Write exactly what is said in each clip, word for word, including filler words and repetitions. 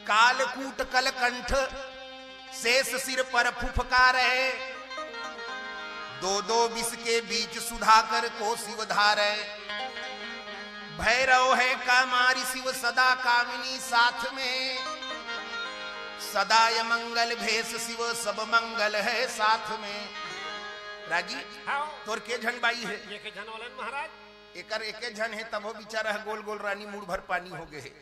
कालकूट कलकंठ शेष सिर पर फुफकारै। दो दो विष के बीच सुधाकर को शिव धारै। भैरव है कामारी शिव सदा कामिनी साथ में। सदा अमंगल भेष शिव सब मंगल है साथ में। रागी, हाँ। तोर के झन बाई हे? एके झन वालन महाराज। एकर एके झन हे, तभो बिचारा ह गोल गोल रानी मुड़ भर पानी हो गे हे।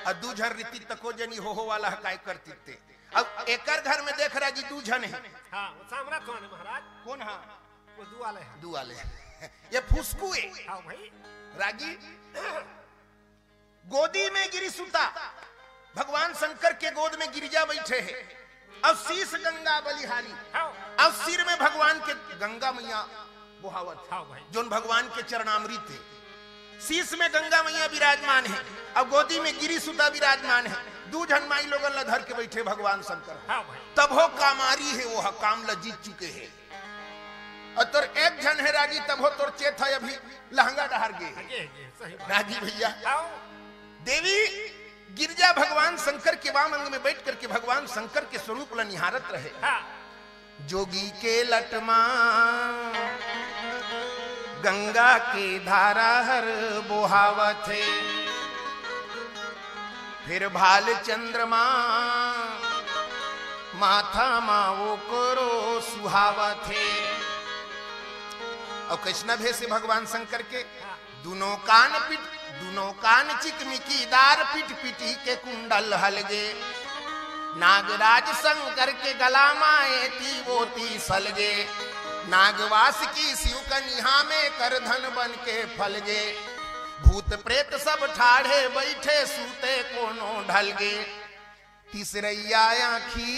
अउ दू झन रितित तको जनी हो हो वाला ह काय करतित ते। अब एकर घर में देख रागी दू झन हे। हाँ, वो सामरथ वाले महाराज। कोन हा? वो दू वाले हैं। दू वाले। ये फुसकू हे। हाँ भाई। रागी, गोदी में गिरी सुता, भगवान शंकर के गोद में गिरिजा बैठे हे। अब शीश गंगा बलिहारी, हाँ। अब सिर में भगवान के गंगा मैया बोहावत हे, हाँ भाई। जोन भगवान के चरणामृत हे। शीश में गंगा मैया विराजमान हे, अब गोदी में गिरी सुता विराजमान हे। दू झन माई लोगन ला धर के बैठे भगवान शंकर। हाँ भाई। तभो कामारी हे, वो ह काम ला जीत चुके हे। अउ तोर एक झन हे रागी, तभो तोर चेत हे अभी लहंगा डहर गे हे। गे, गे, सही बात। रागी भैया, हाँ। देवी गिरिजा भगवान शंकर के वाम अंग में बैठ करके भगवान शंकर के स्वरूप ला निहारत रहे। हाँ। जोगी के लट मा गंगा के धारा हर बोहावत हे, फिर भाल चंद्रमा माथा मा ओकरो सुहावत हे। अउ कइसना भेष हे भगवान शंकर के? दुनों कान पिट, दुनों कान चिकमिकीदार, पिट पिटी के कुंडल हलगे। नागराज शंकर के गला मा एती ओती सलगे। नागवासुकी शिव कनिहा में करधन बन के फलगे। भूत प्रेत सब ठाढ़े बैठे, सूते कोनो ढलगे। तीसरइया आँखी,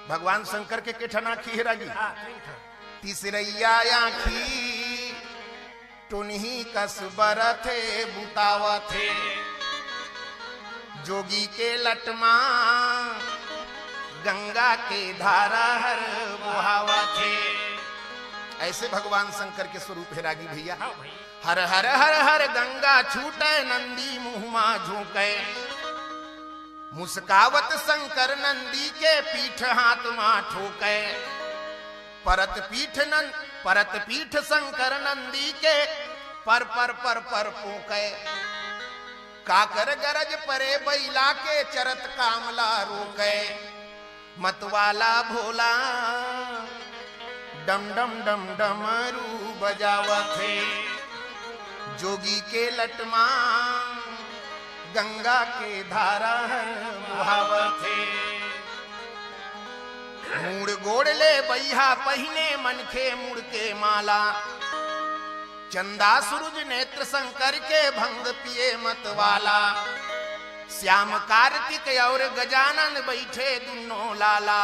भगवान शंकर के के ठन आँखी हे रागी? हाँ, तीन ठन। तीसरइया आँखी टोनही कस बरत हे, बुतावत हे। जोगी के लट मा गंगा के धारा हर बोहावत हे। अइसे भगवान शंकर के स्वरूप हे रागी भैया। हाँ भाई। हर हर हर हर गंगा छूटै, नंदी मुँह मा झोंकै। मुस्कावत शंकर नंदी के, पीठ हाथ मा ठोकै। परत पीठ नंद, परत पीठ शंकर नंदी के, पर पर पर पर पोंकै। काकर गरज परे बइला के, चरत काम ला रोकै। मतवाला भोला डम डम डम डमरू बजावत हे। जोगी के लट मा गंगा के धारा हर बोहावत हे। मूड़ गोड़ ले बइहा पहिने, मनखे मुड़ के माला। चंदा सूरज नेत्र शंकर के, भंग पिए मतवाला। श्याम कार्तिक अउ गजानन बइठे दुनों लाला।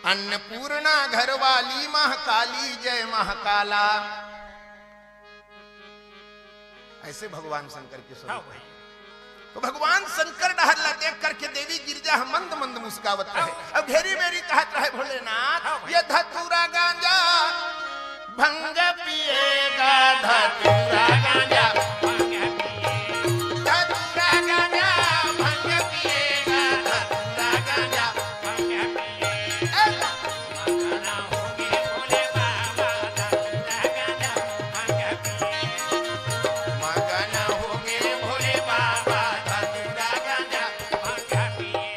अन्नपूर्णा घरवाली महाकाली जय महाकाला। अइसे भगवान शंकर के स्वरूप। हाँ भाई। तो भगवान शंकर डहर ला देख करके देवी गिरिजा ह मंद मंद मुस्कावत रहे। हाँ। अब घेरी बेरी कहत रहे भोलेनाथ, हाँ भाई। ये धतूरा गांजा भंग पिएगा, धतूरा गांजा भंग पिएगा, धतूरा गांजा भंग पिएगा, धतूरा गांजा भंग पिएगा। ए, मगन होगे भोले बाबा, धतूरा गांजा भंग पिए। मगन होगे भोले बाबा, धतूरा गांजा भंग पिए।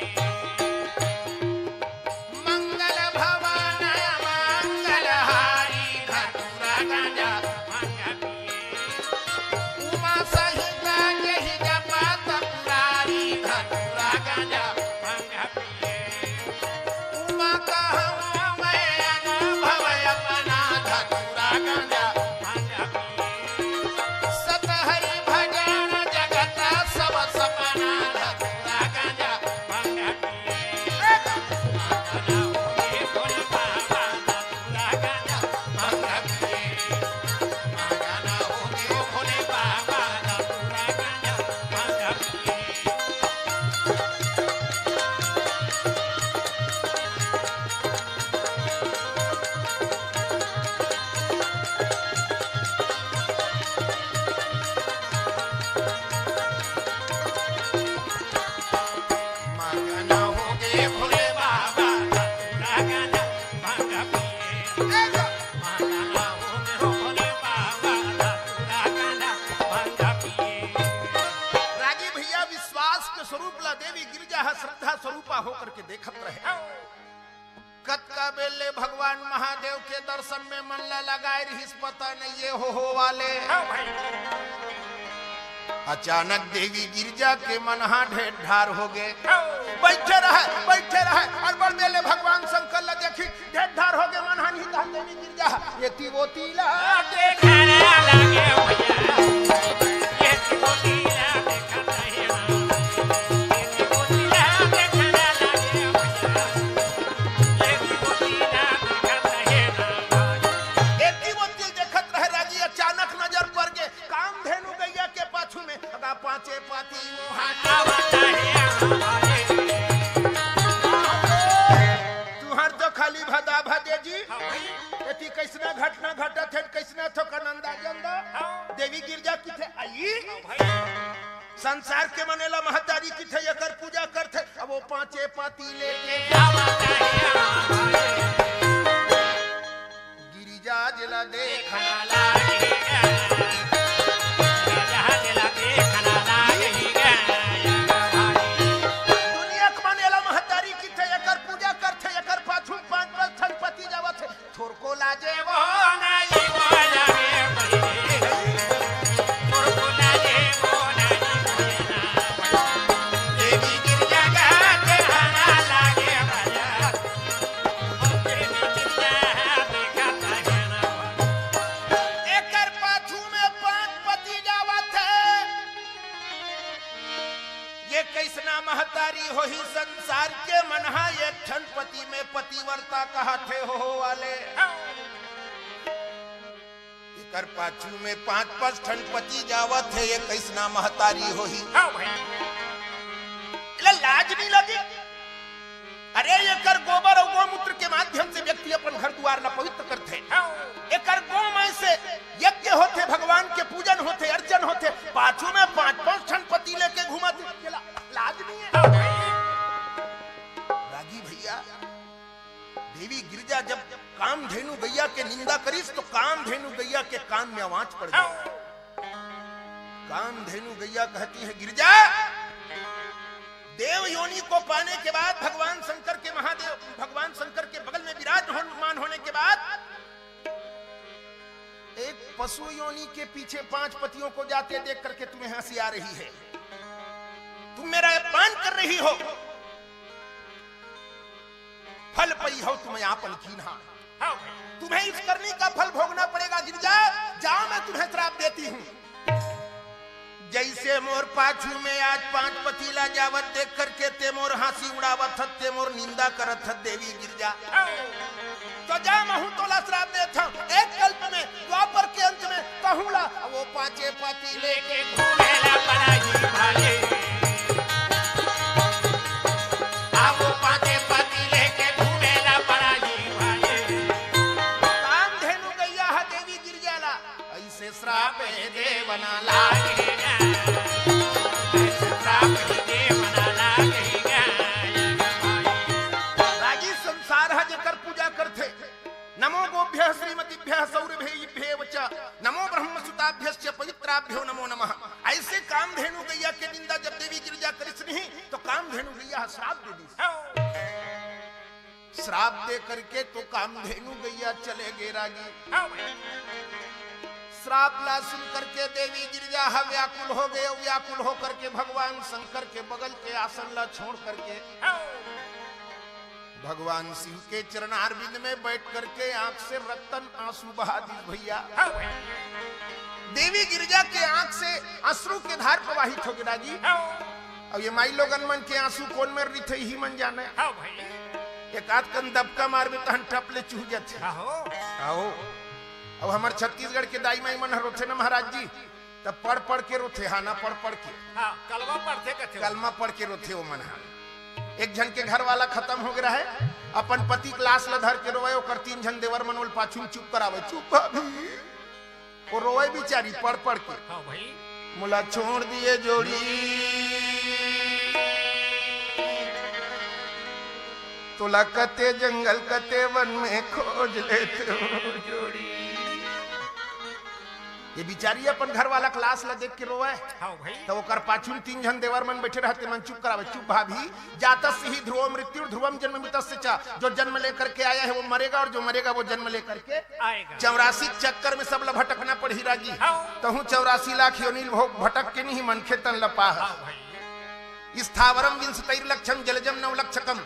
मंगल भवन मंगलहारी, धतूरा गांजा भंग पिए। करके देखत रहे। कतका बेर ले भगवान महादेव के दर्शन में मन ला लगाए रिहिस, पता नहीं ये हो, हो वाले। अचानक देवी गिरजा के मनहा ढेर ढार हो गए। बैठे रहे, बैठे रहे, अउ बड़ बेर ले भगवान शंकर ला देखी, ढेर ढार हो गए मनहा, नहीं तो देवी गिरजा, ये ती वो तीला। एती वो तिल देखत रहे रागी, अचानक नजर पड़ गे कामधेनु गैया के पाछू में, अगा पाँचे पाती मोहाना। तुहर तो खाली भदा भदे जी। एती कैसना घटना घटत हे, कैसना थोकन अंदाजन दो। देवी गिरजा किथे आई? संसार के मन एला महतारी किथे, एकर पूजा करथे, अब वो पाँचे पाती लेके गिरिजा जेला देखना लागे। दुनिया के मन एला महतारी किथे, एकर पूजा करथे, एकर पाछू पाँच पाँच ठन पति जावत हे। थोरको लाजे वो नहीं बोला रे बहिनी। थोरको लाजे वो नहीं बोला। देवी गिरजा गा चढ़ाना लागे भला। देवी गिरजा देखा तहना। एकर पाछू में पाँच पति जावत हे। ये कैसना महतारी होही संसार के मनहा, एक ठन पति में पतिव्रता कहत हे हो वाले। एकर पाछू में पाँच पाँच ठन पति जावत हे, ये कैसना महतारी होही। हाँ भाई। एला लाज नहीं लगे? अरे, एकर गोबर अउ गौमूत्र के माध्यम से व्यक्ति अपन घर दुआर ला पवित्र करथे। हाँ। एकर गोमय से यज्ञ होथे, भगवान के पूजन होथे, अर्चन होथे। पाछू में पाँच पाँच ठन पति लेके घूमत हे, एला लाज नहीं है? हाँ भाई। रागी भैया, देवी गिरजा जब कामधेनु गैया के निंदा करिस, तो कामधेनु गैया के कान में आवाज पड़ गया। कामधेनु गैया कहती है, गिरजा, देव योनि को पाने के बाद भगवान शंकर के, महादेव भगवान शंकर के बगल में विराजमान होने के बाद एक पशु योनि के पीछे पांच पतियों को जाते देख करके तुम्हें हंसी आ रही है, तुम मेरा अपमान कर रही हो। फल पई हो तुम आपन कीन्हा। हाँ भाई। तुम्हें इस करनी का फल भोगना पड़ेगा। गिरजा, जाओ, मैं तुम्हें श्राप देती हूँ। जैसे मोर पाछू में आज पांच पति ला जावत देख करके ते मोर हंसी उड़ावत हत, ते मोर निंदा करत हत देवी गिरजा। हाँ। तो जा, महूं तोला श्राप देत हूँ। एक कल्प में, द्वापर के अंत में, कहूँ ला, वो पांचे पति लेके घूमेला पराई भाले। आ वो पांचे पति लेके घूमेला पराई भाले। कामधेनु गैया ह देवी गिरजा ला, ऐसे श्राप हे देवना लागे। ऐसे श्राप हे देवना लागे। रागी संसार ह जेकर पूजा करथे, नमो गोभ्यः श्रीमतीभ्यः सौरभेयिभ्येव च। नमो ब्रह्मसुताभ्यश्च पवित्राभ्यो नमो नमः। ऐसे कामधेनु गैया के निंदा जब देवी गिरजा करिस नहीं, तो कामधेनु गैया ह श्राप दे दिस। श्राप दे करके तो कामधेनु गैया चले गे रागी। श्राप ला सुन करके देवी गिरजा ह व्याकुल हो गए। व्याकुल हो करके भगवान शंकर के बगल के आसन ला छोड़ करके भगवान शिव के चरणारविंद में बैठ करके आंख से रक्तन आंसू बहा दिस भैया। हाँ भाई। देवी गिरजा के आंख से अश्रु के धार प्रवाहित हो गे रागी। हाँ। अब ये माई लोगन मन के आंसू कोन मेर रिथे, इही मन जाने। हाँ भाई। एक आध कन दबका मारबे तहन टप ले चूह जाथे। हाँ हो। आओ। अब हमर छत्तीसगढ़ के दाई माई मन ह रोथे ना महाराज जी, तब पढ़ पढ़ के रोथे, हाँ ना, पढ़ पढ़ के। हाँ, कलमा पढ़थे कथे। कलमा पढ़ के रोथे वो मन ह। एक झन के घर वाला खतम हो गे रहे, अपन पति के लाश ल धर के रोवे, ओकर तीन झन देवर मन ओला पाछू में चुप करावे, "चुप भाभी।" वो रोवे बिचारी पढ़ पढ़ के। हाँ भाई। "मोला छोड़ दिए जोड़ी, तोला कते जंगल कते वन में खोज लेते हो जोड़ी।" ये बिचारी अपन घर वाला के लाश ला देख के रोवय। हाँ भाई। त ओकर पाछू म तीन झन देवर मन बइठे रहय, तेमन चुप करावय, "चुप भाभी, जातस्य ही ध्रुवो मृत्यु ध्रुवम जन्म मृतस्य च।" जो जन्म लेकर के आया है वो मरेगा, और जो मरेगा वो जन्म लेकर के आएगा। चौरासी चक्कर में सब ला भटकना पड़ही रागी। हाँ। तहूँ चौरासी लाख योनि भोग भटक के नहीं मनखे तन ला पाह। हाँ भाई। स्थावरम विंशतिर्लक्षम जलजम नवलक्षकम।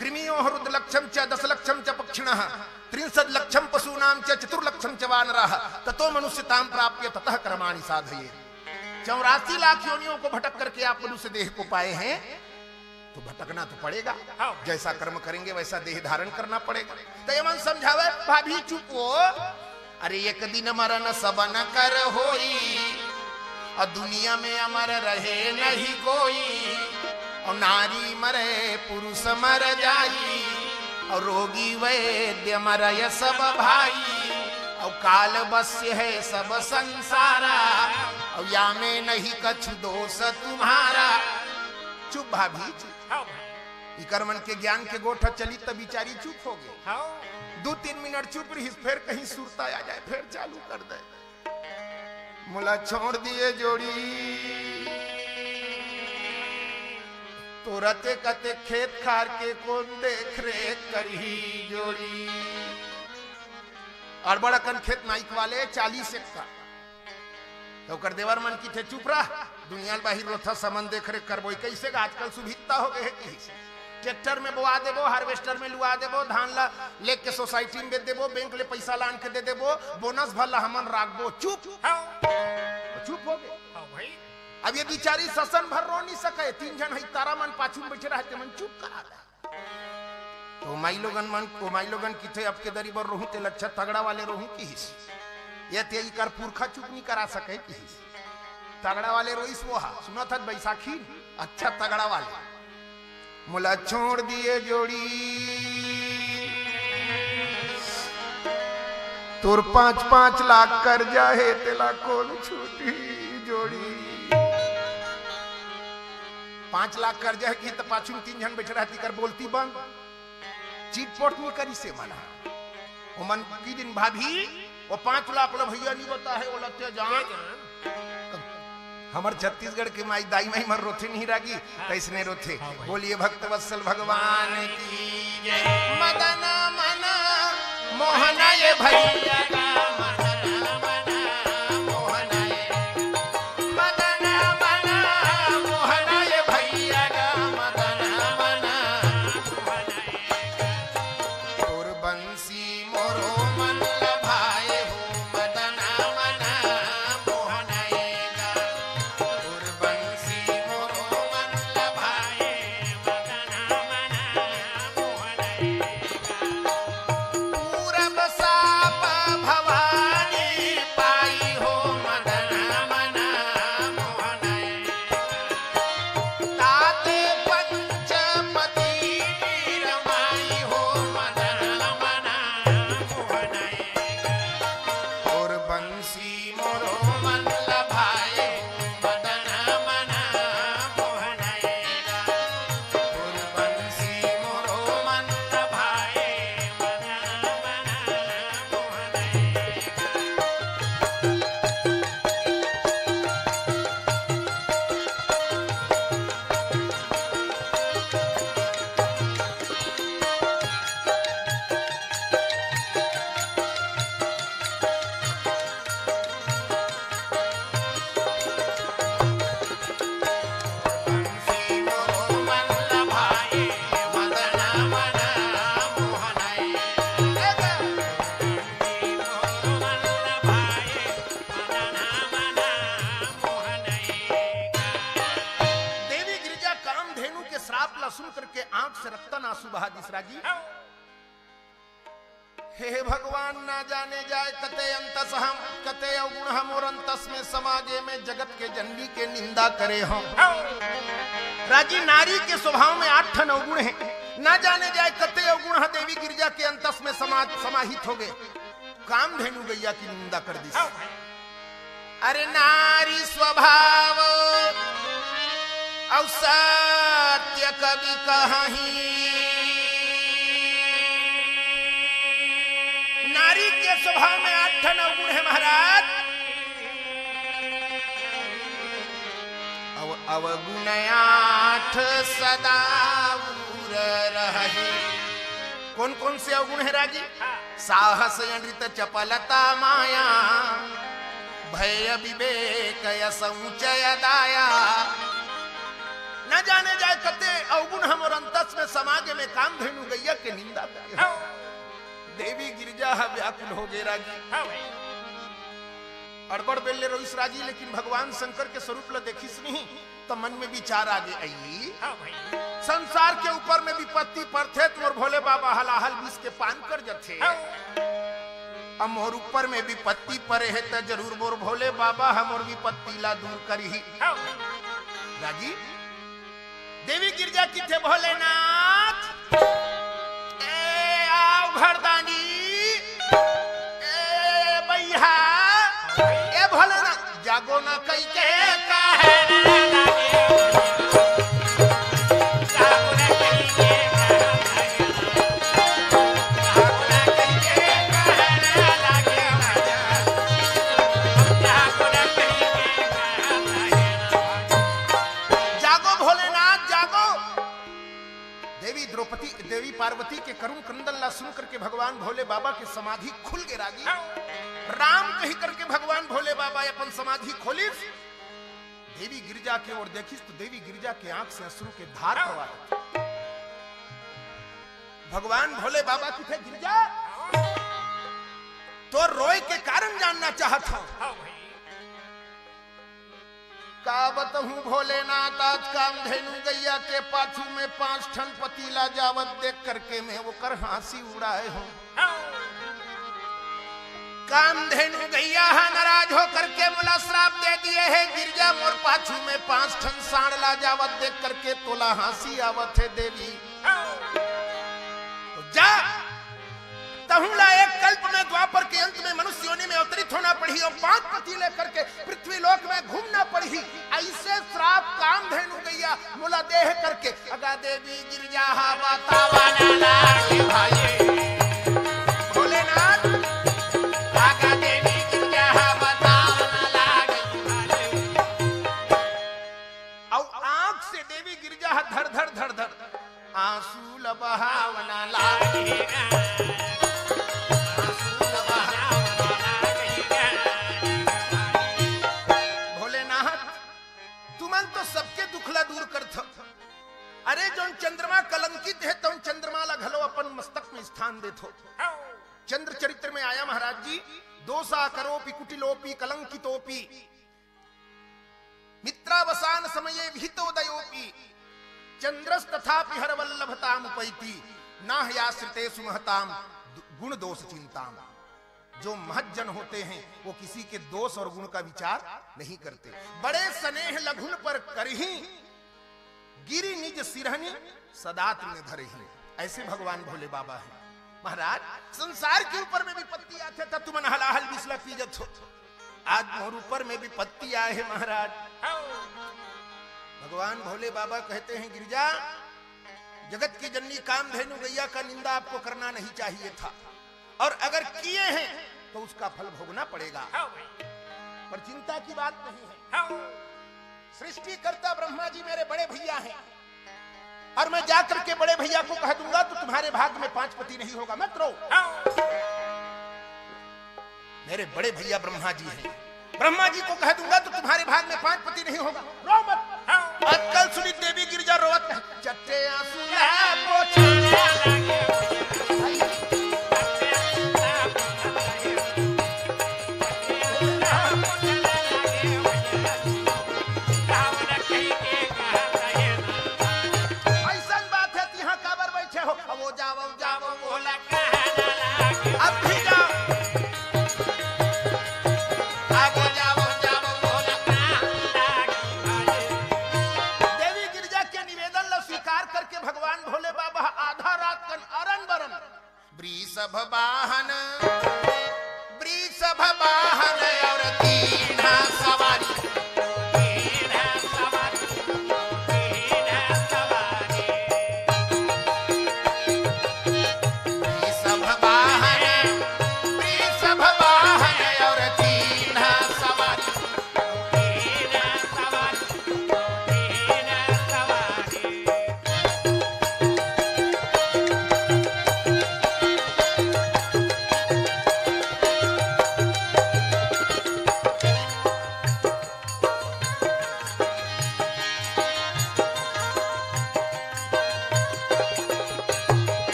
कृमियोः रुद्रलक्षं च दशलक्षं च पक्षिणः, त्रिंशद्लक्षं पशूनां च चतुर्लक्षं च वानराः, ततो मनुष्यतां प्राप्य ततः कर्माणि साधयेत्। चौरासी लाख योनियों को भटक करके आप मनुष्य देह को पाए हैं, तो भटकना तो पड़ेगा। हाँ। जैसा कर्म करेंगे, वैसा देह धारण करना पड़ेगा। त एमन समझावय, "भाभी चुप हो, अरे एक दिन मरन सबन कर होई, अउ दुनिया में अमर रहे नहीं कोई, अउ नारी मरे पुरुष मर जाई, अउ रोगी वैद्य मरय सब भाई, अउ काल बस्य है सब संसारा, अउ या में नहीं कछु दोष तुम्हारा।" चुप भाभी, चुप। हाँ भाई। इकर मन के ज्ञान के गोठ चली त बिचारी चुप होगे। हाँ। दू तीन मिनट चुप रहिस, फेर कहीं सुरता आ जाय, फेर चालू कर दे, "मोला छोड़ दिए जोड़ी, तोर अतेक अतेक खेत खार के कोन देख रेख करही जोड़ी।" अड़बड़ अकन खेत नाइक वाले, चालीस एकड़। त ओकर देवर मन किथे, "चुप रह, दुनिया ल बाहिर रोथा, समन देख रेख करबो।" कइसे गा, आजकल सुभिता होगे हे किहिस। ट्रैक्टर में बोआ देबो, हार्वेस्टर में लुआ देबो, धान ला लेके सोसाइटी में बेच देबो, बैंक ले पइसा लान के दे देबो, बोनस भर ला हमन राखबो। चुप। हाँ। चुप होगे। हाँ भाई। अब ये बिचारी ससन भर रो नहीं सकय, तीन झन हई तारा मन पाछू में बइठे रहय, तेमन चुप करा दे। त ओ माईलोगन मन, ओ माईलोगन किथे, "अब के दरी बर रोहूं, तेला अच्छा तगड़ा वाले रोहूं," किहिस। ये ते इकर पुरखा चुप नहीं करा सकय किहिस। तगड़ा वाले रोइस वो हा, सुनत हस बैसाखी, अच्छा तगड़ा वाले। "मोला छोड़ दिए जोड़ी, तोर पाँच पाँच लाख कर्जा हे, तेला कोन छूटही जोड़ी।" पाँच लाख कर्जा हे कि त पाछू में तीन झन बइठे रहय, तेकर बोलती बंद। चिटपोट नहीं करिस हे मन ह। ओमन की दिन भाभी, वो पाँच लाख ला भैया नहीं बताहे, वो लत्ते जान। हमर छत्तीसगढ़ के माई, दाई माई मन रोथे नहीं रागी, हाँ। तइसने रोथे। हाँ भाई। बोलिए भक्त वत्सल भगवान की जय। मदन मन मोहन ये भैया गा, मदन मन मोहन ये, मदन मन मोहन ये भैया गा, मदन मन मोहन ये। तोर बंसी मोरो मन लभाए हो, मदन मन मोहन ये गा। तोर बंसी मोरो मन लभाए, मदन मन मोहन ये गा। पूरब साप भवानी पाई हो, मदन मन मोहन ये गा। ताते पंचपति की रमाई हो, मदन मन मोहन ये गा। तोर बंसी मोरो मन लभाए हो, मदन मन मोहन ये गा। तोर बंसी मोरो मन लभाए, मदन मन मोहन ये गा। देवी गिरिजा कामधेनु के श्राप ला सुन करके आंख से रक्तन आंसू बहा दिस रागी। हे भगवान, ना जाने जाय कते अंतस हम, कते अवगुण हम और अंतस में समागे में जगत के जननी के निंदा करे हो। रागी, नारी के स्वभाव में आठ ठन अवगुण हे। ना जाने जाय कते अवगुण ह देवी गिरिजा के अंतस में समा-, समाहित होगे। कामधेनु गैया की निंदा कर दिस। अरे नारी स्वभाव अउ सत्य कवि कहही। नारी के स्वभाव में आठ ठन अवगुण हे महाराज। अवगुण आठ सदा उर रहहि। कौन कौन से अवगुण है रागी? हाँ। साहस अनृत चपलता माया, भय विवेक असंचय दाया। न जाने जाए कते अवगुण हमर अंतस में समागे में कामधेनु गैया के निंदा करे। हाँ। देवी गिरजा ह व्याकुल हो गे रागी। हाँ भाई। अड़बड़ बेर ले रोइस रागी, लेकिन भगवान शंकर के स्वरूप ल देखिस नहीं, त मन में विचार आगे, अई, हाँ भाई। संसार के ऊपर में विपत्ति परथे, त मोर भोले बाबा हलाहल विष के पान कर जथे। हाँ। अब मोर ऊपर में विपत्ति परे हे, त जरूर मोर भोले बाबा ह मोर विपत्ति ला दूर करही। हाँ भाई। रागी, देवी गिरजा किथे भोलेनाथ, ए आओ घरदानी, ए बइहा, ए भोलेनाथ, जागो ना कई के कहे। जागो भोलेनाथ, जागो। देवी द्रौपदी, देवी पार्वती के करुण क्रंदन ला सुन करके भगवान भोले बाबा के समाधि खुल गे रागी। राम कही करके भगवान भोले बाबा अपन समाधि खोलिस। देवी गिरजा के ओर देखिस तो देवी गिरजा के आंख से अश्रु के धार प्रवाहित। भगवान भोले बाबा किथे गिरजा, तोर रोए के कारण जानना चाहत हंव। हाँ भाई। का बतहूं भोलेनाथ, आज कामधेनु गैया के पाछू में पांच ठन पति ला जावत देख करके मैं ओकर हांसी उड़ाए हंव। कामधेनु गैया ह नाराज हो करके मोला श्राप दे दिए हे, गिरजा मोर पाछू में पांच ठन सांड़ ला जावत देख करके तोला हांसी आवत हे देवी। तो जा, तहूं ला एक कल्प में द्वापर के अंत में मनुष्य योनि में अवतरित होना पड़ही अउ पांच पति लेकर के पृथ्वी लोक में घूमना पड़ही। अइसे श्राप कामधेनु गैया मोला देह करके अगा देवी गिरजा ह बतावा ना लागे भाई। भोलेनाथ, अगा देवी गिरजा ह बतावा ना लागे भाई। अउ आंख से देवी गिरजा ह धर धर धर धर आंसू ल बहावना लागे। आंसू ल बहावना लागे। भोलेनाथ, तुमन तो सबके दुख ला दूर करथव। अरे, जोन चंद्रमा कलंकित हे, तोन चंद्रमा ला घलो अपन मस्तक में स्थान देथव। चंद्र चरित्र में आया महाराज जी, दोषा करोपि कुटिलोपि कलंकितोपि मित्रावसान समये विहितोदयोपि चंद्रस्तथापि हरवल्लभतामुपैति नाह्याश्रितेषु महतां दु-, गुण दोष चिंताम। जो महज्जन होते हैं, वो किसी के दोष और गुण का विचार नहीं करते। बड़े स्नेह लघुन पर करही, गिरि निज सिरहनि सदा तृण धरही। ऐसे भगवान भोले बाबा हैं। महाराज, संसार के ऊपर में विपत्ति आथे त तुमन हलाहल विष ला पी जथो। आज मोर ऊपर में विपत्ति आए हे महाराज। भगवान भोले बाबा कहते हैं, गिरजा, जगत की जननी कामधेनु गैया का निंदा आपको करना नहीं चाहिए था, और अगर किए हैं तो उसका फल भोगना पड़ेगा। हाँ भाई। पर चिंता की बात नहीं है। हाँ। सृष्टिकर्ता ब्रह्मा जी मेरे बड़े भैया हैं, और मैं जाकर के बड़े भैया को कह दूंगा तो तुम्हारे भाग में पांच पति नहीं होगा, मत रो। हाँ। मेरे बड़े भैया ब्रह्मा जी हैं, ब्रह्मा जी को कह दूंगा तो तुम्हारे भाग में पांच पति नहीं होगा, रो मत। हाँ। अतका ल सुनिस देवी गिरजा रोवत हे, चट्टे आंसू ला पोछे। अइसन बात हे, तिहां काबर बइठे हो? अब वो जावव, जावव, बोला। अब भी जाओ। अब जाओ, जाओ, बोला। देवी गिरजा के निवेदन ला स्वीकार करके भगवान भोले बाबा आधा रात कन अरन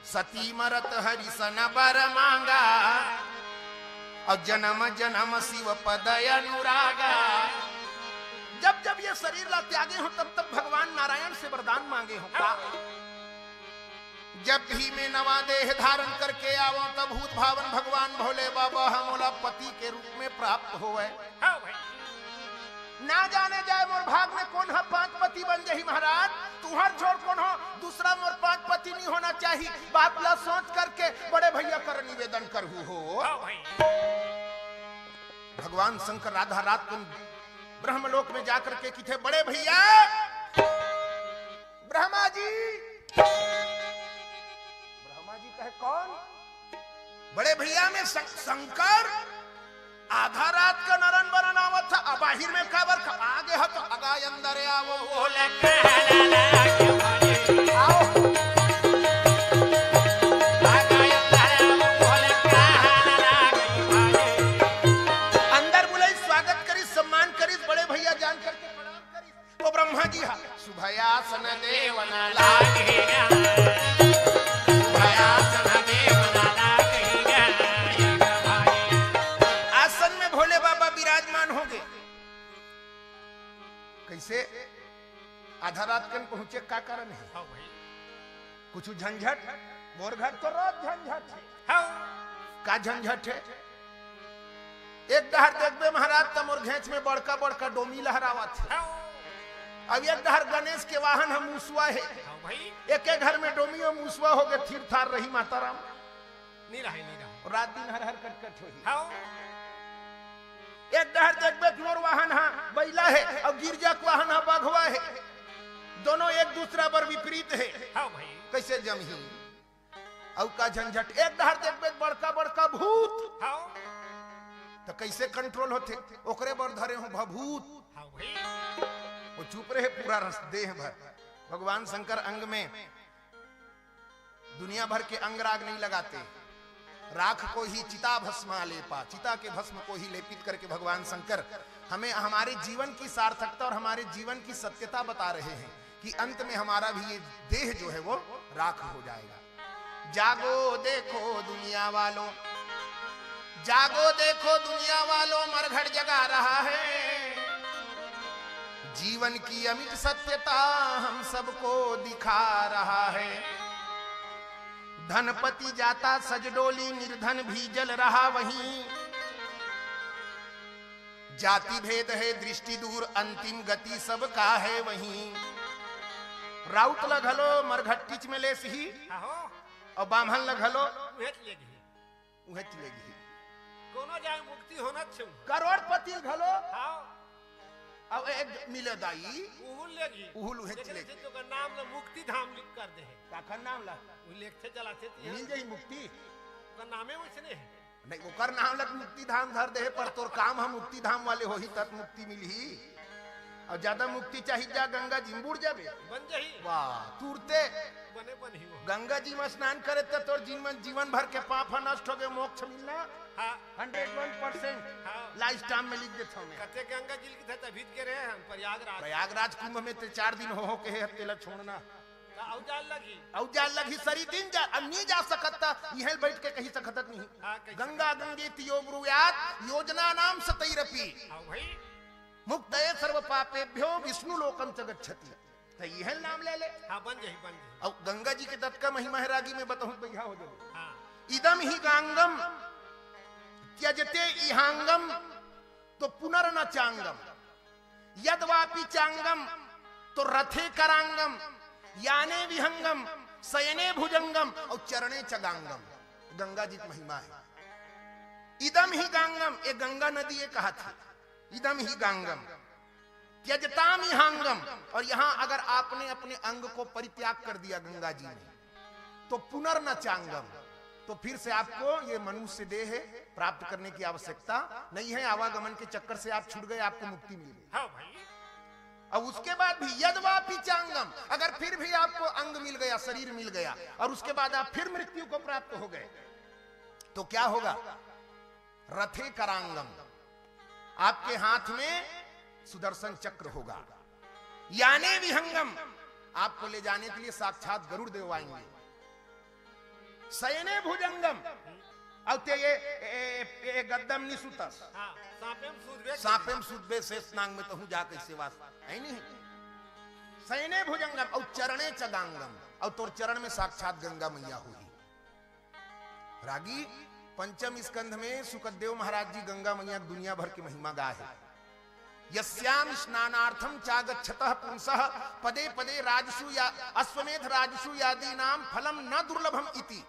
सती मरत हरिसन बर मांगा, और जन्म जन्म शिव पद अनुरागा। जब जब ये शरीर ला त्यागे हो, तब तब भगवान नारायण से वरदान मांगे हो का? जब भी मैं नवा देह धारण करके आवो, तब भूत भावन भगवान भोले बाबा हमोला पति के रूप में प्राप्त होवे। हाँ भाई। ना जाने जाए मोर भाग में कोन ह पांच पति बन जही महाराज। तुहर छोड़ कोनो दूसरा मोर पांच पति नहीं होना चाहिए। बात ला सोच करके बड़े भैया कर निवेदन करहू हो। हाँ भाई। भगवान शंकर आधा रात को ब्रह्मलोक में जाकर के किथे, बड़े भैया, ब्रह्मा जी। ब्रह्मा जी कहे, कौन? बड़े भैया, मैं शं-, शंकर। आधा रात का नरन बरन आवत था, अब बाहिर में काबर ख-, आगे हो तो अगा अंदर आवो। आओ। अंदर बुलाई, स्वागत करी, सम्मान करी, बड़े भैया जान करके प्रणाम करी। तो ब्रह्मा जी हा, शुभयासन देव न लागे, शुभयासन देव न लागे। आसन में भोले बाबा विराजमान हो गए। कैसे? आधा रात कन पहुंचे, का कारण है? हाँ भाई। कुछ झंझट? मोर घर तो रोज झंझट है। हाँ। का झंझट है? एक डहर देखबे महाराज, त मोर घेंच में बड़का बड़का डोमी लहरावत है। हाँ। अब एक डहर गणेश के वाहन ह मुसवा है। हाँ भाई। एक एक घर में डोमी और मुसवा हो गए, थिर थार रही माता राम। नहीं रहे, नहीं रहे। और रात दिन हर हर कटकट होही। हाँ। एक डहर देखबे कि मोर वाहन ह बैला है और गिरजा के वाहन ह बघवा है। दोनों एक दूसरा पर विपरीत है। हाँ भाई। कैसे जमही? अउ का झंझट, एक डहर देखबे बड़का बड़का भूत। हाँ। त कैसे कंट्रोल होथे? ओकरे बर धरे हो भभूत। हाँ भाई। वो चुप रहे पूरा रस देह भर। भगवान शंकर अंग में दुनिया भर के अंग राग नहीं लगाते। राख को ही चिता भस्म आलेपा, चिता के भस्म को ही लेपित करके भगवान शंकर हमें हमारे जीवन की सार्थकता और हमारे जीवन की सत्यता बता रहे हैं कि अंत में हमारा भी ये देह जो है वो राख हो जाएगा। जागो देखो दुनिया वालों, जागो देखो दुनिया वालों, मरघट जगा रहा है। जीवन की अमिट सत्यता हम सबको दिखा रहा है। धनपति जाता सजडोली, निर्धन भी जल रहा वहीं। जाति भेद है दृष्टि दूर, अंतिम गति सबका है वहीं। राउत ल घलो मरघट्टीच में लेसही, आहो। अउ बाम्हन ल घलो उहेच लेगही। उहेच लेगही। कोनो जाए मुक्ति होना छे। करोड़पति ल घलो। हाँ। अब एक मिले दाई। उहुल लेगही। उहुल उहेच लेगही। तो ओकर नाम ल मुक्ति धाम लिख कर दे है। काखर नाम ल? वो लेखथे चलाथे तो मिल जाही मुक्ति। ओकर नामे वैसने है। नहीं, ओकर नाम ल मुक्ति धाम धर दे, पर तोर काम ह मुक्ति धाम वाले होही, तत मुक्ति मिलही। अउ ज्यादा मुक्ति चाही, जा गंगा जी में बुड़ जाबे। बन जाही। वाह, तुरते। बने बनही वो। गंगा जी में स्नान करे त तोर जीवन, जीवन भर के पाप ह नष्ट हो गए, मोक्ष मिलना। हाँ। हंड्रेड वन परसेंट। हाँ। लाइफ टाइम में लिख देता हूँ मैं। कते गंगा जी लिखत हे, तभी तो गे रहे हम प्रयागराज। प्रयागराज कुंभ में ते चार दिन हो, हो के हे, तेला छोड़ना। त अउ जाए ल लगही। अउ जाए ल लगही, सरी दिन जा, अब नहीं जा सकत त इहें बइठ के कहि सकत नहीं। हाँ, कहि गंगा सकत। गंगेति यो ब्रुयात, योजनानां सतैरपि। हाँ भाई। मुक्तये सर्व पापेभ्यो विष्णु लोकं च गच्छति। त इहें नाम ले ले। हाँ, बन जाही, बन जाही। अउ गंगा जी के ततका महिमा हे, रागी में बताहूँ, बढ़िया हो जाबे। हाँ। इदम ही गांगम त्यजते इहांगम तो पुनर्न चांगम। यद्वापि चांगम तो रथे करांगम, याने विहंगम, शयने भुजंगम अउ चरणे च गांगम। गंगा जी के महिमा हे। इदम ही गांगम, ये गंगा नदी ये कहत हे, इदम ही गांगम। त्यजताम इहांगम, और यहाँ अगर आपने अपने अंग को परित्याग कर दिया गंगा जी में, तो पुनर्न चांगम, तो फिर से आपको ये मनुष्य देह प्राप्त करने की आवश्यकता नहीं है। आवागमन के चक्कर से आप छूट गए, आपको मुक्ति मिल गई। हाँ भाई। अब उसके बाद भी यद्वापि चांगम, अगर फिर भी आपको अंग मिल गया, शरीर मिल गया और उसके बाद आप फिर मृत्यु को प्राप्त हो गए, तो क्या होगा? रथे करांगम, आपके हाथ में सुदर्शन चक्र होगा। याने विहंगम, आपको ले जाने के लिए साक्षात गरुड़ देव आएंगे। शयने भुजंगम। अउ ते ये, ए, ए, ए, गद्दम नि सुतस। हाँ, सापेम सूतबे। सापेम सूतबे शेष नांग में तहूँ जा कैसे वास। है नहीं? शयने भुजंगम अउ चरणे च गांगम। अउ तोर चरण में साक्षात गंगा मैया होही। रागी, पंचम स्कंध में सुखदेव महाराज जी गंगा मैया के दुनिया भर के महिमा गाए हे। यस्याम स्नानार्थम चागच्छतः पुंसः पदे पदे राजसूया, अश्वमेध राजसूयादीनाम फलम न दुर्लभम इति।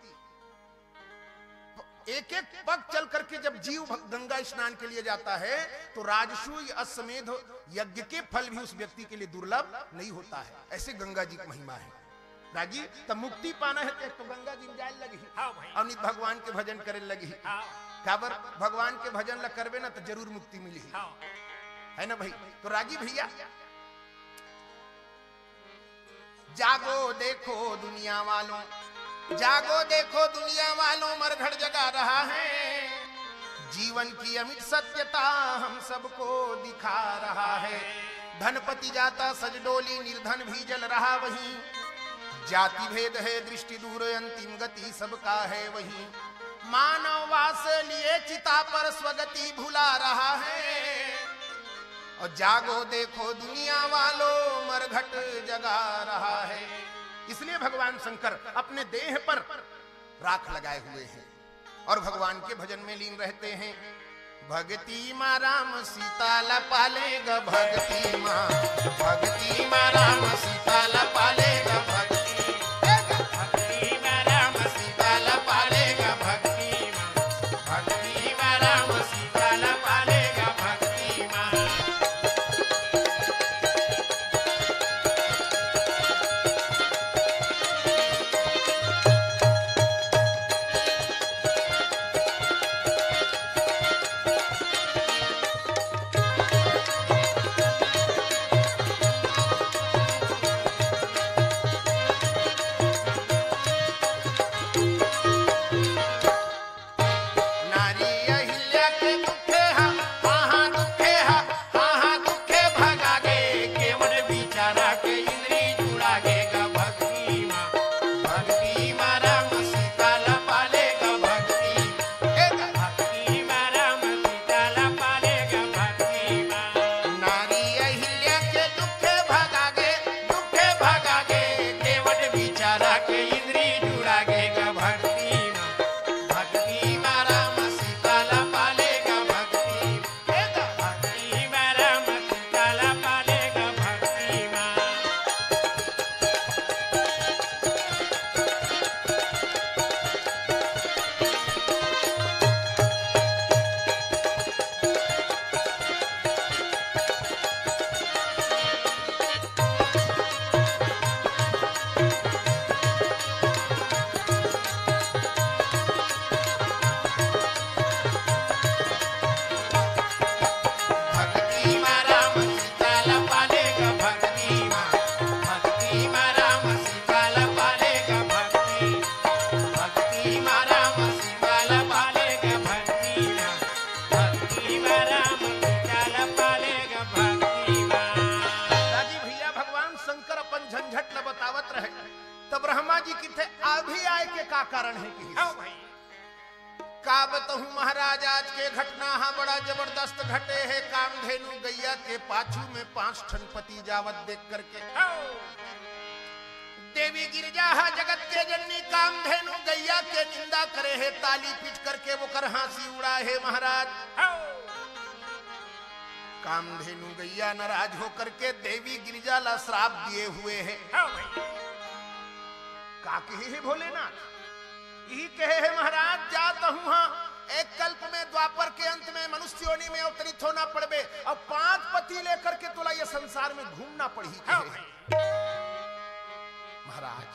एक एक पग चल करके जब जीव भ-, गंगा स्नान के लिए जाता है, तो राजसूय अश्वमेध यज्ञ के फल भी उस व्यक्ति के लिए दुर्लभ नहीं होता है। ऐसे गंगा जी की महिमा है। रागी, त मुक्ति पाना है, त एक तो गंगा जी में जाए लगही। हाँ भाई। अउ नित भगवान के भजन करे लगही। हाँ। काबर, भगवान के भजन ला करबे ना, त जरूर मुक्ति मिलही। हाँ। है ना भाई? तो रागी भैया, जागो देखो दुनिया वालों, जागो देखो दुनिया वालों, मरघट जगा रहा है। जीवन की अमिट सत्यता हम सबको दिखा रहा है। धनपति जाता सजडोली, निर्धन भी जल रहा वहीं। जाति भेद है दृष्टि दूर, अंतिम गति सबका है वहीं। मानव वास लिए चिता पर स्वगति भुला रहा है। और जागो देखो दुनिया वालों, मरघट जगा रहा है। इसलिए भगवान शंकर अपने देह पर राख लगाए हुए हैं और भगवान के भजन में लीन रहते हैं। भक्ति माँ राम सीता ला पालेगा, भक्ति माँ, भक्ति माँ राम सीता ला पालेगा, भक्ति, भक्ति माँ राम सीता ला पालेगा, भक्ति माँ, भक्ति माँ राम सीता ला पालेगा, भक्ति माँ। नारी अहिल्या के दुखे हा, आहा दुखे हा, आहा दुखे भगा गे, केवल बिचारा के इंद्री जुड़ा गे गा भक्ति माँ, भक्ति माँ राम सीता ला पाले गा भक्ति, ए गा भक्ति माँ राम सीता ला पाले गा भक्ति माँ। नारी अहिल्या के दुखे भगा गे, दुखे भगा गे, केवल बिचारा के इंद्री जुड़ा गे गा भक्ति माँ। भक्ति माँ राम सीता ला पाले गा भक्ति। हे गा भक्ति माँ राम सीता ला पाले गा भक्ति माँ। भक्ति माँ राम सीता ला पाले गा भक्ति माँ। भक्ति माँ राम सीता ला पाले गा भक्ति। भक्ति माँ राम सीता ला पाले गा भक्ति माँ। भक्ति माँ राम सीता ला पाले गा भक्ति माँ। दादी भैया, भगवान शंकर अपन झंझट ल बतावत रहे, त ब्रह्मा जी किथे अभी आए के का कारण है कि हाँ भाई। का बतहूँ महाराज, आज के घटना हा बड़ा जबरदस्त घटे हे। कामधेनु गैया के पाछू में पांच ठन पति जावत देख करके, हाँ। देवी गिरजा हा जगत के जननी कामधेनु गैया के निंदा करे हे, ताली पीट करके ओकर हाँसी उड़ाए हे महाराज। हाँ। कामधेनु गैया नाराज होकर के देवी गिरजा ला श्राप दिए हुए हे। हाँ भाई। का कहे हे भोलेनाथ? यही कहे हे महाराज, जात हूँ हाँ एक कल्प में, द्वापर के अंत में, मनुष्य योनि में अवतरित होना पड़बे, अब पांच पति लेकर के तोला ये संसार में घूमना पड़ही, हाँ कहे हे। भाई। महाराज,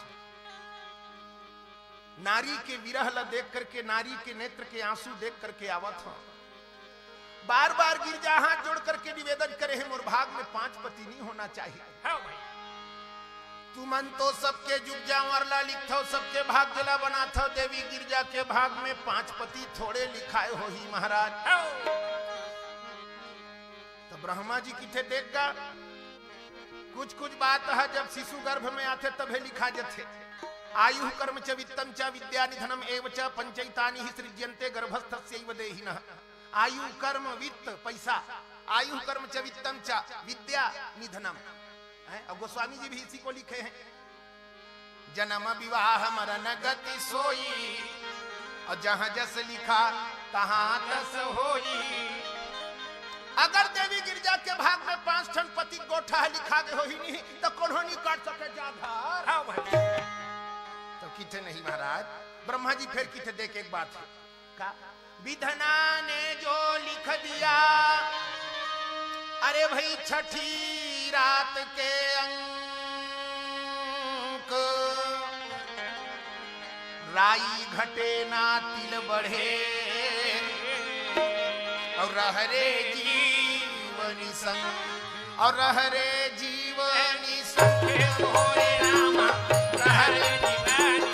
नारी के विरह ला देख करके, नारी के नेत्र के आंसू देख करके आवत हूँ। बार बार गिरजा हाथ जोड़ करके निवेदन करे हे, मोर भाग में पांच पति नहीं होना चाहिए। हाँ भाई। तुमन तो सबके जुग जांवर ला लिखथव, सबके भाग्य ला बनाथव, देवी गिरजा के भाग में पांच पति थोड़े लिखाए होही महाराज। हाँ। तो ब्रह्मा जी किथे देख गा, कुछ कुछ बात ह जब शिशु गर्भ में आथे तभे लिखा जथे। आयु कर्म च वित्तं च विद्या निधनम एव च, पंचैतानि हि सृज्यन्ते गर्भस्थस्यैव देहिनः। आयु, कर्म, वित्त, पैसा, आयु कर्म च वित्तं च विद्या निधनम। हैं? और गोस्वामी जी भी इसी को लिखे हैं, जन्म विवाह मरण गति सोई, और जहां जस लिखा तहां तस होई। अगर देवी गिरजा के भाग में पांच ठन पति गोठा लिखा गए होही नहीं, तो कोनो नहीं काट सके जा घर। हाँ भाई। तो किथे नहीं महाराज, ब्रह्मा जी फिर किथे देख एक बात है। का? विधना ने जो लिख दिया, अरे भाई, छठी रात के अंक, राई घटे ना तिल बढ़े, और रह रे जीवनी संग, और रह रे जीवनी संग मोरे रामा, रह रे जीवनी संग,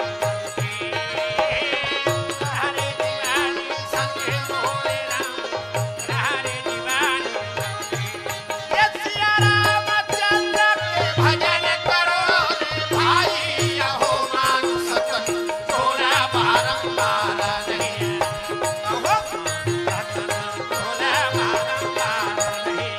रह रे जीवनी संग मोरे रामा, रह रे जीवनी संग। ये सिया रामचंद्र के भजन करो रे भाई, अहो मानुष तन तोला बारंबार नहीं। अहो, तन तोला बारंबार नहीं।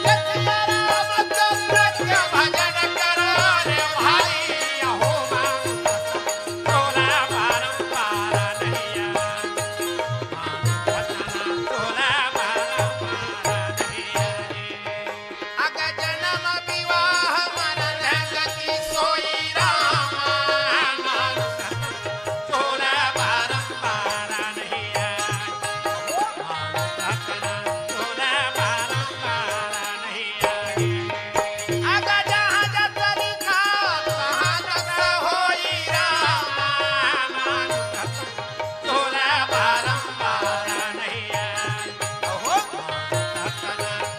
ये सिया रामचंद्र के भजन करो रे भाई, अहो मानुष तन तोला बारंबार नहीं। अग जन्म विवाह मरण गति सोई राम। अग जहाँ जस लिखा तहाँ तस होई राम। तोला बारंबार नहीं आए। ओहो।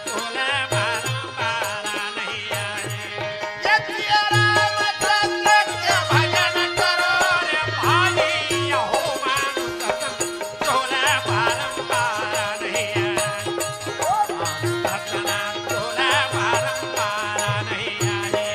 तोला बारंबार नहीं आए। ये सिया रामचंद्र के भजन करो रे भाई, अहो मानुष तन तोला बारंबार नहीं आए। तोला बारंबार नहीं आए।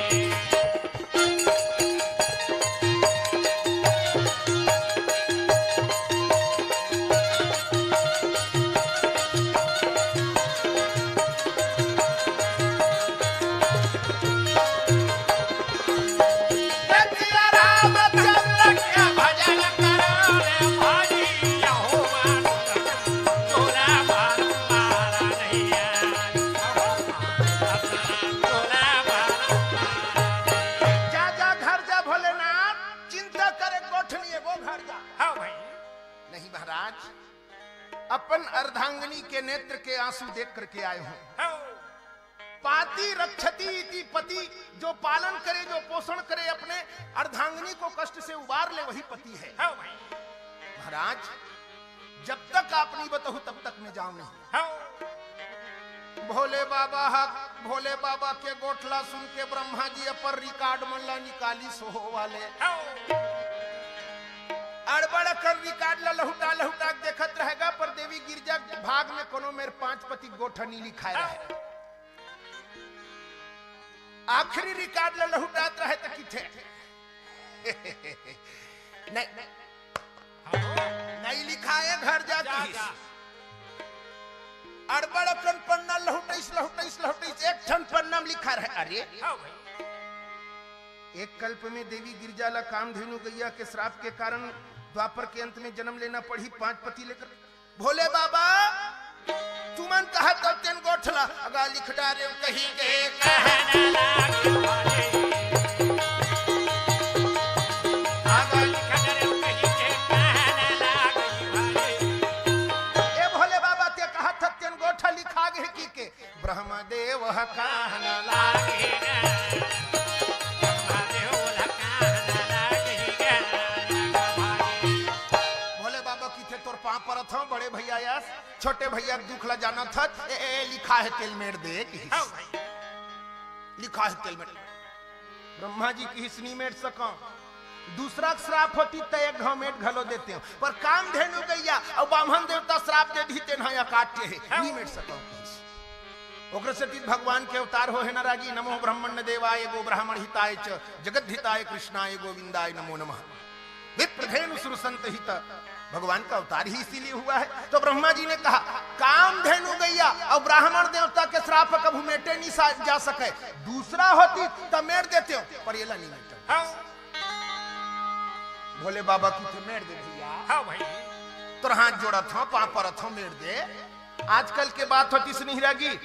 जा, जा, घर जा भोलेनाथ, चिंता करे गोठनी एगो घर जा। हाँ भाई। नहीं महाराज, अपन अर्धांगिनी के नेत्र के आंसू देख करके आए हूँ। हाँ। पाति रक्षति इति पति, जो पालन करे, जो पोषण करे, अपने अर्धांगिनी को कष्ट से उबार ले, वही पति है। हाँ भाई। महाराज, जब तक आप नहीं बताहू, तब तक मैं जाऊं नहीं। हाँ। भोले बाबा हा, भोले बाबा के गोठ ला सुन के ब्रह्मा जी अपन रिकॉर्ड मन ला निकालिस हो वाले। हाँ। अड़बड़ कर रिकॉर्ड ला लहुटा लहुटा के देखत रहेगा, पर देवी गिरजा भाग में कोनो मेर पांच पति गोठ नहीं लिखाए रहे। आखिरी रिकॉर्ड ला लहुटात रहे त किथे? नहीं, नहीं लिखाए, घर जा जा, किहिस। जा। अड़बड़ अकन पन्ना लहुटइस, लहुटइस, लहुटइस, एक ठन पन्ना में लिखा रहे। अरे, हाँ भाई। एक कल्प में देवी गिरजा ला कामधेनु गैया के श्राप के कारण द्वापर के अंत में जन्म लेना पड़ी, पांच पति लेकर। भोले बाबा, तुमन कहत हो तेन गोठ ला, अगा लिख डारेव कहि के कहन लागे भाले। अगा लिख डारेव कहि के कहन लागे भाले। ए भोले बाबा, ते कहत हस तेन गोठ लिखा गे कि के? ब्रह्मदेव ह कहन लागे। ब्रह्मदेव ह कहन लागे। भोले बाबा किथे तोर पांव परत हंव, बड़े भैया यस, छोटे भैया के दुख ला जानत हस, ए, ए, ए, लिखा हे तेल मेड़ दे, किहिस। हाँ भाई। लिखा हे तेल मेड़। ब्रह्मा जी किहिस नी मेड़ सकंव। दूसरा के श्राप होतिस त एक घांव मेड़ घलो देतेंव, पर कामधेनु गैया अउ बाम्हन देवता श्राप दे दिही, तेन हा अकाट्य हे, हाँ। नी मेड़ सकंव, किहिस। ओकरे सेती भगवान के अवतार हो हे ना रागी, नमो ब्रह्मण्य देवाय गो ब्राह्मण हिताय च जगद्धिताय कृष्णाय गोविंदाय नमो नमः। विप्रधेनु सुरसंत हित, भगवान का अवतार ही इसीलिए हुआ है। तो ब्रह्मा जी ने कहा, कामधेनु गैया और ब्राह्मण देवता के श्राप कभू मेटे नहीं सा-, जा सके, दूसरा होती तब मेट देते हो, पर ये ला नहीं मेटे। हाँ। भोले बाबा की थे मेट दे भैया। हाँ भाई। तोर हाथ जोड़त हूँ, पाँव परत हूँ, मेट दे। आजकल के बात होती सुनिहरा जी,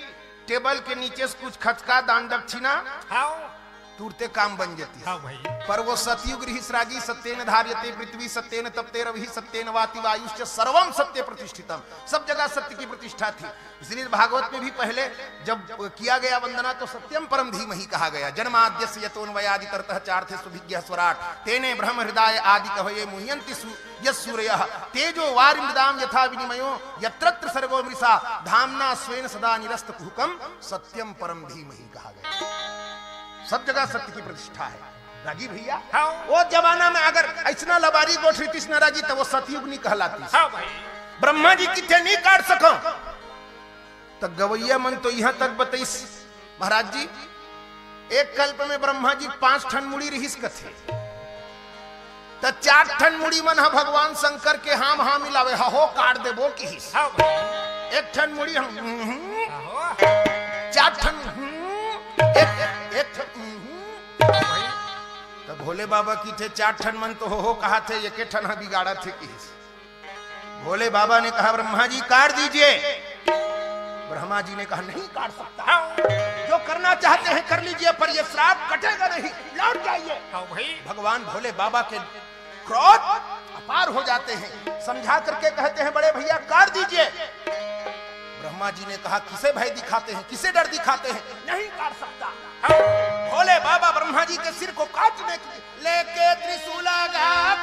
टेबल के नीचे से कुछ खचका दान दक्षिणा, हाँ। तुरते काम बन जाती। हाँ भाई। पर वो सतयुग रहिस रागी, सत्येन धार्यते पृथ्वी, सत्येन तपते रवि, सत्येन वाति वायुश्च, सर्वम सत्य प्रतिष्ठितम, सब जगह सत्य की प्रतिष्ठा थी। इसलिए भागवत में भी पहले जब किया गया वंदना तो सत्यम परम धीमहि कहा गया, जन्माद्यस्य यतोन्वयादितरतः चार्थे सुभिज्ञः स्वराट, तेने ब्रह्म हृदय आदि कवये मुह्यंति सु यस्सूरयः तेजो वारिमृदां यथा विनिमयो यत्रत्र सर्गो मृषा धाम्ना स्वेन सदा निरस्त कुहुकम सत्यम परम धीमहि कहा गया। सब जगह सत्य की प्रतिष्ठा है रागी भैया। हाँ। वो जमाना में अगर ऐसना लबारी गोठ रहितिस ना रागी, तो वो सतयुग नहीं कहलातिस। हाँ भाई। ब्रह्मा जी किथे नहीं काट सको, तो गवैया मन तो यहाँ तक बतइस, महाराज जी, एक कल्प में ब्रह्मा जी पांच ठन मुड़ी रिहिस कथे, त चार ठन मुड़ी मन ह भगवान शंकर के हाम हाम मिलावे, "ह हो, काट देबो," किहिस। हाँ भाई। एक ठन मुड़ी हम, हम्म, आहो। चार ठन, हम्म, एक, एक ठन, हम्म। त भोले बाबा किथे, "चार ठन मन तो हो, हो कहाथे, एके ठन ह बिगाड़ाथे," किहिस। भोले बाबा ने कहा, "ब्रह्मा जी, काट दीजिए।" ब्रह्मा जी ने कहा, "नहीं काट सकता। हाँ। जो करना चाहते हैं, कर लीजिए, पर ये श्राप कटेगा नहीं, लौट जाइए।" हाँ भाई। भगवान भोले बाबा के क्रोध अपार हो जाते हैं, समझा करके कहते हैं, "बड़े भैया, काट दीजिए।" ब्रह्मा जी ने कहा, "किसे भय दिखाते हैं, किसे डर दिखाते हैं? नहीं काट सकता।" हाँ। भोले बाबा ब्रह्मा जी के सिर को काटने के लिए लेके त्रिशूल गा।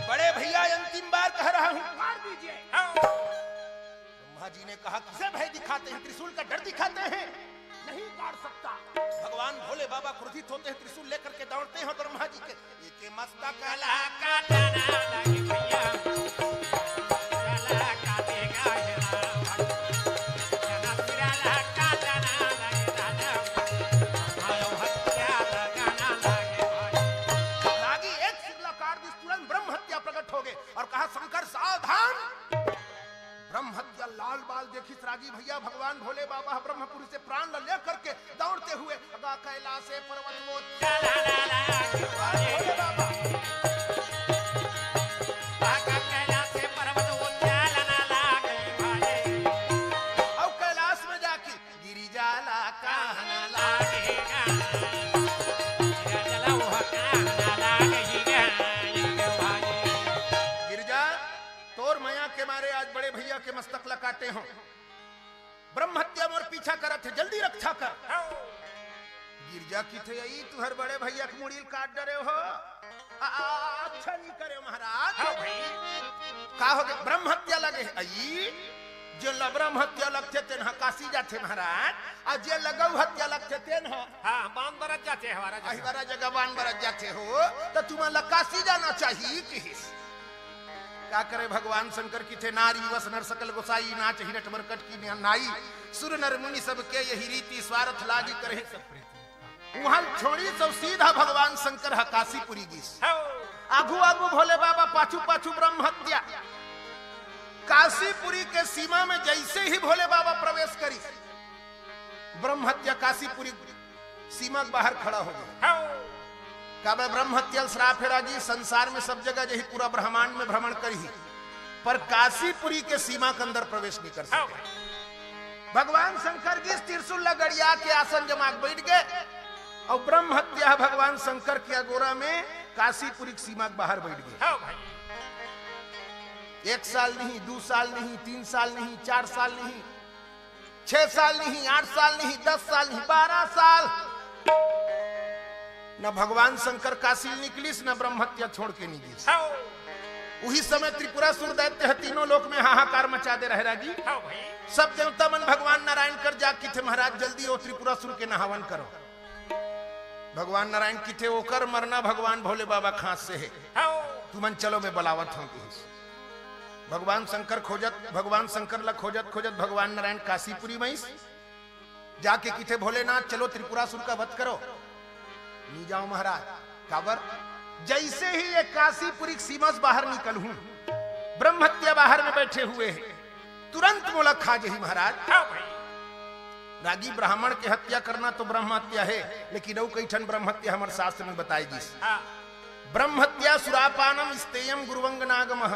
बड़े भैया, अंतिम बार कह रहा हूँ, काट दीजिए। ब्रह्मा जी ने कहा, "किसे भय दिखाते हैं, त्रिशूल का डर दिखाते हैं, नहीं काट सकता।" भगवान भोले बाबा क्रोधित होते हैं, त्रिशूल लेकर के दौड़ते हैं और ब्रह्मा जी के, "एके मस्तक ला काटना लागे भैया, ला काटेगा ये रावण, ला काटना लागे राजा, हत्या लगाना लागे भाई।" लागी एक सिर ला काट दिस, तुरंत ब्रह्म हत्या प्रकट हो गए और कहा, "शंकर सावधान।" ब्रह्म हत्या लाल बाल देखिस रागी भैया, भगवान भोले बाबा ह ब्रह्मपुरी से प्राण ल लेकर के दौड़ते हुए गा कैलाश से पर्वत वो भोले बाबा। अउ कैलाश में जाके गिरिजा ला कहना लागेगा। गिरिजा, तोर मया के मारे आज बड़े भैया के मस्तक ला काटे हो। ब्रह्म हत्या मोर पीछा करत हे, जल्दी रक्षा कर। गिरजा किथे, "अई, तुहर बड़े भैया के मुड़ी ल काट डरे हो।" आ, आ, अच्छा नहीं करे महाराज। हाँ भाई। का हो गए? ब्रह्म हत्या लगे हे। अई, जे ल ब्रह्म हत्या लगथे, तेन ह काशी जाथे महाराज, आ जे ल गौ हत्या लगथे, तेन ह हाँ, बान बरत जाथे, हवारा जगह। अहिवारा जगह बान बरत जाथे हो, त तुमन ल काशी जाना चाहिए किहिस। का करे भगवान शंकर किथे, "नारी विवश नर सकल गोसाई, नाचहि नट मरकट की नाई, सुर नर मुनि सबके यही रीति, स्वार्थ लागी करहि सब प्रीति।" उहाँ छोड़ी सब सीधा भगवान शंकर ह काशीपुरी गिस। आगू आगू भोले बाबा, पाछू पाछू ब्रह्म हत्या। काशीपुरी के सीमा में जैसे ही भोले बाबा प्रवेश करिस, ब्रह्म हत्या काशीपुरी सीमा के बाहर खड़ा हो गया। काबर ब्रह्म हत्या ल श्राप हे रागी, संसार में सब जगह जही पूरा ब्रह्मांड में भ्रमण करिही, पर काशीपुरी के सीमा के अंदर प्रवेश नहीं कर सके। भगवान शंकर जी त्रिशूल ल गड़िया के आसन जमा के बैठ गए और ब्रह्म हत्या भगवान शंकर के अगोरा में काशीपुरी के सीमा के बाहर बैठ गए। एक साल नहीं, दो साल नहीं, तीन साल नहीं, चार साल नहीं, छह साल नहीं, आठ साल नहीं, दस साल नहीं, बारह साल। न भगवान शंकर काशी निकलिस, न ब्रह्म हत्या छोड़ के नहीं गिस। हव। उही समय त्रिपुरासुर दैत्य ह तीनों लोक में हाहाकार मचा दे रहे रागी। हव भाई। सब देवता मन भगवान नारायण कर जा किथे, महाराज जल्दी ओ त्रिपुरासुर के नहावन करो। भगवान नारायण किथे, ओकर मरना भगवान भोले बाबा खास से है। हव। तुमन चलो, मैं बलावत हूँ किहिस। भगवान शंकर खोजत, भगवान शंकर ला खोजत खोजत भगवान नारायण काशीपुरी में आइस। जाके किथे, भोलेनाथ चलो त्रिपुरासुर का वध करो। नी जाओ महाराज। काबर? जैसे ही ये काशीपुरी की सीमा से बाहर निकलहूं, ब्रह्म हत्या बाहर में बैठे हुए हैं, तुरंत मोला खा जही महाराज। हाँ भाई। रागी, ब्राह्मण के हत्या करना तो ब्रह्म हत्या है, लेकिन अउ कई ठन ब्रह्म हत्या हमर शास्त्र में बताए गिस। हाँ। ब्रह्म हत्या सुरापानम स्तेयम गुरुवंग नागमह।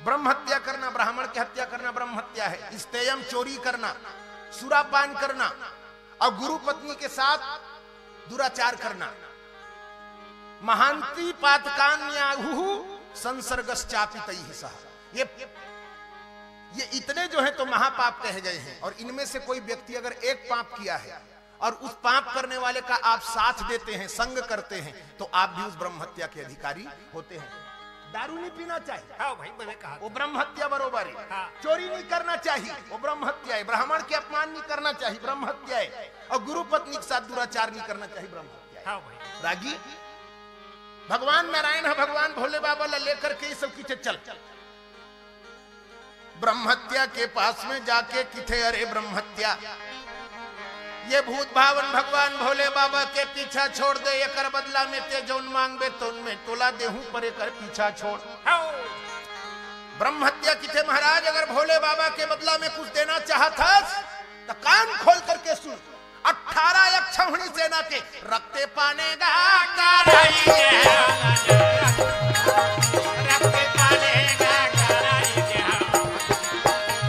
ब्रह्म हत्या करना, ब्राह्मण के हत्या करना ब्रह्म हत्या है। स्तेयम, चोरी करना, सुरापान करना और गुरु पत्नी के साथ दुराचार करना। महांति पातकान्याहुः संसर्गश्चापि तैः सह। ये, ये इतने जो है तो महापाप कहे गए हैं, और इनमें से कोई व्यक्ति अगर एक पाप किया है और उस पाप करने वाले का आप साथ देते हैं, संग करते हैं, तो आप भी उस ब्रह्म हत्या के अधिकारी होते हैं। दारू नहीं पीना चाहिए। हाँ भाई, मैंने कहा वो था। ब्रह्म हत्या बरोबर है। हाँ। चोरी नहीं करना चाहिए, वो ब्रह्म हत्या है। ब्राह्मण के अपमान नहीं करना चाहिए, ब्रह्म हत्या है। और गुरु पत्नी के साथ दुराचार नहीं करना चाहिए, ब्रह्म हत्या है। हाँ भाई। रागी, भगवान नारायण है, भगवान भोले बाबा ला लेकर के ये सब किथे चल। ब्रह्म हत्या के पास में जाके किथे, अरे ब्रह्म हत्या, ये भूत भावन भगवान भोले बाबा के पीछा छोड़ दे, एकर बदला में ते जौन मांगबे तौन में तोला देहूं, पर एकर पीछा छोड़। हौ। ब्रह्म हत्या किथे, महाराज अगर भोले बाबा के बदला में कुछ देना चाहत हस त कान खोल करके सुन। अठारह अक्षौहिणी सेना के रक्त पाने गा कराई के, रक्त पाने गा कराई के,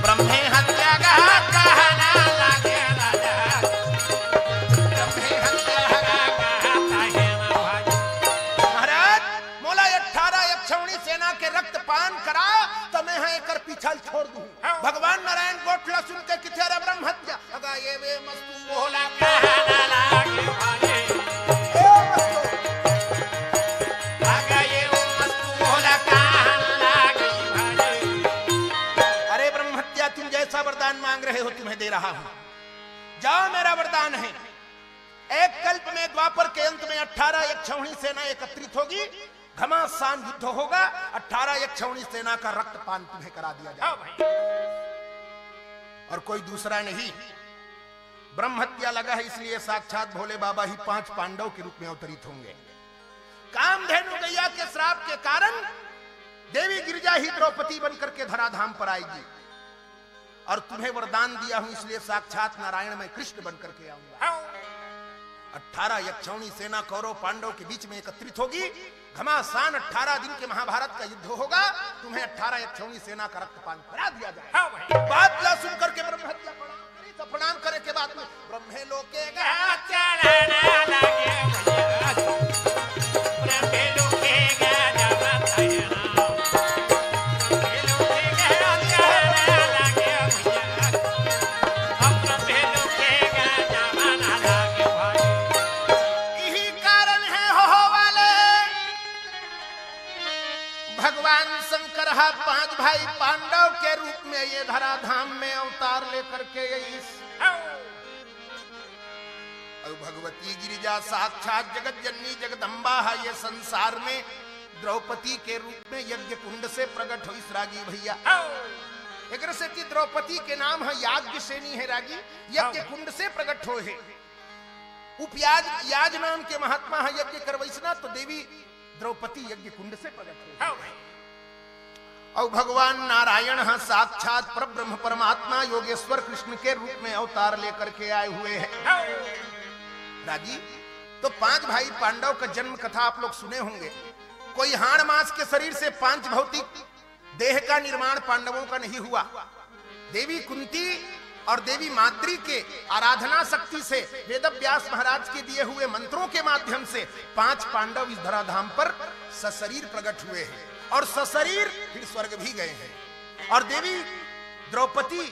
ब्रह्मे हत्या गा कहना लागे राजा, ब्रह्मे हत्या गा कहता है ना भाई। महाराज, मोला अठारह अक्षौहिणी सेना के रक्त पान करा, त मैं ह एकर पीछा ल छोड़ दूं। भगवान नारायण गोठ ला सुन के किथे, अरे ब्रह्म हत्या, अगा ये वे मस्तु भोला कहना लागे भागे। ए मस्तु। अगा ये वे मस्तु भोला कहना लागे भागे। अरे ब्रह्म हत्या, तुम जैसा वरदान मांग रहे हो, तुम्हें दे रहा हूं। जाओ, मेरा वरदान है, एक कल्प में, द्वापर के अंत में अठारह अक्षौहिणी सेना एकत्रित होगी, घमासान युद्ध होगा, अठारह अक्षौहिणी सेना का रक्तपान तुम्हें करा दिया जाएगा। हाँ भाई। और कोई दूसरा नहीं, ब्रह्म हत्या लगा है, इसलिए साक्षात भोले बाबा ही पांच पांडव के रूप में अवतरित होंगे। कामधेनु गैया के श्राप के कारण देवी गिरिजा ही द्रौपदी बन करके धराधाम पर आएगी। और तुम्हें वरदान दिया हूं, इसलिए साक्षात नारायण मैं कृष्ण बन करके आऊंगा। हाँ। अठारह अक्षौहिणी सेना कौरव पांडव के बीच में एकत्रित होगी। घमासान अठारह दिन के महाभारत का युद्ध होगा, तुम्हें अठारह अक्षौहिणी सेना का रक्तपान करा दिया जाए। हाँ भाई। बात ला सुन करके ब्रह्म हत्या प्रणाम करी, तो प्रणाम करे के बाद में ब्रह्मे लोके गा चढ़ना लागे भैया। ब्रह्मे लोके गा जमाता है ना। ब्रह्मे लोके गा चढ़ना लागे भैया। अब ब्रह्मे लोके गा जमाना लागे भाई। यही कारण है हो वाले भगवान शंकर हा पांच भाई पांडव के रूप में ये धराधाम में अवतार लेकर के आइस। और भगवती गिरिजा साक्षात जगत जननी जगदम्बा हा ये संसार में द्रौपदी के रूप में यज्ञ कुंड से प्रकट होइस रागी भैया। एकरे सेती द्रौपदी के नाम है याज्ञसेनी है रागी, यज्ञ कुंड से प्रकट होए है। उपयाज, याज नाम के महात्मा ह यज्ञ करवइस ना, तो देवी द्रौपदी यज्ञ कुंड से प्रकट हो। हाँ भाई। और भगवान नारायण ह साक्षात परब्रह्म परमात्मा योगेश्वर कृष्ण के रूप में अवतार लेकर के आए हुए हैं। हाँ। रागी, तो पांच भाई पांडव का जन्म कथा आप लोग सुने होंगे। कोई हाड़ मांस के शरीर से पांच भौतिक देह का निर्माण पांडवों का नहीं हुआ। देवी कुंती और देवी माद्री के आराधना शक्ति से, वेदव्यास महाराज के दिए हुए मंत्रों के माध्यम से पांच पांडव इस धराधाम पर सशरीर प्रकट हुए हैं और सशरीर फिर स्वर्ग भी गए हैं। और देवी द्रौपदी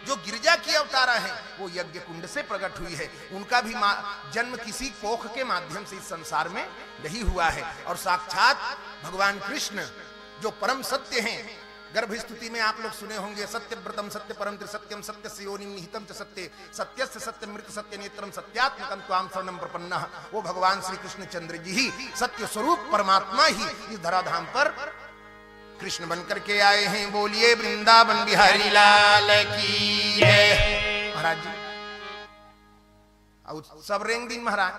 जो गिरजा की अवतारा है, वो यज्ञ कुंड से प्रकट हुई है। उनका भी मा-, जन्म किसी कोख के माध्यम से इस संसार में नहीं हुआ है। और साक्षात भगवान कृष्ण जो परम सत्य हैं, गर्भ स्तुति में आप लोग सुने होंगे, "सत्यव्रतम सत्य परम त्रिसत्यम सत्य से योनिम निहितम च सत्य, सत्यस्य सत्यमृत सत्य नेत्रम सत्यात्मकम त्वाम शरणम प्रपन्नः।" वो भगवान श्री कृष्णचंद्र जी ही, सत्य स्वरूप परमात्मा ही इस धराधाम पर कृष्ण बन करके आए हैं। बोलिए वृंदावन बिहारी लाल की जय। महाराज जी, अउ सब रेंग दिन महाराज,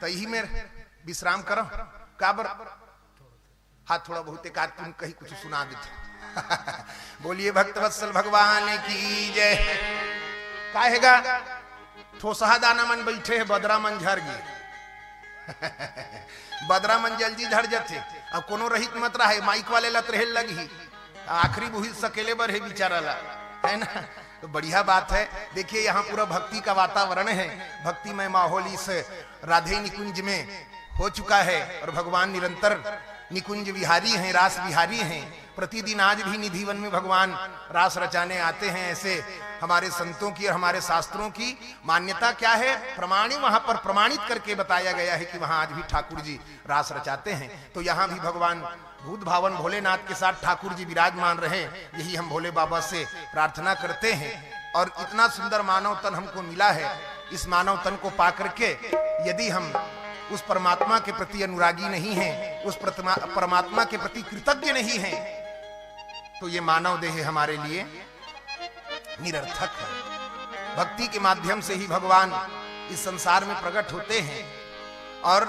त इही मेर विश्राम करो। काबर? हाँ, थोड़ा बहुत एक आध तुम कहीं कुछ सुना देते। बोलिए भक्तवत्सल भगवान की जय। काहेगा? ठोसहा दाना मन बैठे हैं, बदरा मन झर गए। बदरा मन जल्दी झर जाते। अब कोनो रहित मत रहे, माइक वाले लत रहे लगी। आखिरी बुहिल सकेले बर है बेचारा ला, है ना? तो बढ़िया बात है। देखिए, यहाँ पूरा भक्ति का वातावरण है, भक्तिमय माहौल इस राधे निकुंज में हो चुका है और भगवान निरंतर निकुंज विहारी हैं, रास विहारी हैं। प्रतिदिन आज भी निधिवन में भगवान रास रचाने आते हैं। ऐसे हमारे संतों की और हमारे शास्त्रों की मान्यता क्या है, प्रमाणी वहां पर प्रमाणित करके बताया गया है कि वहां आज भी ठाकुर जी रास रचाते हैं। तो यहाँ भी भगवान भूत भावन भोलेनाथ के साथ ठाकुर जी विराजमान रहे, यही हम भोले बाबा से प्रार्थना करते हैं। और इतना सुंदर मानव तन हमको मिला है, इस मानव तन को पा करके यदि हम उस परमात्मा के प्रति अनुरागी नहीं हैं, उस प्रतिमा-, परमात्मा के प्रति कृतज्ञ नहीं हैं, तो ये मानव देह हमारे लिए निरर्थक है। भक्ति के माध्यम से ही भगवान इस संसार में प्रकट होते हैं और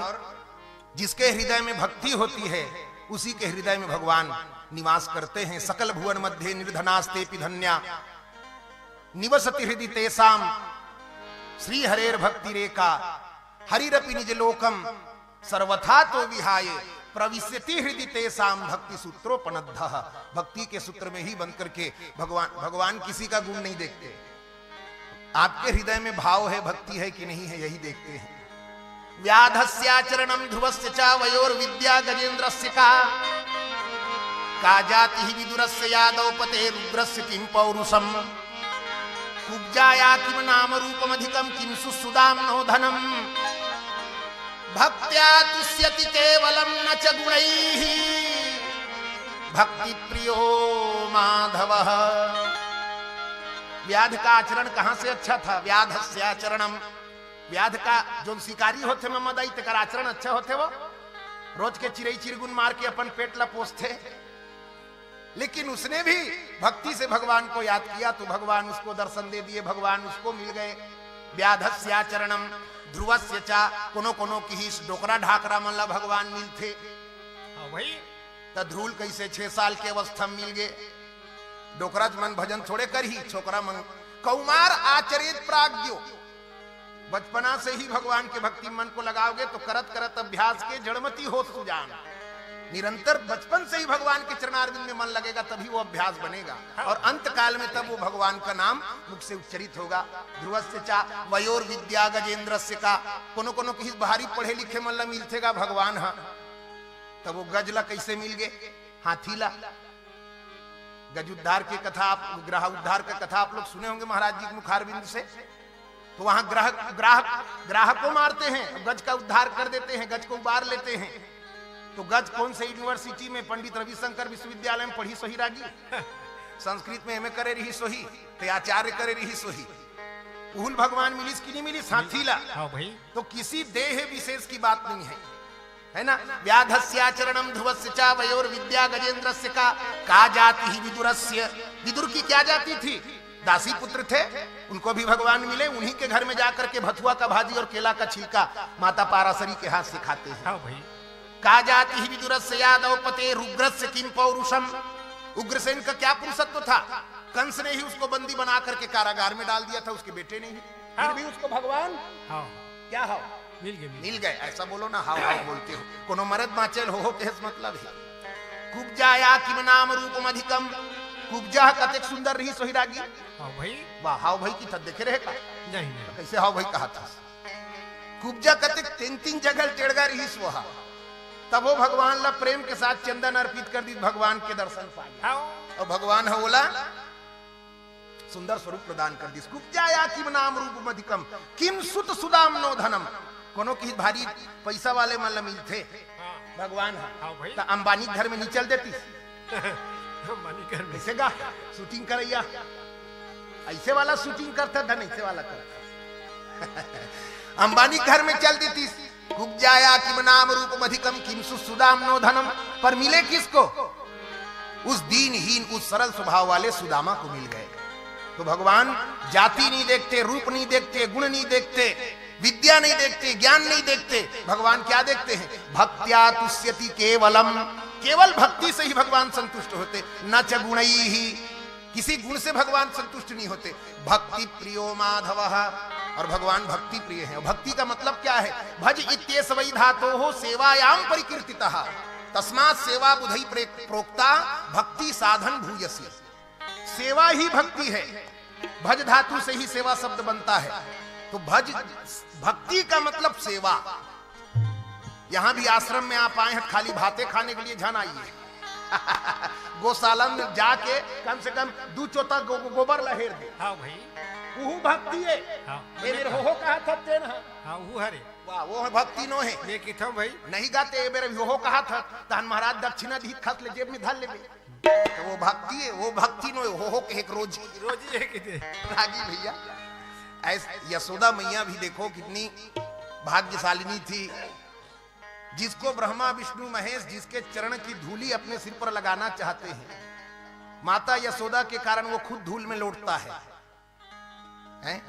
जिसके हृदय में भक्ति होती है, उसी के हृदय में भगवान निवास करते हैं। सकल भुवन मध्य निर्धनास्तेपि धन्या निवसति हृदि तेषाम श्री हरेर भक्तिरेका हरिरपि निज लोकम सर्वथा तो विहाय प्रविश्यति हृदि तेषाम भक्ति सूत्रोपनद्ध। भक्ति के सूत्र में ही बंद करके भगवान, भगवान किसी का गुण नहीं देखते। आपके हृदय में भाव है, भक्ति है कि नहीं है, यही देखते हैं। व्याधस्याचरणम ध्रुवस्य च वयोर्विद्या गजेंद्रस्य का। का जातिः विदुरस्य यादौ पतेरुग्रस्य किं पौरुषम्। कुब्जाया किं नाम रूपमधिकं किं सुसुदां नो धनम्। भक्त्या तुष्यति केवलं न च गुणैः भक्तिप्रियो माधवः। व्याध का आचरण कहाँ से अच्छा था? व्याधस्याचरणम। व्याध का जोन शिकारी होथे ममदाई, तेकर आचरण अच्छा होथे। वो रोज के चिरई चिरगुन मार के अपन पेट ला पोसथे, लेकिन उसने भी भक्ति से भगवान को याद किया तो भगवान उसको दर्शन दे दिए, भगवान उसको मिल गए। व्याधस्याचरणम ध्रुवस्य चा, कोनो कोनो किहिस डोकरा ढाकरा मन ला भगवान मिलथे। हाँ भाई। त ध्रुव ल कइसे छह साल के अवस्था म मिल गे? डोकरा मन भजन थोड़े करही, छोकरा मन। कौमार आचरेत प्राज्ञो, बचपना से ही भगवान के भक्ति मन को लगाओगे तो करत करत अभ्यास के जड़मति होत सुजान। निरंतर बचपन से ही भगवान के चरणारविंद में मन लगेगा तभी वो अभ्यास बनेगा। हाँ। और अंत काल में तब वो भगवान का नाम मुख से उच्चरित होगा। ध्रुवस्य चा वयोर विद्या गजेंद्रस्य का, कोनो कोनो किहिस भारी पढ़े लिखे मन ला मिलथेगा भगवान ह, तब वो गज ला कैसे मिल गे? हाथी ला। गज उद्धार की कथा आप, ग्रह उद्धार का कथा आप लोग सुने होंगे महाराज जी के मुखारविंद से। तो वहां ग्रह, ग्राह, ग्राह को मारते हैं, गज का उद्धार कर देते हैं, गज को उबार लेते हैं। तो गज कौन से यूनिवर्सिटी में, पंडित रविशंकर विश्वविद्यालय में पढ़िस होही रागी? संस्कृत में एमए करे रहिस होही, ते आचार्य करे रहिस होही। उहू ल भगवान मिलिस कि नहीं मिलिस? हाथी ला। हाँ भाई। तो किसी देह विशेष की बात नहीं है, है ना? व्याधस्याचरणम ध्रुवस्य चा वयोर विद्या गजेंद्रस्य का, का जातिः विदुरस्य। विदुर की क्या जाति थी? दासी पुत्र थे, उनको भी भगवान मिले, उन्हीं के घर में जाकर के भथुआ का भाजी और केला का छिलका माता पाराशरी के हाथ से खाते हैं। हाँ भाई। का जातिः विदुरस्य यादव पतेरुग्रस्य किं पौरुषम। उग्रसेन का क्या पुरुषत्व था? कंस ने ही उसको बंदी बना करके कारागार में डाल दिया था, उसके बेटे ने ही। फिर हाँ। भी उसको भगवान हाँ। क्या हाव? मिल गए, मिल गए। मिल गए, ऐसा बोलो ना, हाव हाव बोलते हो। कोनो मरद बाँचेल हो, हो, कहे से मतलब है। कुब्जाया किम नाम रूपम अधिकम। कुब्जा कतेक सुंदर रहिस होही रागी। हाँ भाई। वाह, हाव भाई की था, देखे रहे का? नहीं, नहीं। कैसे हाव भाई कहा था? कुब्जा कतेक तीन तीन जगह टेड़गा रहिस वो हा। तब वो भगवान ला प्रेम के साथ चंदन अर्पित कर दी, भगवान के दर्शन पा गया। हाँ। और भगवान ह बोला, सुंदर स्वरूप प्रदान कर दिस। कुब्जाया किम नाम रूपम अधिकम, किम सुत सुदाम नो धनम। कोनो किहिस भारी पैसा वाले मन ल मिलथे भगवान ह, त अंबानी घर में नहीं चल देतिस। अंबानी घर में। कैसे गा? शूटिंग करैया ऐसे वाला शूटिंग करता, धन ऐसे वाला करता। अंबानी घर में चल देतिस। कुब्जाया किम नाम रूपम अधिकम, किम सुत सुदाम नो धनम। पर मिले किसको? उस दीनहीन, उस सरल स्वभाव वाले सुदामा को मिल गए। तो भगवान जाति नहीं देखते, रूप नहीं देखते, गुण नहीं देखते, विद्या नहीं देखते, ज्ञान नहीं देखते। भगवान क्या देखते हैं? भक्त्या तुष्यति केवलम। केवल भक्ति से ही भगवान संतुष्ट होते, न च गुणैः। किसी गुण से भगवान संतुष्ट नहीं होते। भक्ति प्रियो माधव, और भगवान भक्ति प्रिय है। भक्ति का मतलब क्या है? भज इत्येष वै धातोः सेवायां परिकीर्तितः, तस्मात् सेवा बुधैः प्रे-, प्रोक्ता भक्ति साधन भूयसी। सेवा ही भक्ति है, भज धातु से ही सेवा शब्द बनता है। तो भज, भक्ति का मतलब सेवा। यहाँ भी आश्रम में आप आए हैं, खाली भाते खाने के लिए झन आइए। गौशाला में जाके कम से कम दू चोता गो-, गो-, गोबर लहेर दे। हाँ भाई। उहू भक्ति है। हाँ। ये मेरे हो, हो कहा था तेन, हाँ। हाँ, वो हरे। वाह, वो है भक्ति नो है। मैं किथम भाई। नहीं गाते, ये मेरे हो, हो कहा था, तहन महाराज दक्षिणा दी, खस ले जेब में धर ले। तो वो भक्ति है, वो भक्ति नो है, हो, हो के एक रोजी। रोजी है किते। रागी भैया। ऐस-, यशोदा मैया भी देखो कितनी भाग्यशालिनी थी, जिसको ब्रह्मा विष्णु महेश जिसके चरण की धूली अपने सिर पर लगाना चाहते हैं, माता यशोदा के कारण वो खुद धूल में लोटता है। हैं?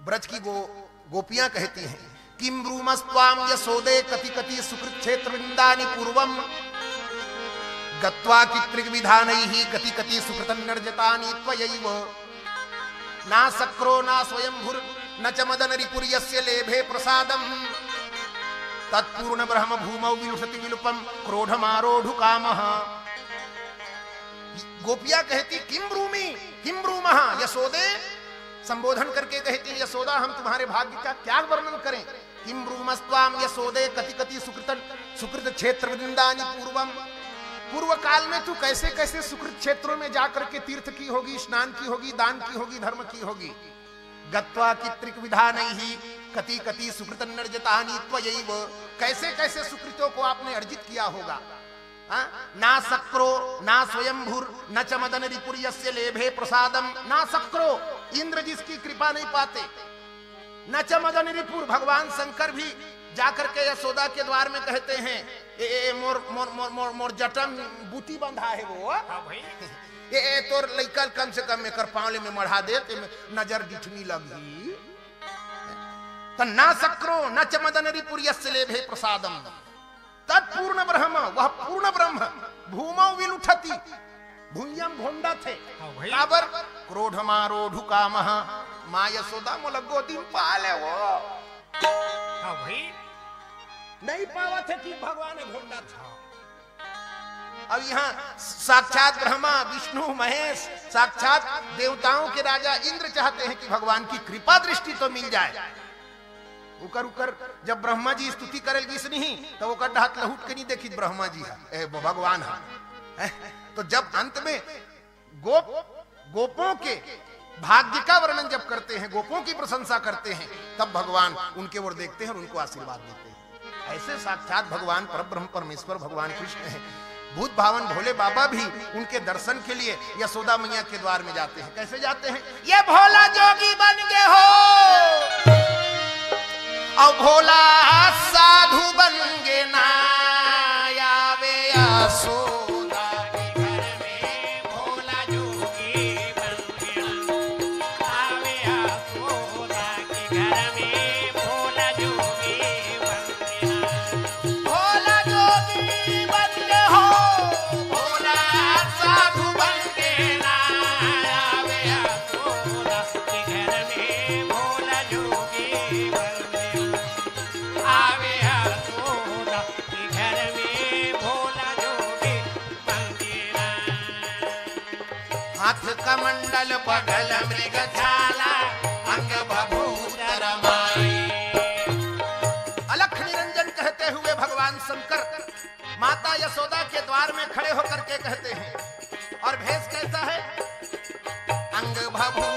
ब्रज की गो-, गोपियां कहती हैं, किं ब्रूमस्त्वां यशोदे कति कति सुकृत क्षेत्र वृंदानि पूर्वम गत्वा कित्रिक विधानैः कति कति सुकृतन्नर्जितानि त्वयैव। ना सक्रो ना स्वयंभुर न च मदन रिपुर्यस्य लेभे प्रसादम। तत्पूर्ण ब्रह्म भूमौ विलुठति विलुपम क्रोधमारोढ़ु कामः। गोपियां कहती, किम ब्रूमि, किम ब्रूमः यशोदे। संबोधन करके कहती, यशोदा, हम तुम्हारे भाग्य का क्या वर्णन करें? किम ब्रूमस्त्वाम यशोदे कति कति सुकृत, सुकृत क्षेत्र वृंदानि पूर्वम। पूर्व काल में तू कैसे कैसे सुकृत क्षेत्रों में जाकर के तीर्थ की होगी, स्नान की होगी, दान की होगी, धर्म की होगी। गत्वा कित्रिक विधानैः कति कति सुकृतन्नर्जितानि त्वयैव। कैसे कैसे सुकृतों को आपने अर्जित किया होगा। हाँ? ना सक्रो ना स्वयंभुर न च मदन रिपुर्यस्य लेभे प्रसादम। ना सक्रो, इंद्र जिसकी कृपा नहीं पाते, न च मदन रिपुर, भगवान शंकर भी जाकर के यशोदा के द्वार में कहते हैं, ए, ए, ए, मोर, मोर, मोर, मोर, मोर जटा में बूटी बंधा है वो। हाँ भाई। ए, ए, तोर लइका ल कम से कम एकर पाँव ले में मढ़ा दे, ते में नजर डिठनी लगही। त ना सक्रो न च मदन रिपुर्यस्य लेभे प्रसादम। तत्पूर्ण ब्रह्म, वह पूर्ण ब्रह्म, भूमौ विलुठति, भुइयां भोंडत हे। हाँ भाई। काबर? क्रोधमारोढ़ु कामः, माँ यशोदा मोला गोदी में पा ले वो। हाँ भाई। नहीं पावत हे कि भगवान हे, भोंडत हे। अब यहाँ साक्षात ब्रह्मा, विष्णु, महेश, साक्षात देवताओं के राजा इंद्र चाहते हैं कि भगवान की कृपा दृष्टि तो मिल जाए। उकर, उकर जब ब्रह्मा जी स्तुति करे लगिस नहीं, तब ओकर डाहर लहुट के नहीं देखिस ब्रह्मा जी ह, ए, भगवान ह। हैं? तो जब अंत में गोप, गोपों के भाग्य का वर्णन जब करते हैं, गोपों की प्रशंसा करते हैं, तब भगवान उनके ओर देखते हैं और उनको आशीर्वाद देते हैं। ऐसे साक्षात भगवान परब्रह्म परमेश्वर भगवान कृष्ण हैं। भूत भावन भोले बाबा भी उनके दर्शन के लिए यशोदा मैया के द्वार में जाते हैं। कैसे जाते हैं? ये भोला जोगी बन गए हो, और भोला साधु बन गए ना, आवे यशोदा के घर में भोला जोगी बन गए ना, आवे यशोदा के घर में भोला जोगी बन गए ना। भोला जोगी बन के हो, भोला साधु बन के ना, आवे यशोदा के घर में भोला जोगी बन के, आवे यशोदा के घर में भोला जोगी बन के ना। हाथ कमंडल बगल मृग छाला, अंग भभूत रमाई। अलख निरंजन कहते हुए भगवान शंकर माता यशोदा के द्वार में खड़े होकर के कहते हैं, और भेष कैसा है? अंग भभूत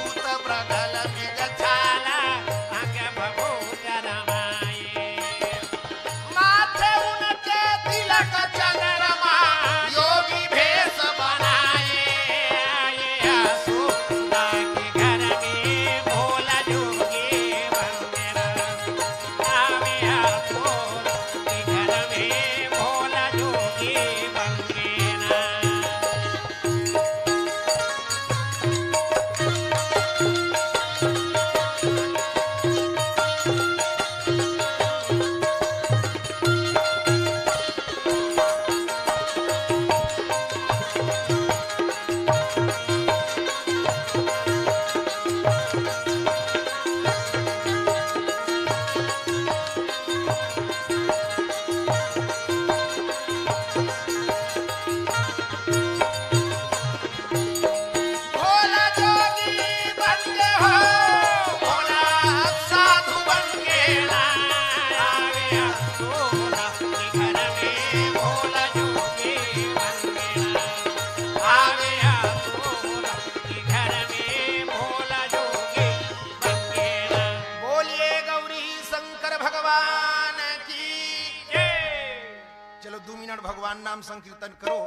संकीर्तन करो,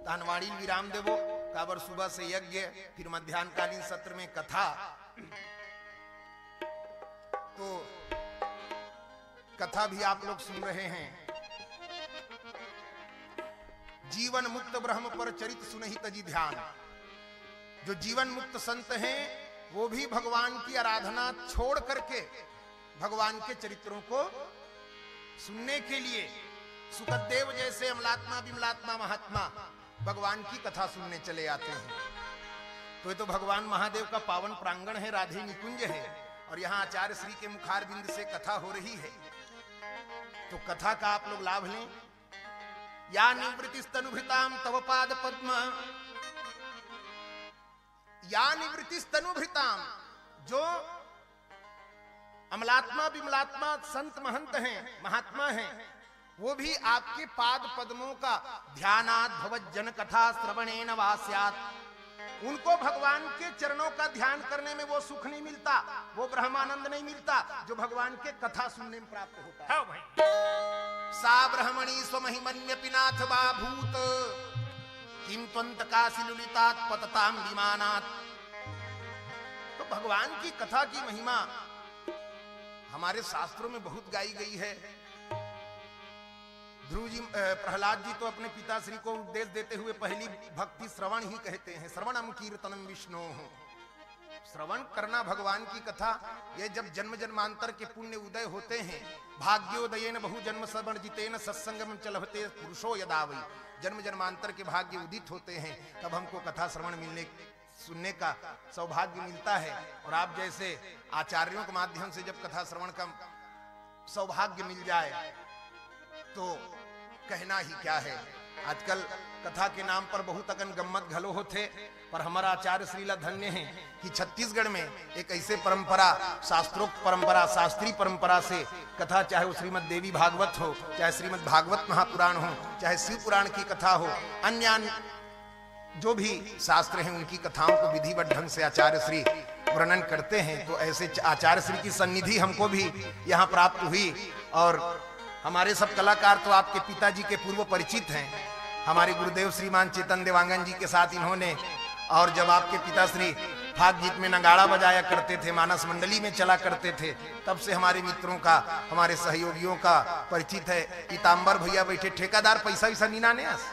तहन वाणी विराम देबो, काबर सुबह से यज्ञ, फिर मध्यान्हकालीन सत्र में कथा। तो कथा भी आप लोग सुन रहे हैं। जीवन मुक्त ब्रह्म पर चरित सुनहि तजि ध्यान। जो जीवन मुक्त संत हैं, वो भी भगवान की आराधना छोड़ करके भगवान के चरित्रों को सुनने के लिए, सुखदेव जैसे अमलात्मा विमलात्मा महात्मा भगवान की कथा सुनने चले आते हैं। तो ये तो भगवान महादेव का पावन प्रांगण है, राधे निकुंज है, और यहाँ आचार्य श्री के मुखारविंद से कथा हो रही है। तो कथा का आप लोग लाभ लें। या निवृत्तिस्तनुभृताम तव पाद पद्म, या निवृत्तिस्तनुभृताम, जो अमलात्मा विमलात्मा संत महंत हैं, महात्मा हैं, वो भी आपके पाद पद्मों का ध्यानात भवत जन कथा श्रवणेन वा स्यात्। उनको भगवान के चरणों का ध्यान करने में वो सुख नहीं मिलता, वो ब्रह्मानंद नहीं मिलता, जो भगवान के कथा सुनने में प्राप्त होता है। हाँ भाई। सा ब्रह्मणी स्वमहिमन्यपि नाथ वा भूत, किम त्वंत काशी लुलितात पतताम विमानात। तो भगवान की कथा की महिमा हमारे शास्त्रों में बहुत गाई गई है। ध्रुव जी, अ, प्रहलाद जी तो अपने पिताश्री को उपदेश देते हुए पहली भक्ति श्रवण ही कहते हैं, श्रवणम कीर्तनम विष्णो। श्रवण करना भगवान की कथा, ये जब जन्म जन्मांतर के पुण्य उदय होते हैं, भाग्योदयेन बहु जन्म श्रवण जितेन सत्संगम च लभते पुरुषो यदा वै, जन्म जन्मांतर के भाग्य उदित होते हैं, तब हमको कथा श्रवण मिलने, सुनने का सौभाग्य मिलता है। और आप जैसे आचार्यों के माध्यम से जब कथा श्रवण का सौभाग्य मिल जाए तो कहना ही क्या है। आजकल कथा के नाम पर बहुत अकन गम्मत घलो होथे, पर हमारा आचार्य श्री ला धन्य है कि छत्तीसगढ़ में एक ऐसे परंपरा, शास्त्रोक्त परंपरा, शास्त्रीय परंपरा से कथा, चाहे वो श्रीमद् देवी भागवत हो, चाहे श्रीमद् भागवत महापुराण हो, चाहे शिव पुराण की कथा हो, अन्य अन्य जो भी शास्त्र हैं, उनकी कथाओं को विधिवत ढंग से आचार्य श्री वर्णन करते हैं। तो ऐसे च-, आचार्य श्री की सन्निधि हमको भी यहाँ प्राप्त हुई। और हमारे सब कलाकार तो आपके पिताजी के पूर्व परिचित हैं। हमारे गुरुदेव श्रीमान चेतन देवांगन जी के साथ इन्होंने, और जब आपके पिताश्री फाग गीत में नगाड़ा बजाया करते थे, मानस मंडली में चला करते थे, तब से हमारे मित्रों का, हमारे सहयोगियों का परिचित है। पीताम्बर भैया बैठे, ठेकेदार पैसा वैसा नी नाने आस।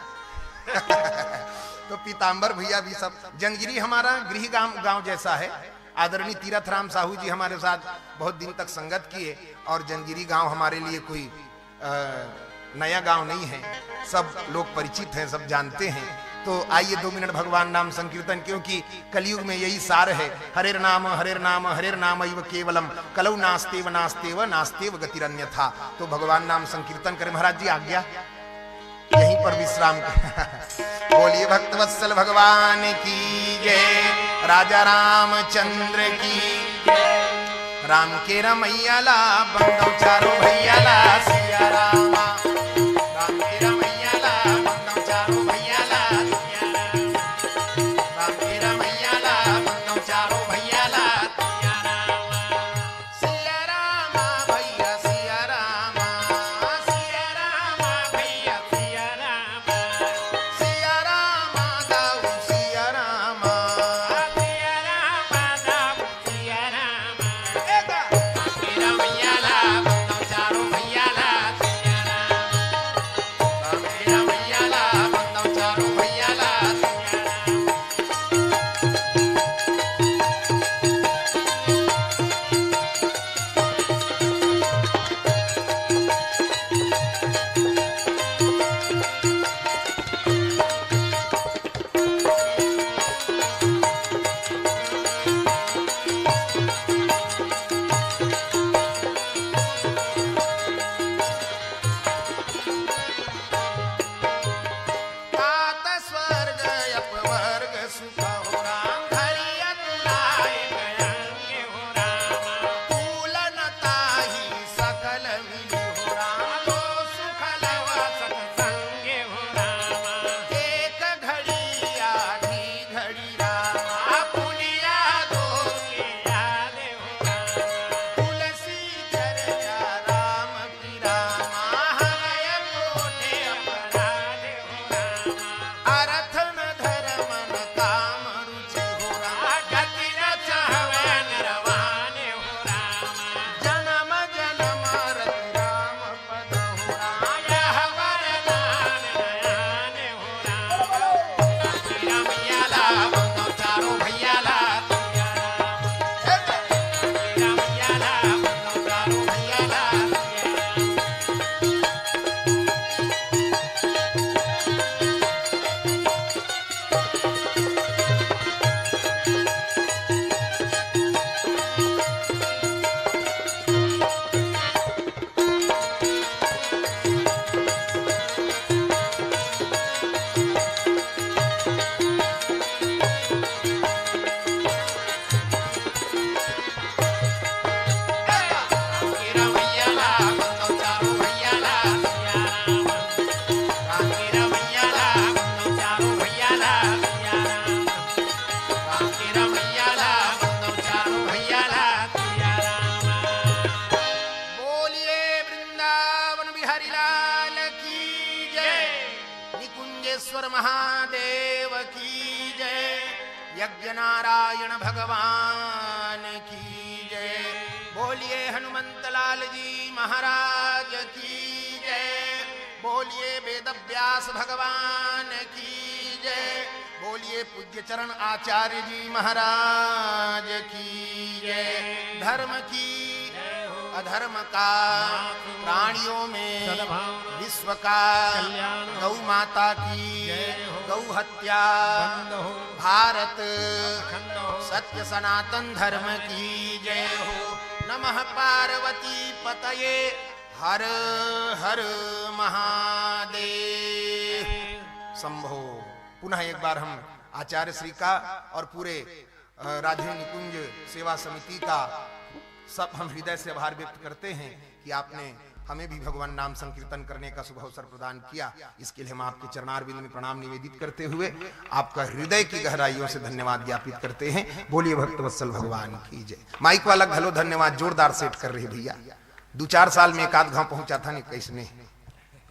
तो पीताम्बर भैया भी सब, जंजगिरी हमारा गृह गांव, गांव जैसा है। आदरणीय तीरथ राम साहू जी हमारे साथ बहुत दिन तक संगत किए, और जंजगिरी गांव हमारे लिए कोई, अ, नया गांव नहीं है, सब लोग परिचित हैं, सब जानते हैं। तो आइए दो मिनट भगवान नाम संकीर्तन, क्योंकि कलयुग में यही सार है, हरेर नाम हरेर नाम हरेर नाम इव केवलम, कलौ नास्तेव नास्तेव नास्तेव गतिरन्यथा। तो भगवान नाम संकीर्तन करें। महाराज जी आज्ञा, यहीं पर विश्राम कर। बोलिए भक्तवत्सल भगवान की जय, राजा रामचंद्र की जय। राम के रमैया ला बंदौ चारों भैया ला सिया रामा। राम के रमैया ला बंदौ चारों भैया ला सिया रामा। राम के रमैया ला बंदौ चारों भैया ला सिया रामा। सिया रामा भैया सिया रामा। सिया रामा भैया सिया रामा। सिया रामा दाऊ सिया रामा। सिया रामा दाऊ सिया रामा। ए गा। राम के रमैया ला बंदौ चारों भैया ला सिया अर्थ न धर्म न काम रुचि हो राम। गति न चाहवै नरवाने हो राम। जन्म जन्म रति राम पद हो राम। यह वरदान नयाने हो राम। राम मैया ला, चारों भैया ला, राम मैया ला, चारों भैया ला। बोलिए वृंदावन बिहारी लाल की जय। निकुंजेश्वर महादेव की जय। यज्ञ नारायण भगवान की जय। बोलिए हनुमंत लाल जी महाराज की जय। बोलिए वेद व्यास भगवान की जय। बोलिए पूज्य चरण आचार्य जी महाराज की जय। धर्म की अधर्म का, प्राणियों में विश्व का, गौ माता की गौ हत्या, भारत सत्य सनातन धर्म की जय हो। नमः पार्वती पतये, हर हर महादेव। शंभो। पुनः एक बार हम आचार्य श्री का और पूरे, अ, राधे निकुंज सेवा समिति का सब हम हृदय से आभार व्यक्त करते हैं कि आपने हमें भी भगवान नाम संकीर्तन करने का शुभ अवसर प्रदान किया। इसके लिए हम आपके चरणारविंद में प्रणाम निवेदित करते हुए आपका हृदय की गहराइयों से धन्यवाद ज्ञापित करते हैं। बोलिए भक्तवत्सल भगवान की जय। माइक वाला घलो धन्यवाद, जोरदार सेट कर रहे भैया। दो चार साल में एक आध गांव पहुंचा था नहीं कैसने।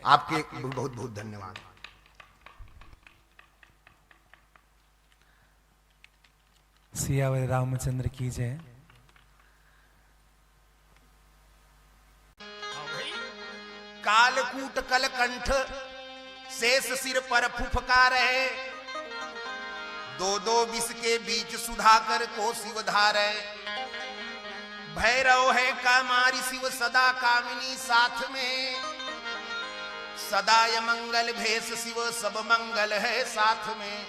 आपके बहुत बहुत धन्यवाद। सियावर रामचंद्र की जय। कालकूट कलकंठ शेष सिर पर फुफकारे, दो दो विष के बीच सुधाकर को शिव धारे। भैरव है कामारी शिव सदा कामिनी साथ में, सदा अमंगल भेष शिव सब मंगल है साथ में।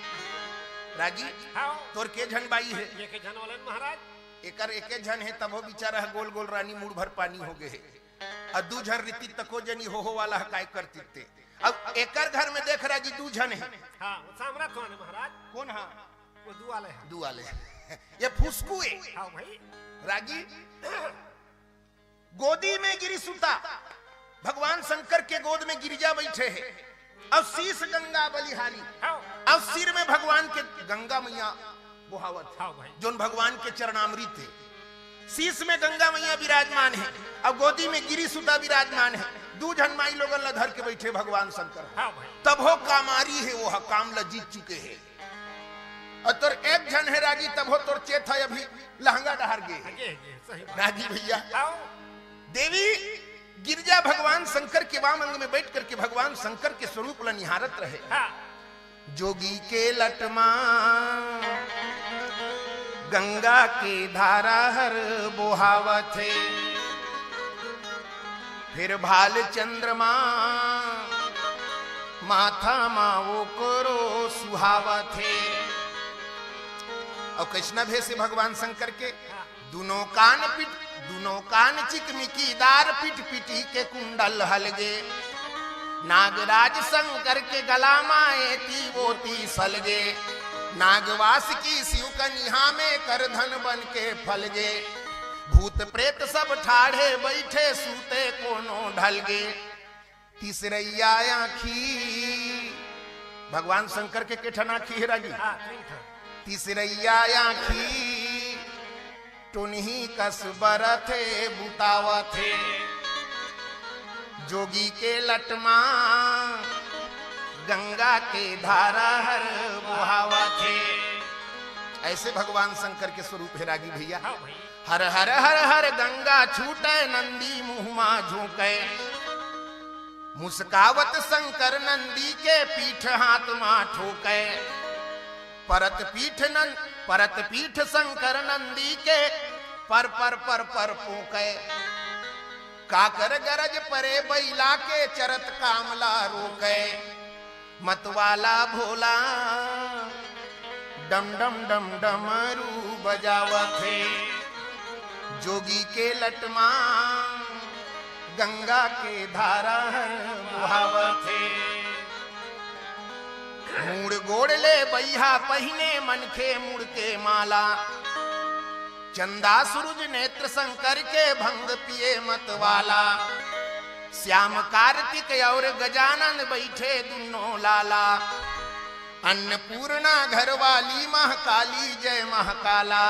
रागी, हाँ। तोर के झन बाई है? एके झन वाले महाराज। एकर एके झन है, तभो बिचारा गोल गोल रानी मुड़ भर पानी हो गए है। अउ दू झन रीति तको जनी हो हो वाला ह काय करतिस ते। अब एकर घर में देख रागी दू झन है। हाँ, वो सामरथ वाले महाराज। कौन हा? वो दू वाले हैं। दू वाले। ये फुसकू है। हाँ भाई। रागी, गोदी में गिरी सुता, भगवान शंकर के गोद में गिरिजा बैठे है, अउ शीश गंगा बलिहारी, हाँ। अउ सिर में भगवान के गंगा मैया बोहावत है, हाँ भाई। जोन भगवान के चरणामृत है। शीश में गंगा मैया विराजमान है, अउ गोदी में गिरी सुता विराजमान है। दू झन माई लोगन ला धर के बैठे भगवान शंकर। हाँ भाई। तभो कामारी है, वो काम ला जीत चुके है। अउ तोर एक झन है रागी, तभो तोर चेत है अभी लहंगा डहार गे। हाँ, ये, ये, सही बात। रागी भैया। हाँ। देवी गिरिजा भगवान शंकर के वाम अंग में बैठ करके भगवान शंकर के स्वरूप ला निहारत रहे। हाँ। जोगी के लट मा गंगा के धारा हर बोहावत हे, फिर भाल चंद्रमा माथा मा ओकरो सुहावत हे। अउ कइसना भेष हे भगवान शंकर के? दुनो कान पिट, दुनो कान चिकमिकीदार, पिट पिटी के कुंडल हलगे। नागराज शंकर के गला मा एती वोती सलगे। नागवासुकी शिव कनिहा में करधन बन के फलगे। भूत प्रेत सब ठाढ़े बइठे सूते कोनो ढलगे। तीसरइया आँखी, भगवान शंकर के के ठन आँखी हे रागी? हाँ, तीन ठन। तीसरइया आँखी टुनही कस बरत हे, बुतावत हे। जोगी के लट मा गंगा के धारा हर बोहावत हे। ऐसे भगवान शंकर के स्वरूप हे रागी भैया। हाँ भाई। हर हर हर हर गंगा छूटे नंदी मुँह मा झोंके। मुस्कावत शंकर नंदी के पीठ हाथ मा ठोके। परत पीठ नंद परत पीठ शंकर नंदी के पर पर पर पर पोंके। काकर गरज परे बइला के चरत काम ला रोके। मतवाला भोला डम डम डम डमरू बजावत हे। जोगी के लट मा गंगा के धारा हर बोहावत हे। मुड़ गोड़ ले बइहा पहिने मनखे मुड़ के माला। चंदा सूरज नेत्र शंकर के भंग पिए मतवाला। श्याम कार्तिक और गजानन बइठे दुनो लाला। अन्नपूर्णा घरवाली महाकाली जय महाकाला।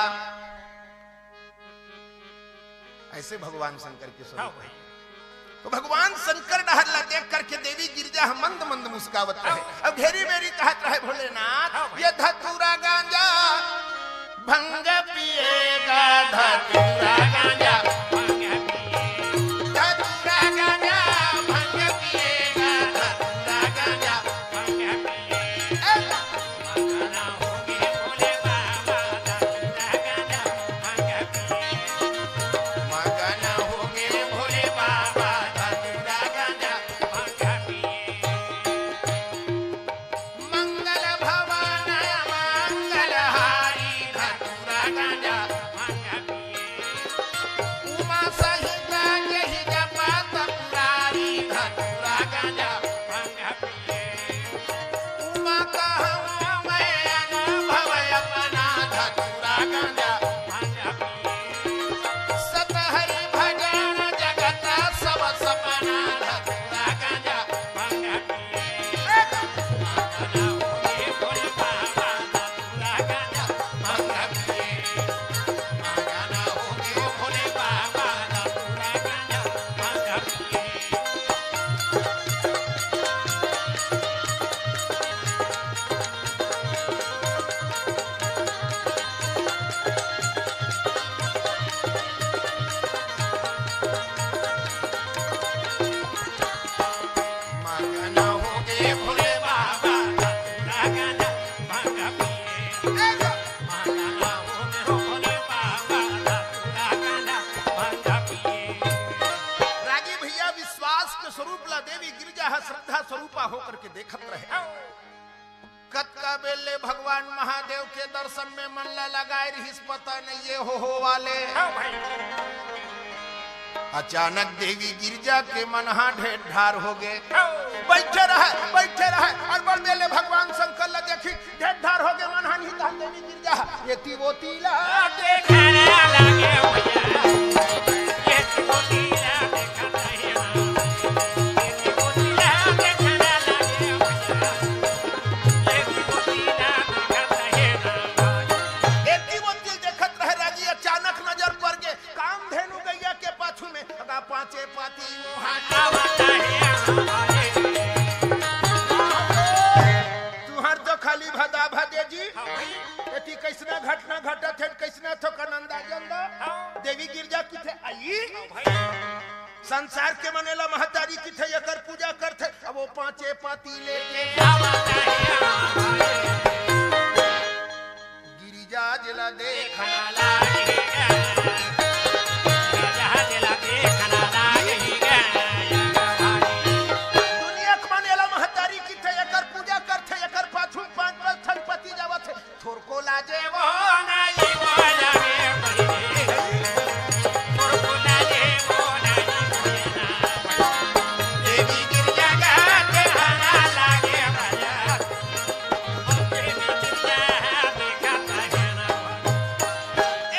ऐसे भगवान शंकर के स्वरूप। हाँ भाई। तो भगवान शंकर डहर ला देख करके देवी गिरजा ह मंद मंद मुस्कावत रहे। हाँ। अब घेरी बेरी कहत रहे, भोलेनाथ, हाँ भाई। ये धतूरा गांजा भंग पिएगा, धतूरा गांजा भंग पिएगा, धतूरा गांजा भंग पिएगा, धतूरा गांजा भंग पिएगा। ए, मगन होगे भोले बाबा, धतूरा गांजा भंग पिए। मगन होगे भोले बाबा, धतूरा गांजा भंग पिए। मंगल भवन मंगलहारी, धतूरा गांजा भंग पिए। उमा सहित जेहि जपत पुरारी, धतूरा गांजा भंग पिए। उमा कहूँ मैं अनुभव अपना, धतूरा गांजा भंग पिए। सत हरि भजन जगत सब सपना, धतूरा गांजा भंग पिए। मगन होगे भोले बाबा, धतूरा गांजा भंग पिए। मगन होगे भोले बाबा, धतूरा गांजा भंग पिए। मगन होगे भोले बाबा, धतूरा गांजा भंग पिए। मगन होगे भोले बाबा, धतूरा गांजा भंग पिए। रागी भैया विश्वास के स्वरूप ला देवी गिरजा ह श्रद्धा स्वरूपा होकर के देखत रहे। कतका बेर ले भगवान महादेव के दर्शन में मन ला लगाए रिहिस, पता नइ ये हो, हो वाले। हाँ भाई। अचानक देवी गिरजा के मन हा ढेर ढार होगे। हाँ। बइठे रहय, बइठे रहय, अउ बड़ बेर ले भगवान शंकर ला देखिस, ढेर ढार होगे मन हा, नहीं तहन देवी गिरजा एती ओती ला। देखना लागे भैया, एती ओती ला देखत हे ना। एती ओती ला देखना लागे भैया, एती ओती ला देखत हे ना। एती ओती देखत रहे रागी, अचानक नजर पर गे कामधेनु गैया के पाछू में, अगा पाँचे पाती मोहा आवत हे हमारे। तुहर तो खाली भदा भदे जी। हाँ भाई। एती कइसना घटना घटत हे, कइसना थोकन अंदाज अंदा। हाँ। देवी गिरजा किथे आई? हाँ भाई। संसार के मन एला महतारी किथे, एकर पूजा करथे, अब वो पाँचे पाती लेके आवत हे हमारे। गिरिजा जेला देखना लागे, गिरिजा जेला देखना लागे। दुनिया के मन एला महतारी किथे, एकर पूजा करथे, एकर पाछू पाँच पाँच ठन पति जावत हे। थोरको लाजे वो नहीं, वो लागे भैया। थोरको लाजे वो नहीं, वो ना। देवी गिरजा गा देखना लागे भैया।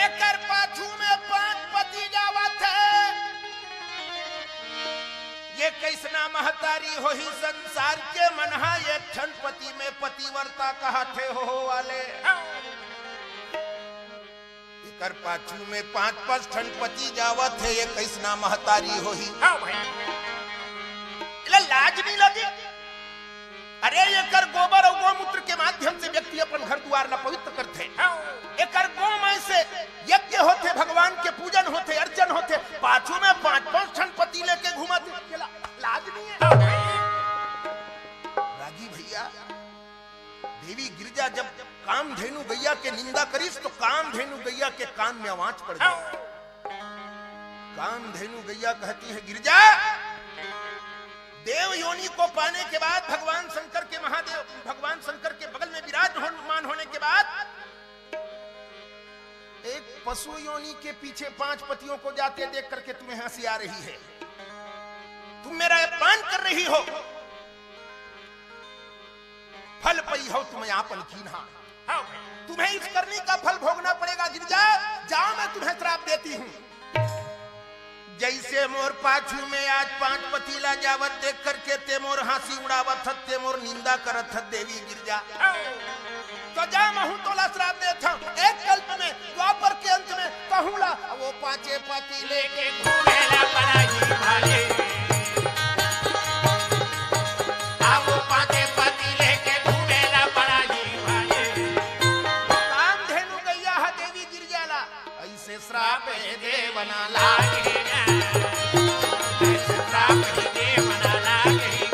एकर पाछू में पाँच पति जावत हे। ये कइसना महतारी होही, संसार के मन हा एक ठन पति में पतिव्रता कहत हे हो वाले। एकर पाछू में पाँच पाँच ठन पति जावत हे, ये कइसना महतारी होही। हाँ भाई। एला लाज नइ लगे? अरे, एकर गोबर अउ गौमूत्र के माध्यम से व्यक्ति अपन घर दुआर ला पवित्र करथे। हाँ। एकर गोमय से यज्ञ होथे, भगवान के पूजन होथे, अर्चन होथे। पाछू में पांच पांच ठन पति लेके घूमत हे, ला-, लाज नहीं है। रागी भैया, देवी गिरजा जब कामधेनु गैया के निंदा करिस, तो कामधेनु गैया के कान में आवाज पड़ गया। कामधेनु गैया कहती है, "गिरजा, देव योनि को पाने के बाद, भगवान शंकर के, महादेव भगवान शंकर के बगल में विराजमान होने के बाद, एक पशु योनि के पीछे पांच पतियों को जाते देख करके तुम्हें हंसी आ रही है, तुम मेरा अपमान कर रही हो।" फल पई हो तुम आपन कीन्हा। हाँ भाई। तुम्हें इस करनी का फल भोगना पड़ेगा गिरजा। जाओ, मैं तुम्हें श्राप देती हूँ। जैसे मोर पाछू में आज पांच पति ला जावत देख करके ते मोर हंसी उड़ावत हत, ते मोर निंदा करत हत देवी गिरजा। हाँ। तो जा, महूं तोला श्राप देत हूँ। एक कल्प में, द्वापर के अंत में कहूँ ला, वो पांचे पति लेके घूमेला पराई भाले। आ वो पांचे पति लेके घूमेला पराई भाले। कामधेनु गैया ह देवी गिरजा ला, ऐसे श्राप हे देव ना लागे। ऐसे श्राप हे देव ना लागे।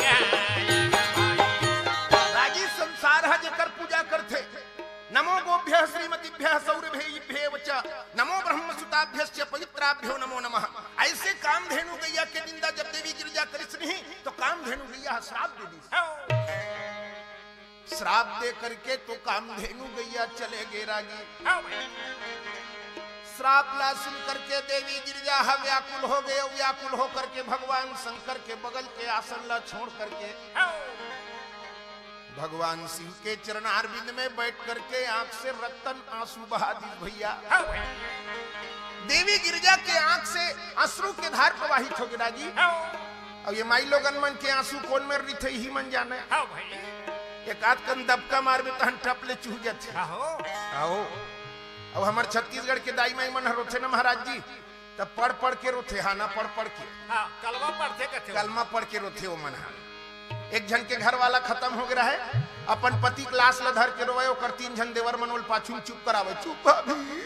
रागी संसार ह जेकर पूजा करथे, नमो गोभ्यः श्रीमतीभ्यः सौरभेयिभ्येव च, नमो ब्रह्मसुताभ्यश्च पवित्राभ्यो नमो नमः। ऐसे कामधेनु गैया के निंदा जब देवी गिरजा करिस नहीं, तो कामधेनु गैया ह श्राप दे दिस। श्राप दे करके तो कामधेनु गैया चले गे रागी। श्राप ला सुन करके देवी गिरजा ह व्याकुल हो गए। व्याकुल हो करके भगवान शंकर के बगल के आसन ला छोड़ करके भगवान शिव के चरणारविंद में बैठ करके आंख से रक्तन आंसू बहा दिस भैया। हाँ भाई। देवी गिरजा के आंख से अश्रु के धार प्रवाहित हो गे रागी। हाँ। अउ ये माई लोगन मन के आंसू कोन मेर रिथे, इही मन जाने। हाँ भाई। एक आध कन दबका मारबे तहन टप ले चूह जथे। हाँ हो। आओ। अब हमर छत्तीसगढ़ के दाई माई मन ह रोथे न महाराज जी, त पढ़ पढ़ के रोथे, हाँ ना, पढ़ पढ़ के। हाँ, कलमा पढ़थे कथे। कलमा पढ़ के रोथे वो मन ह। एक झन के घर वाला खतम हो गे रहय, अपन पति के लाश ल धर के रोवय, ओकर तीन झन देवर मन ओल पाछू म चुप करावय, "चुप भाभी।"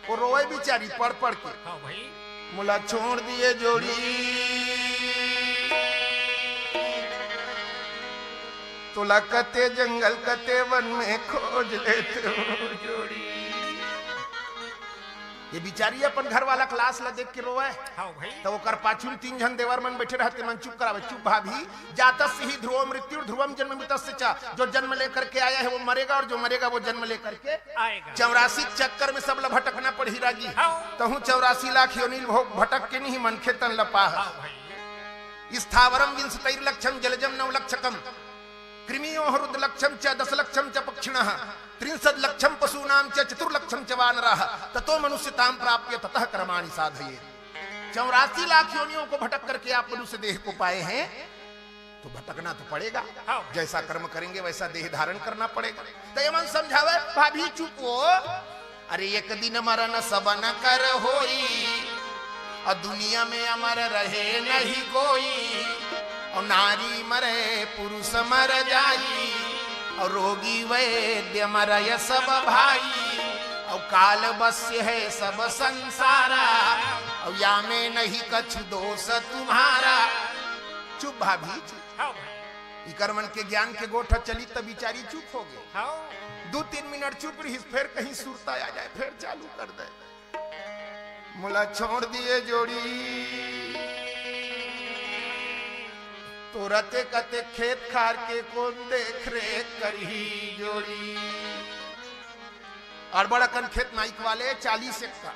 वो रोवय बिचारी पढ़ पढ़ के। हाँ भाई। "मोला छोड़ दिए जोड़ी, तोला कते जंगल कते वन में खोज लेते हो जोड़ी।" ये बिचारी अपन घर वाला के लाश ला देख के रोवय। हाँ भाई। त ओकर पाछू म तीन झन देवर मन बैठे रहय, ते मन चुप करावय, "चुप भाभी, जातस्य हि ध्रुवो मृत्यु, ध्रुवम जन्म मृतस्य च।" जो जन्म लेकर के आया है वो मरेगा, और जो मरेगा वो जन्म लेकर के आएगा। चौरासी चक्कर में सब ला भटकना पड़ही रागी। हाँ। तहूँ चौरासी लाख योनि भोग भटक के नहीं मनखे तन ल पाह। हाँ भाई। स्थावरम विंशतिर्लक्षम जलजम नवलक्षकम। कृमियोः रुद्रलक्षं च दशलक्षं च पक्षिणः, त्रिंशद्लक्षं पशूनां च चतुर्लक्षं च वानराः, ततो मनुष्यतां प्राप्य ततः कर्माणि साधयेत्। चौरासी लाख योनियों को भटक करके आप मनुष्य देह को पाए हैं, तो भटकना तो पड़ेगा। हाँ। जैसा कर्म करेंगे वैसा देह धारण करना पड़ेगा। तो ये मन समझावे, भाभी चुप हो। अरे एक दिन मरण सबन कर होई, अउ दुनिया में अमर रहे नहीं कोई। अउ नारी मरे पुरुष मर जाई, अउ रोगी वैद्य मरय सब भाई। अउ काल बस्य है सब संसारा, अउ या में नहीं कछु दोष तुम्हारा। चुप भाभी चुप। हाँ भाई। इकर मन के ज्ञान के गोठ चली त बिचारी चुप हो गई। हाँ। दू तीन मिनट चुप रहिस, फेर कहीं सुरता आ जाए, फेर चालू कर दे। मोला छोड़ दिए जोड़ी, तोरा ते कते खेत खार के कोन देख रेख करही जोड़ी। अड़बड़ अकन खेत नाइक वाले चालीस एकड़।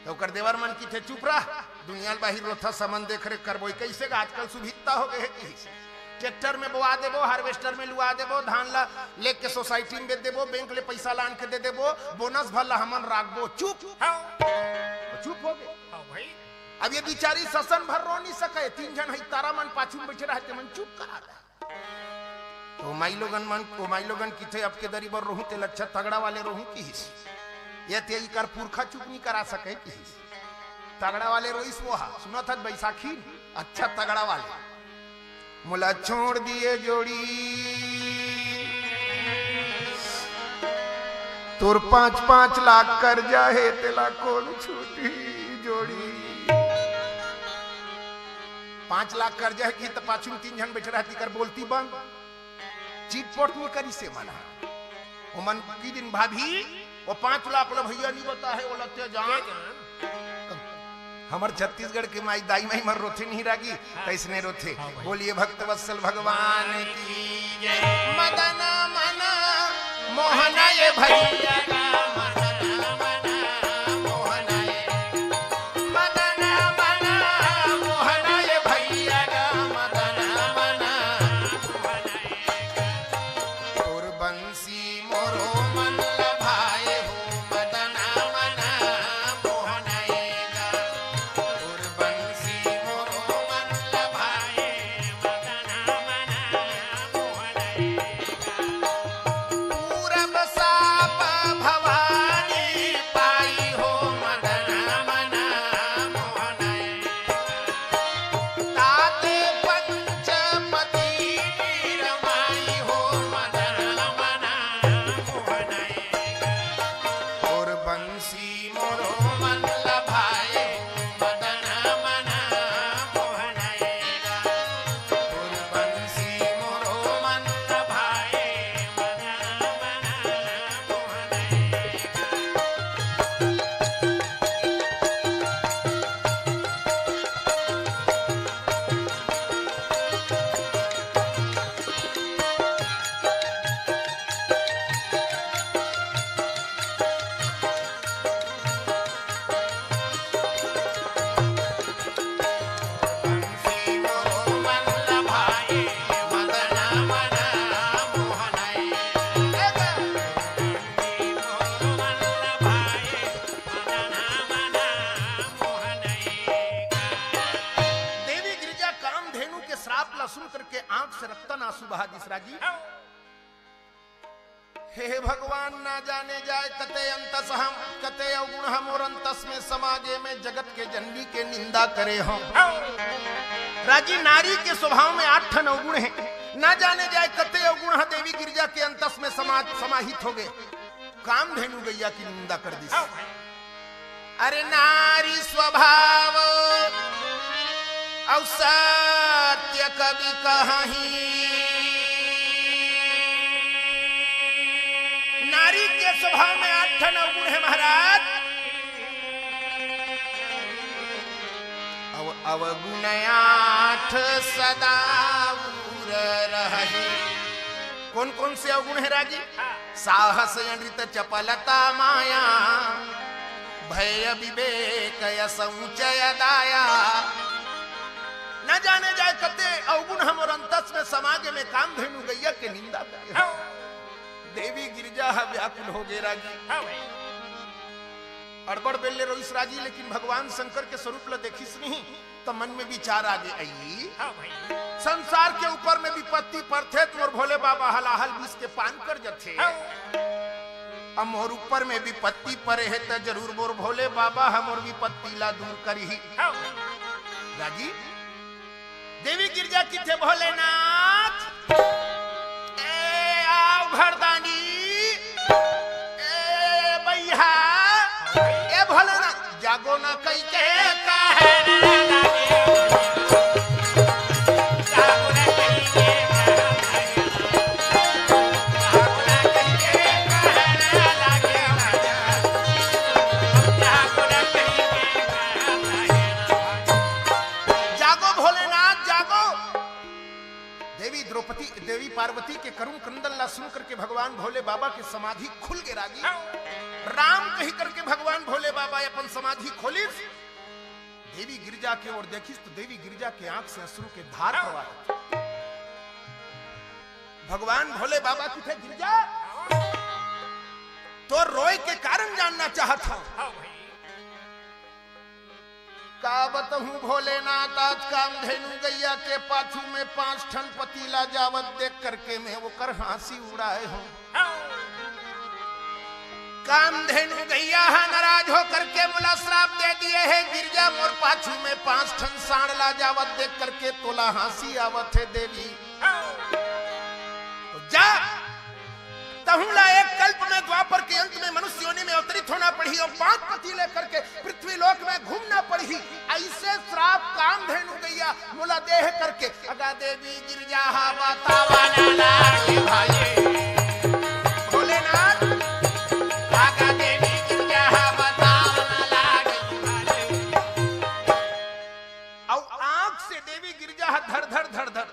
त ओकर देवर मन किथे, "चुप रह, दुनिया ल बाहिर रोथा, समन देख रेख करबो।" कइसे गा, आजकल सुभिता हो गए हे कि ट्रैक्टर में बोआ देबो, हार्वेस्टर में लुआ देबो, धान ला लेके सोसाइटी में बेच देबो, बैंक ले पैसा लान के दे देबो, बोनस भर ला हमन राखबो। चुप। हाँ। चुप हो गए। हाँ भाई। अब ये बिचारी ससन भर रो नहीं सके, तीन झन है तारा मन पाछू में बैठे रहे, ते मन चुप करा दे। तो माई लोगन मन, ओ माई लोगन किथे, "अब के दरी बर रोहूं, तेला अच्छा तगड़ा वाले रोहूं," किहिस। ये ते इकर पुरखा चुप नहीं करा सके किहिस। तगड़ा वाले रोइस वो हा, सुनत हत बैसाखी, अच्छा तगड़ा वाले। मोला छोड़ दिए जोड़ी। तोर पाँच पाँच लाख कर्जा हे, तेला कोन छूटी जोड़ी। पाँच लाख कर्जा हे कि त पाछू में तीन झन बैठे रहती कर बोलती बंद। चिटपोट नहीं करी से मना। ओमन की दिन भाभी, वो पाँच लाख ला भैया नहीं बता हे, वो लत्या जान। हमर छत्तीसगढ़ के माई दाई माई मन रोथे नहीं रागी, हाँ। कैसने रोथे? हाँ भाई। बोलिए भक्त वत्सल भगवान की जय। मदन मन मोहन ये भैया। मदन मन मोहन ये भैया। मदन मन मोहन ये। तोर बंसी मोरो मन लभाए हो, मदन मन मोहन ये। तोर बंसी मोरो मन लभाए, मदन मन मोहन ये। पूरब साप भवानी पाई हो, मदन मन मोहन ये। ताते पंचपति नीर माई हो, मदन मन मोहन ये। तोर बंसी मोरो मन लभाए हो, मदन मन मोहन ये। तोर बंसी मोरो मन लभाए, मदन मन मोहन ये। देवी गिरिजा कामधेनु के श्राप ला सुन करके आंख से रक्तन आंसू बहा दिस रागी। हे, हे भगवान, ना जाने जाए कते अंतस हम, कते अवगुण हम और अंतस में समा गे, मैं जगत के जननी के निंदा करे हंव। रागी नारी के स्वभाव में आठ ठन अवगुण हे, ना जाने जाए कते अवगुण ह देवी गिरजा के अंतस में समा-, समाहित हो गे। कामधेनु गैया की निंदा कर दिस। अरे नारी स्वभाव अउ सत्य कवि कहहीं। नारी के स्वभाव में आठ ठन अवगुण हे महाराज। अव-, अवगुण आठ सदा उर रहहि। कौन कौन से अवगुण हे रागी? साहस अनृत चपलता माया, भय विवेक असंचय दाया। न जाने जाए कते अवगुण हमर अंतस में समा गे, में कामधेनु गैया के निंदा करे। देवी गिरजा ह व्याकुल हो गे रागी। हाँ भाई। अड़बड़ बेले रोइस रागी, लेकिन भगवान शंकर के स्वरूप ल देखिस नहीं। त मन में विचार आगे अई, हाँ भाई। संसार के ऊपर में विपत्ति परथे त मोर भोले बाबा हलाहल विष के पान कर जथे। हाँ। अब मोर ऊपर में विपत्ति परे हे त जरूर मोर भोले बाबा ह मोर विपत्ति ला दूर करिही। हाँ। रागी, देवी गिरजा किथे भोलेनाथ, ए आओ घरदानी, ए बइहा, ए भोलेनाथ, जागो ना कई के कहे। जागो भोलेनाथ, जागो। देवी द्रौपदी, देवी पार्वती के करुण क्रंदन ला सुन करके भगवान भोले बाबा के समाधि खुल गे रागी। राम कही करके भगवान भोले बाबा अपन समाधि खोलिस। देवी गिरजा के ओर देखिस त देवी गिरजा के आंख से अश्रु के धार प्रवाहित। भगवान भोले बाबा किथे गिरजा, तोर रोए के कारण जानना चाहत हंव। का बतहूं भोलेनाथ, आज कामधेनु गैया के पाछू में पांच ठन पति ला जावत देख करके में ओकर हांसी उड़ाए हंव। कामधेनु गैया ह नाराज करके मोला श्राप दे दिए हे गिरजा, मोर पाछू में पांच ठन सांड़ ला जावत देख करके तोला हंसी आवत हे देवी। तो जा, तहूं ला एक कल्प में द्वापर के अंत में मनुष्य योनि में अवतरित होना पड़ही अउ पांच पति लेकर के पृथ्वी लोक में घूमना पड़ही। अइसे श्राप कामधेनु गइया मोला देह करके। अगा देवी गिरजा हा बतावा ना लागे भाई, भोलेनाथ। अगा देवी गिरजा हा बतावा ना लागे भाई। अउ आंख से देवी गिरजा हा धर धर धर धर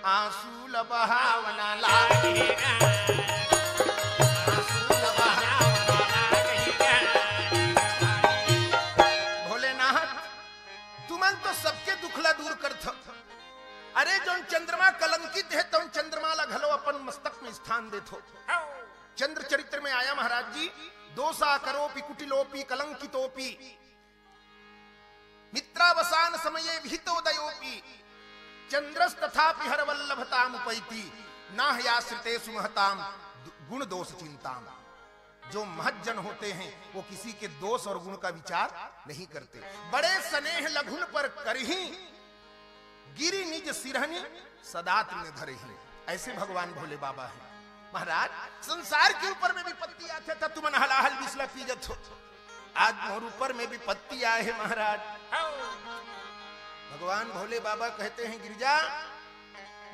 आंसू ल बहावना लागे। आंसू ल बहावना लागे। भोलेनाथ, तुमन तो सबके दुख ला दूर करथो। अरे, जौन चंद्रमा कलंकित हे, तौन चंद्रमा ला घलो अपन मस्तक में स्थान देथो। चंद्र चरित्र में आया महाराज जी, दोषा करोपि कुटिलोपि कलंकितोपि मित्रावसान समये विहितोदयोपि चंद्रस्तथापि हरवल्लभतामुपैति नाह्याश्रितेषु महतां दु-, गुण दोष चिंताम। जो महज्जन होते हैं, वो किसी के दोष और गुण का विचार नहीं करते। बड़े स्नेह लघुन पर करही, गिरि निज सिरहनि सदा तृण धरही। ऐसे भगवान भोले बाबा हैं। महाराज, संसार के ऊपर में विपत्ति आथे त तुमन हलाहल बिसला पीजत हो। आज मोर ऊपर में विपत्ति आए हे महाराज। भगवान भोले बाबा कहते हैं, गिरजा,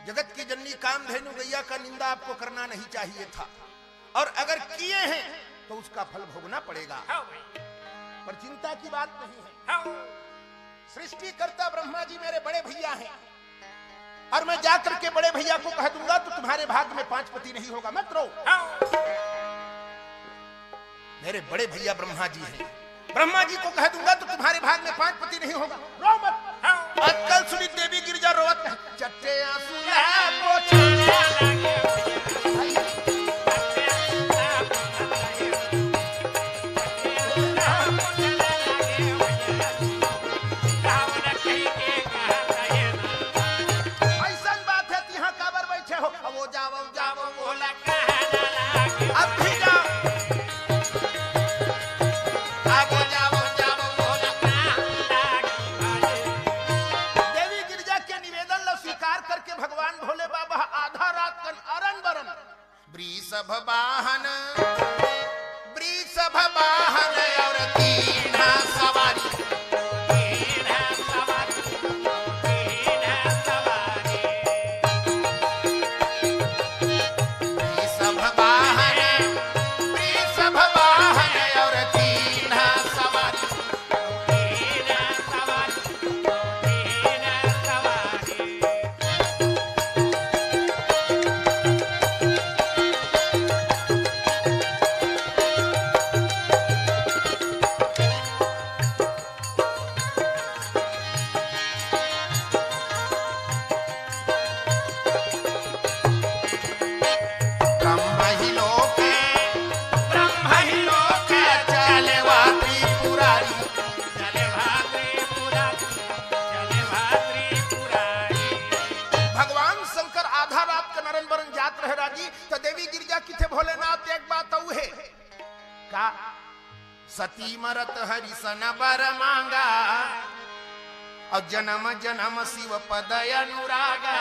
जगत की जननी कामधेनु गैया का निंदा आपको करना नहीं चाहिए था, और अगर किए हैं तो उसका फल भोगना पड़ेगा। पर चिंता की बात नहीं है। सृष्टिकर्ता ब्रह्मा जी मेरे बड़े भैया हैं, और मैं जा करके बड़े भैया को कह दूंगा तो तुम्हारे भाग्य में पांच पति नहीं होगा, मत रो। मेरे बड़े भैया ब्रह्मा जी हैं, ब्रह्मा जी को कह दूंगा तो तुम्हारे भाग में पांच पति नहीं होगा, रो मत। अतका ल सुनित देवी गिरजा रोवत हे, चट्टे आंसू ला पोछे। अइसन बात हे, तिहां काबर बइठे हो? अब वो जावव, जावव, बोला कहा ना लागे। अब भी जाओ। अब वो जावव, जावव, बोला कहा ना लागे। देवी गिरजा के निवेदन ला स्वीकार करके भगवान भोले बाबा आधा रात कन अरन बरन वृषभ वाहन, वृषभ वाहन और तीन सवारी, तीन सवारी, तीन सवारी। वृषभ वाहन, वृषभ वाहन और तीन सवारी, तीन सवारी। ब्रह्म ही लोक, ब्रह्म ही लोक चले वा त्रिपुरारी। भगवान शंकर आधा रात के नरन बरन जात रहे राजी, त देवी गिरजा किथे भोलेनाथ एक बात अउ हे का? सती मरत हरि सन बर मांगा, अउ जनम जनम शिव पद अनुरागा।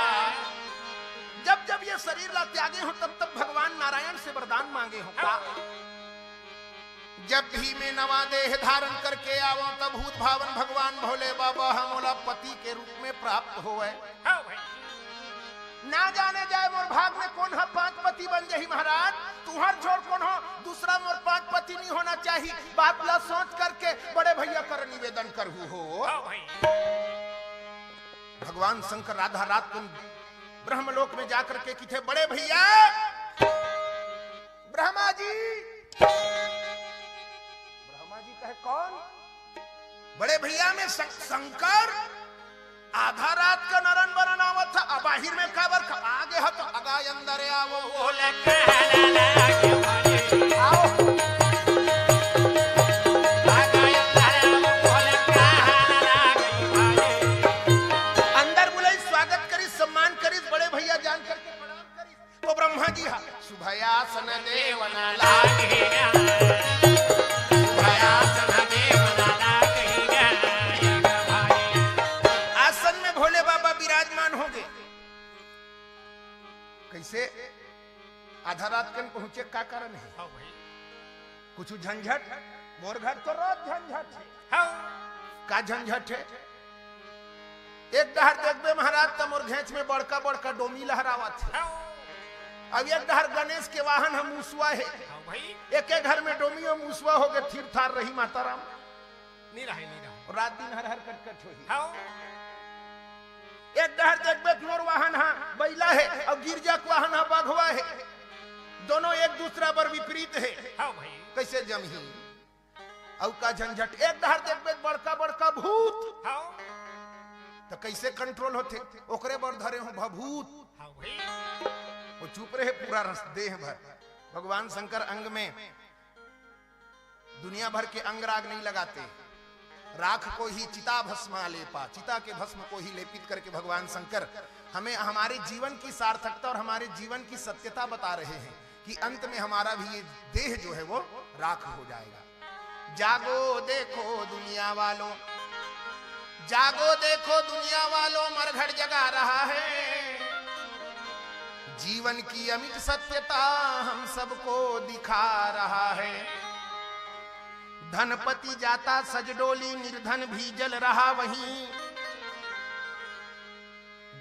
जब जब ये शरीर ला त्यागे हो, तब तब भगवान नारायण से वरदान मांगे हो का? जब भी मैं नवा देह धारण करके आवं, तब भूत भावन भगवान भोले बाबा ह मोला पति के रूप में प्राप्त होवय। हाँ भाई। ना जाने जाए मोर भाग में कोन ह पांच पति बन जाही महाराज, तुहर छोड़ कोनो दूसरा मोर पांच पति नहीं होना चाहिए। बात ला सोच करके बड़े भैया कर निवेदन करहू हो। हाँ भाई। भगवान शंकर आधा रात को ब्रह्मलोक में जाकर के किथे, बड़े भैया, ब्रह्मा जी, ब्रह्मा जी कहे, कौन? बड़े भैया में शं-, शंकर आधा रात का नरन बरन आवत था, अब आहिर में काबर का आगे हो तो अगा अंदर आवो, बोले कहना लागे भाई। आओ। अंदर बुलाई, स्वागत करी, सम्मान करी, बड़े भैया जान करके प्रणाम करी। तो ब्रह्मा जी हा, शुभयासन देवन लागे, शुभयासन कन पहुंचे, का कारण हे? हाँ भाई। कुछ झंझट? मोर घर तो रोज झंझट हे। हाँ। का झंझट हे? एक डहर देखबे महाराज, त मोर घेंच में बड़का बड़का डोमी लहरावत हे। हाँ। अब एक डहर गणेश के वाहन ह मूसवा हे। हाँ भाई। एक एक घर में डोमी अउ मूसवा होगे, थीर थार रही माता राम। नहीं रहे, नहीं रहे। रात दिन हर हर कटकट होही। हाँ। एक डहर देखबे त मोर वाहन ह बइला हे अउ गिरजा के वाहन ह बघवा हे। दोनों एक दूसरा बर विपरीत हे। हाँ भाई। कइसे जमही? अउ का झंझट, एक डहर देखबे त बड़का बड़का भूत। हाँ। त कइसे कंट्रोल होथे? ओकरे बर धरे हों भभूत। हाँ भाई। वो चुप रहे पूरा रस देह भर। भगवान शंकर अंग में दुनिया भर के अंग राग नहीं लगाते। राख को ही चिता भस्म आलेपा, चिता के भस्म को ही लेपित करके भगवान शंकर हमें हमारे जीवन की सार्थकता और हमारे जीवन की सत्यता बता रहे हैं कि अंत में हमारा भी ये देह जो है वो राख हो जाएगा। जागो देखो दुनिया वालों, जागो देखो दुनिया वालों, मरघट जगा रहा है। जीवन की अमिट सत्यता हम सबको दिखा रहा है। धनपति जाता सजडोली, निर्धन भी जल रहा वहीं।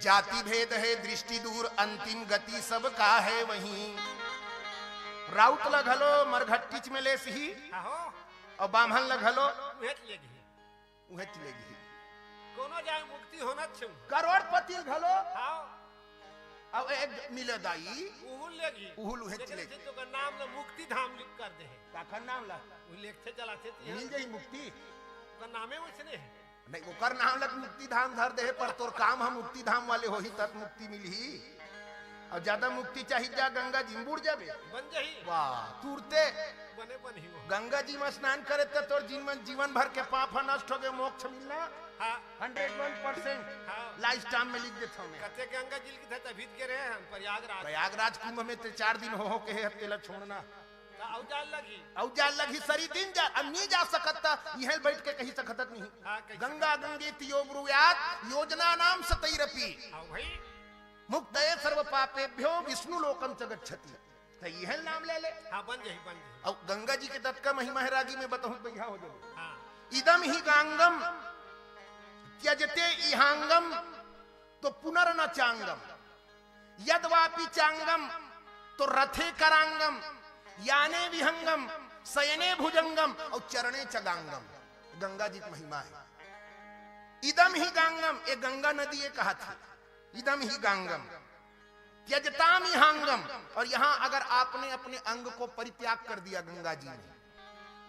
जाति भेद है दृष्टि दूर, अंतिम गति सबका है वहीं। राउत ल घलो मरघट्टीच में लेसही, आहो। अउ बाम्हन ल घलो उहेच लेगही। उहेच लेगही। कोनो जाए मुक्ति होना छे। करोड़पति ल घलो। हाँ। अब एक मिले दाई। उहुल लेगही। उहुल उहेच लेगही। तो ओकर नाम ल मुक्ति धाम लिख कर दे हे। काखर नाम ल? वो लिखथे चलाथे तो मिल जाही मुक्ति। ओकर नामे वइसने हे। नहीं, ओकर नाम ल मुक्ति धाम धर दे हे, पर तोर काम ह मुक्ति धाम वाले होही, तब मुक्ति मिलही। अउ ज्यादा मुक्ति चाही, जा गंगा जी में बुड़ जाबे। बन जाही। वाह, तुरते। बने बनही वो। गंगा जी में स्नान करे त तोर जीवन, जीवन भर के पाप ह नष्ट होगे, मोक्ष मिलना। हाँ। हंड्रेड वन परसेंट। हाँ। लाइफ टाइम में लिख देथव मैं। कते गंगा जी लिखथे, तभी त गे रहे हम प्रयागराज। प्रयागराज कुंभ में ते चार दिन हो, हो के हे, तेला छोड़ना। त अउ जाए लगही। अउ जाए लगही, सरी दिन जा, अब नहीं जा सकत त इहें बइठ के कहि सकत नहीं। हाँ, कहि गंगा सकत। गंगेति यो ब्रुयात योजनानाम सतैरपि। हाँ भाई। मुक्तये सर्व पापेभ्यो विष्णु लोकम च गच्छति। त इहें नाम ले ले। हाँ, बन जाही, बन जाही। अउ गंगा जी के दतका महिमा हे रागी में बताहूं, बढ़िया हो जाए। हाँ। इदम ही गांगम त्यजते इहांगम तो पुनर्न चांगम। यद्वापि चांगम तो रथे करांगम, याने विहंगम, शयने भुजंगम अउ चरणे च गांगम। गंगा जी के महिमा हे। इदम ही गांगम, ये गंगा नदी ये कहत हे, इदम ही गांगम, त्यजताम इहांगम। और यहाँ अगर आपने अपने अंग को परित्याग कर दिया गंगा जी में,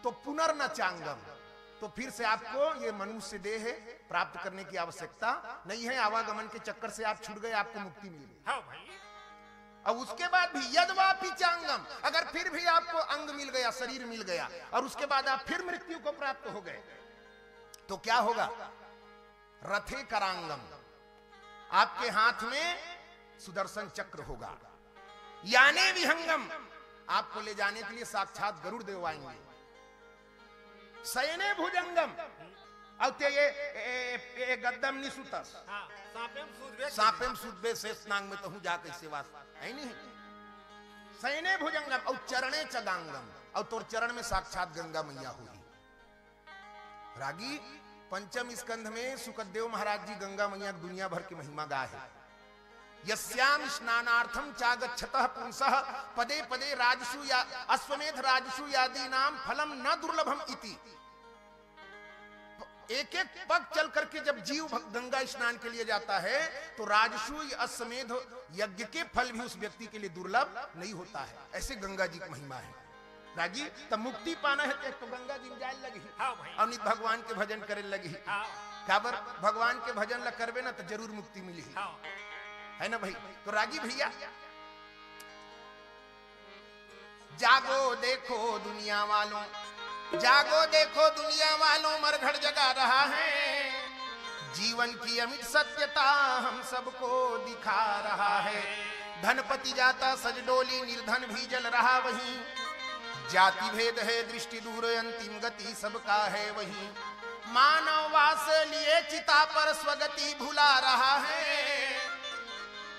तो पुनर्न चांगम, तो फिर से आपको ये मनुष्य देह प्राप्त करने की आवश्यकता नहीं है, आवागमन के चक्कर से आप छूट गए, आपको मुक्ति मिल गई। हाँ भाई। अब उसके बाद भी यद्वापि चांगम, अगर फिर भी आपको अंग मिल गया, शरीर मिल गया और उसके बाद आप फिर मृत्यु को प्राप्त हो गए, तो क्या होगा? रथे करांगम, आपके हाथ में सुदर्शन चक्र होगा। याने विहंगम, आपको ले जाने के लिए साक्षात गरुड़ देव आएंगे। शयने भुजंगम, अउ ते ये, ए, ए, ए गद्दम नि सुतस। हाँ, सांपेम सूतबे। सांपेम सूतबे शेष नाग में तहूँ जा कैसे वास, है नहीं? शयने भुजंगम, अउ चरणे च गांगम, अउ तोर चरण में साक्षात गंगा मैया होही। रागी, पंचम स्कंध में सुखदेव महाराज जी गंगा मैया के दुनिया भर के महिमा गाए हे। यस्याम स्नानार्थम चागच्छतः पुंसः पदे पदे राजसु या अश्वमेध राजसु यादीनाम फलम न दुर्लभम इति। एक एक पग चल करके जब जीव भ-, गंगा स्नान के लिए जाता है तो राजसूय अश्वमेध यज्ञ के फल भी उस व्यक्ति के लिए दुर्लभ नहीं होता है। ऐसे गंगा जी की महिमा है। रागी, तब मुक्ति पाना है तो एक तो गंगा जी में जाए लगही। हाँ भाई। अउ नित भगवान के भजन करे लगही। हाँ। काबर? भगवान के भजन ला करबे ना तो जरूर मुक्ति मिलही। हाँ। है ना भाई? तो रागी भैया, जागो देखो दुनिया वालों, जागो देखो दुनिया वालों, मरघट जगा रहा है। जीवन की अमिट सत्यता हम सबको दिखा रहा है। धनपति जाता सज डोली, निर्धन भी जल रहा वहीं। जाति भेद है दृष्टि दूर, अंतिम गति सबका है वहीं। मानव वास लिए चिता पर स्वगति भुला रहा है।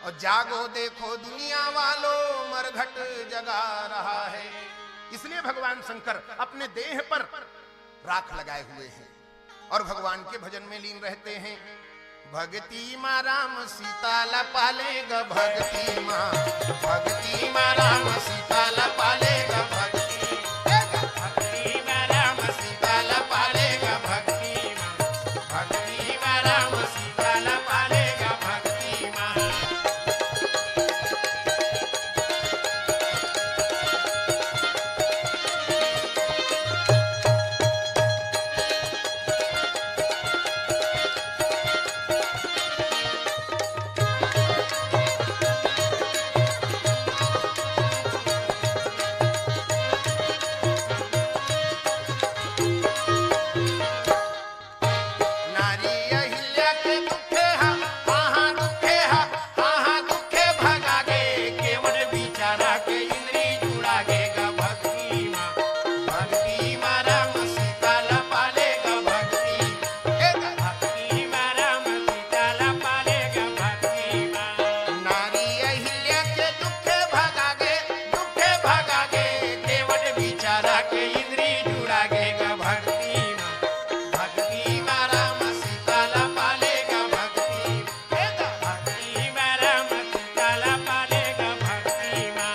और जागो देखो दुनिया वालों, मरघट जगा रहा है। इसलिए भगवान शंकर अपने देह पर राख लगाए हुए हैं और भगवान के भजन में लीन रहते हैं। भक्ति माँ राम सीता ला पालेगा, भक्ति माँ, भक्ति माँ राम सीता ला पालेगा, भक्ति, भक्ति माँ राम सीता ला पालेगा, भक्ति माँ, भक्ति माँ राम सीता ला पालेगा, भक्ति माँ। नारी अहिल्या के दुखे हा, आहा दुखे हा, आहा दुखे भगा गे, केवल बिचारा के इंद्री जुड़ा गे गा भक्ति माँ, भक्ति माँ राम सीता ला पाले गा भक्ति, ए गा भक्ति माँ राम सीता ला पाले गा भक्ति माँ। नारी अहिल्या के दुखे भगा गे, दुखे भगा गे, केवल बिचारा के इंद्री जुड़ा गे गा भक्ति माँ। भक्ति माँ राम सीता ला पाले गा भक्ति, हे गा भक्ति माँ राम सीता ला पाले गा भक्ति माँ।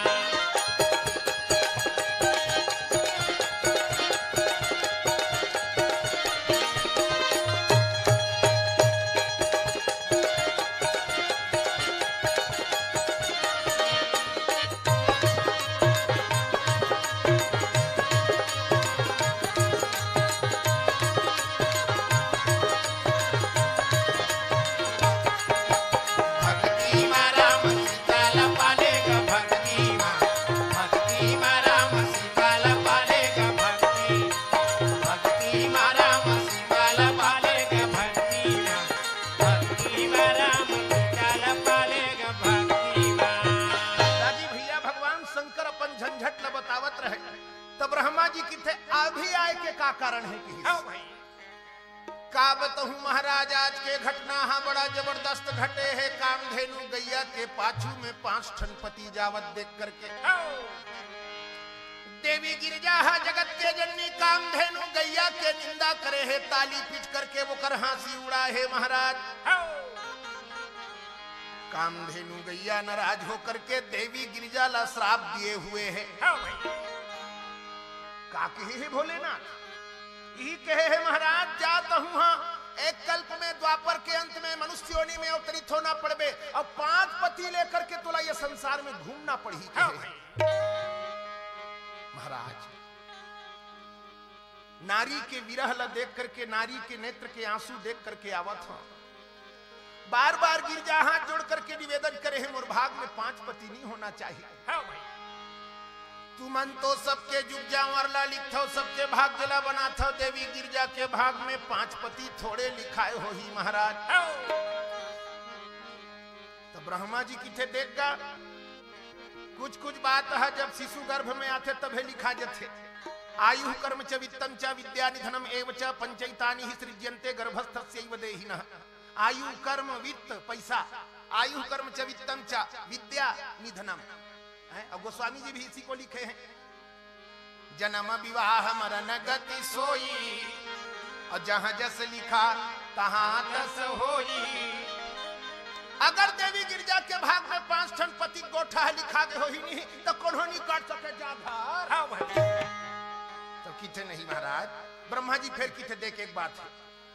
भक्ति माँ राम सीता ला पाले गा भक्ति माँ, भक्ति माँ राम सीता ला पाले गा भक्ति, भक्ति माँ राम सीता ला पाले गा भक्ति माँ, भक्ति माँ राम सीता ला पाले गा भक्ति माँ। दादी भैया, भगवान शंकर अपन झंझट ल बतावत रहे, त ब्रह्मा जी किथे अभी आए के का कारण हे किहिस? आओ भाई। का बतहूँ महाराज, आज के घटना हा बड़ा जबरदस्त घटे हे। कामधेनु गैया के पाछू में पांच ठन पति जावत देख करके, आओ। देवी गिरजा हा जगत के जननी कामधेनु गैया के निंदा करे हे, ताली पीट करके ओकर हाँसी उड़ाए हे महाराज। आओ। कामधेनु गैया नाराज होकर के देवी गिरजा ला श्राप दिए हुए हे। हाँ भाई। का कहे हे भोलेनाथ? यही कहे हे महाराज, जात हूँ हाँ, एक कल्प में द्वापर के अंत में मनुष्य योनि में अवतरित होना पड़बे, अब पांच पति लेकर के तोला ये संसार में घूमना पड़ही, हाँ कहे। भाई। महाराज, नारी के विरह ला देख करके, नारी के नेत्र के आंसू देख करके आवत हूँ। बार बार गिरजा हाथ जोड़ करके निवेदन करे हे, मोर भाग में पांच पति नहीं होना चाहिए। हाँ भाई। तुमन तो सबके जुग जांवर ला लिखथव, सबके भाग्य ला बनाथव, देवी गिरजा के भाग में पांच पति थोड़े लिखाए होही महाराज। हाँ। तो ब्रह्मा जी किथे देख गा, कुछ कुछ बात ह जब शिशु गर्भ में आथे तभे लिखा जथे। आयु कर्म च वित्तम च विद्या निधनम एव च पंचैतानि ही सृज्यन्ते गर्भस्थस्यैव देहिनः। आयु कर्म वित्त पैसा, आयु कर्म च वित्तम च विद्या निधनम। हैं? और गोस्वामी जी भी इसी को लिखे हैं। जन्म विवाह मरण गति सोई, और जहाँ जस लिखा तहाँ तस होई। अगर देवी गिरजा के भाग में पांच ठन पति गोठा लिखा गे होही नहीं, तो कोनो नहीं काट सके जा घर। हाँ भाई। तो किथे नहीं महाराज, ब्रह्मा जी फिर किथे देख एक बात है।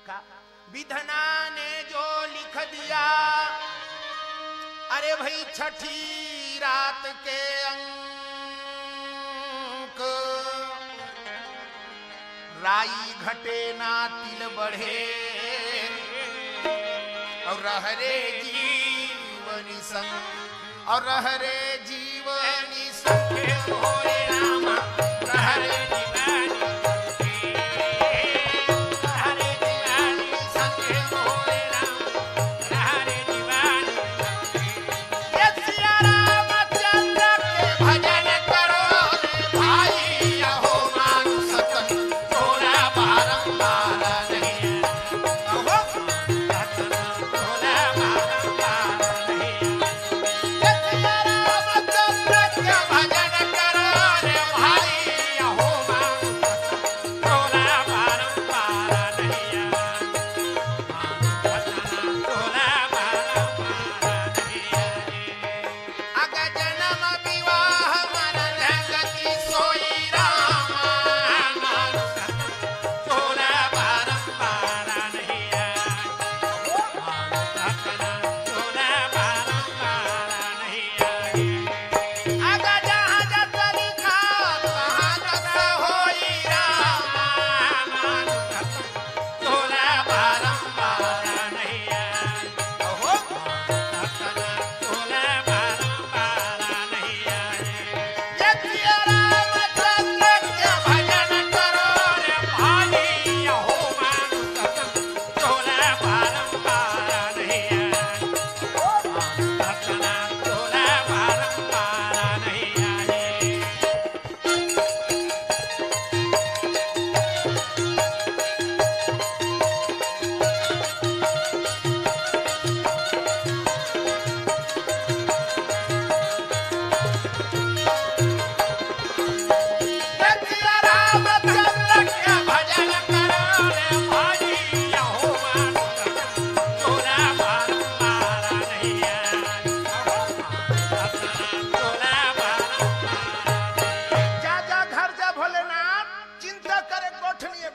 का? विधना ने जो लिख दिया, अरे भाई, छठी रात के अंक, राई घटे ना तिल बढ़े, और रह रे जीवनी संग, और रह रे जीवनी संग भोले रामा, रह रे जीवनी संग, रह रे जीवनी संग भोले रामा, रह रे जीवनी संग। ये सिया रामचंद्र के भजन करो रे भाई, अहो मानुष तन थोड़ा बारंबार नहीं। अहो, तन थोड़ा बारंबार नहीं।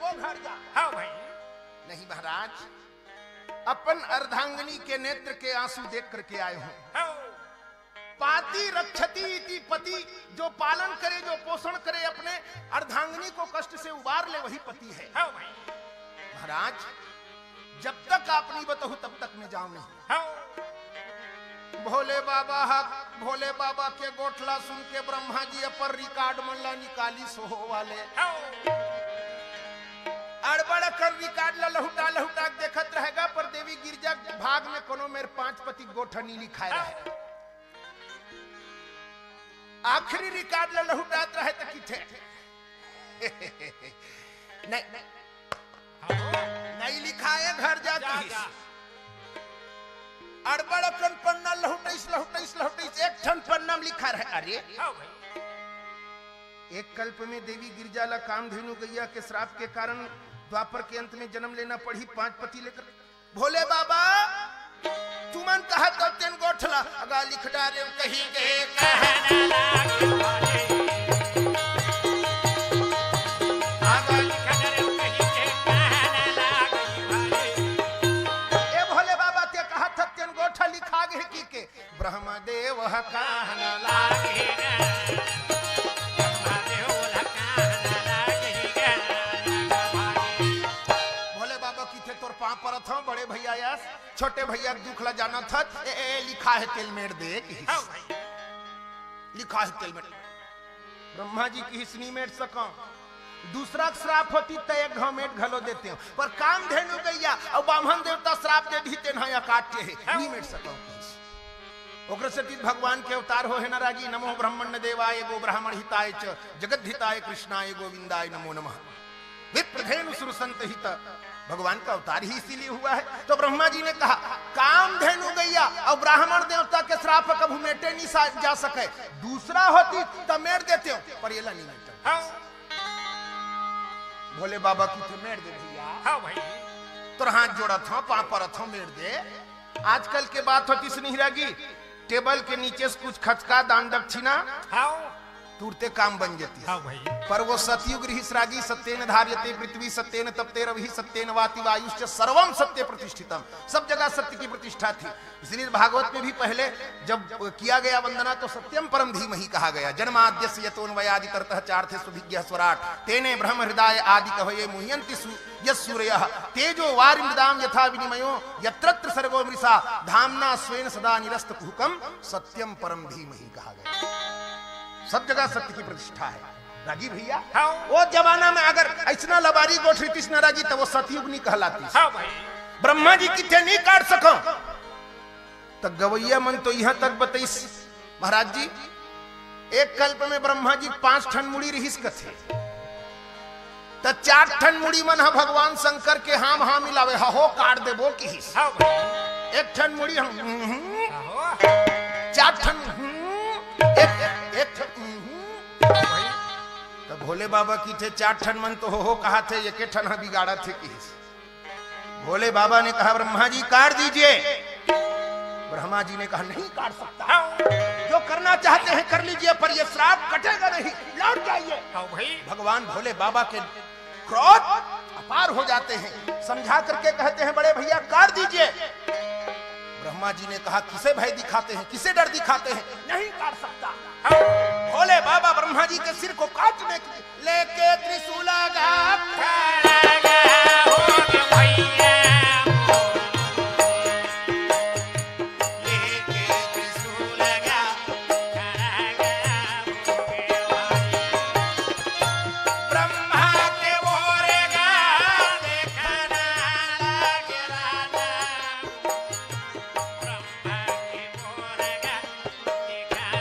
वो घर जा। हाँ भाई। नहीं महाराज, अपन अर्धांगिनी के नेत्र के आंसू देख करके आए हूँ। हाँ। पाती रक्षति इति पति, जो पालन करे, जो पोषण करे, अपने अर्धांगिनी को कष्ट से उबार ले, वही पति है। हाँ भाई। महाराज, जब तक आप नहीं बताओ तब तक मैं जाऊं नहीं। हाँ। भोले बाबा हा, भोले बाबा के गोठ ला सुन के ब्रह्मा जी अपन रिकॉर्ड मन ला निकालिस हो वाले। हाँ। अड़बड़ कर रिकॉर्ड ला लहुटा लहुटा के देखत रहेगा, पर देवी गिरजा भाग में कोनो मेर पांच पति गोठ नहीं लिखाए रहे। आखिरी रिकॉर्ड ला लहुटात रहे त किथे। नहीं, नहीं लिखाए, घर जा जा, कहिस। जा। अड़बड़ अकन पन्ना लहुटइस, लहुटइस, लहुटइस, एक ठन पन्ना में लिखा रहे। अरे, हाँ भाई। एक कल्प में देवी गिरजा ला कामधेनु गैया के श्राप के कारण द्वापर के अंत में जन्म लेना पड़ी, पांच पति लेकर। भोले बाबा, तुमन कहा तो तेन गोठ ला अगा लिख डारे कही के। कहना लागे वाले। आगा लिख डारे कही के, कहना लागे वाले। ए भोले बाबा, ते कहा था तेन गोठ लिखा गे की के? ब्रह्मदेव ह कहन लागे गा, ब्रह्मदेव ह कहन लागे गा। भोले बाबा किथे तोर पांव परत हंव, बड़े भैया यस, छोटे भैया के दुख ला जानत हस, ए, ए, लिखा हे तेला मेड़ दे किहिस। हाँ भाई। लिखा हे तेला मेड़। ब्रह्मा जी किहिस नी मेड़ सकंव। दूसरा के श्राप होतिस त एक घांव मेड़ घलो देतेंव, पर कामधेनु गैया अउ बाम्हन देवता श्राप दे दिही, तेन ह अकाट्य हे, नी मेड़ सकंव किहिस। ओकरे सेती भगवान के अवतार होहे न रागी, नमो ब्रह्मण्य देवाय गो ब्राह्मण हिताय च जगत हिताय कृष्णाय गोविंदाय नमो नमः। विप्रधेनु सुरसंत हित, भगवान का अवतार ही इसीलिए हुआ है। तो ब्रह्मा जी ने कहा, कामधेनु गैया अउ ब्राह्मण देवता के श्राप कभू मेटे नहीं सा-, जा सके। दूसरा होतिस त मेड़ देतेंव, पर एला नहीं मेटे। हाँ। भोले बाबा किथे मेड़ दे भैया। हाँ भाई। तोर हाथ जोड़त हंव, पांव परत हंव, मेड़ दे। आजकल के बात होतिस नहीं रागी, टेबल के नीचे से कुछ खचका दान दक्षिणा, हाँ। तुरते काम बन जातिस। हाँ भाई। पर वो सतयुग रिहिस रागी, सत्येन धार्यते पृथ्वी, सत्येन तपते रविः, सत्येन वाति वायुश्च, सर्वं सत्ये प्रतिष्ठितम्। सब जगह सत्य की प्रतिष्ठा थी। इसलिए भागवत में भी पहले जब किया गया वंदना तो सत्यम परम धीमहि कहा गया। जन्माद्यस्य यतोन्वयादितरतः चार्थेष्वभिज्ञः स्वराट्। तेने ब्रह्म हृदाय आदि कहो ये मुह्यंति सु-, यस्सूरयः। तेजो वारिमृदाम यथा विनिमयो यत्रत्र सर्गो मृषा। धाम्ना स्वेन सदा निरस्त कुहकम सत्यम परम धीमहि कहा गया। सब जगह सत्य की प्रतिष्ठा है। रागी भैया, हाँ। वो जमाना में अगर अइसना लबारी गोठ रहितिस न रागी, त वो सतयुग नहीं कहलातिस। हाँ भाई। ब्रह्मा जी किथे नहीं काट सकंव। त गवैया मन तो इहां तक बतइस, महाराज जी, एक कल्प में ब्रह्मा जी पांच ठन मुड़ी रिहिस कथे, त चार ठन मुड़ी मन ह भगवान शंकर के हां म हां मिलावे, ह हो काट देबो किहिस। हाँ भाई। एक ठन मुड़ी हम, हम्म, हाँ हो। चार ठन, हम्म, एक, एक ठन, हम्म। भाई। त भोले बाबा किथे चार ठन मन तो हो हो कहाथे, एके ठन ह बिगाड़त हे किहिस। भोले बाबा ने कहा, ब्रह्मा जी काट दीजिए। ब्रह्मा जी ने कहा, नहीं काट सकता। हाँ। जो करना चाहते हैं कर लीजिए, पर ये श्राप कटेगा नहीं, लौट जाइए। हाँ भाई। भगवान भोले बाबा के क्रोध अपार हो जाते हैं, समझा करके कहते हैं, बड़े भैया काट दीजिए। ब्रह्मा जी ने कहा, किसे भय दिखाते हैं, किसे डर दिखाते हैं, नहीं काट सकता। हाँ। भोले बाबा ब्रह्मा जी के सिर को काटने के लिए लेके त्रिशूल गा खड़ा गा हो गे भैया। लेके त्रिशूल गा खड़ा गा हो गे भाई। ब्रह्मा के ओर गा देखना लागे राजा। ब्रह्मा के ओर गा देखना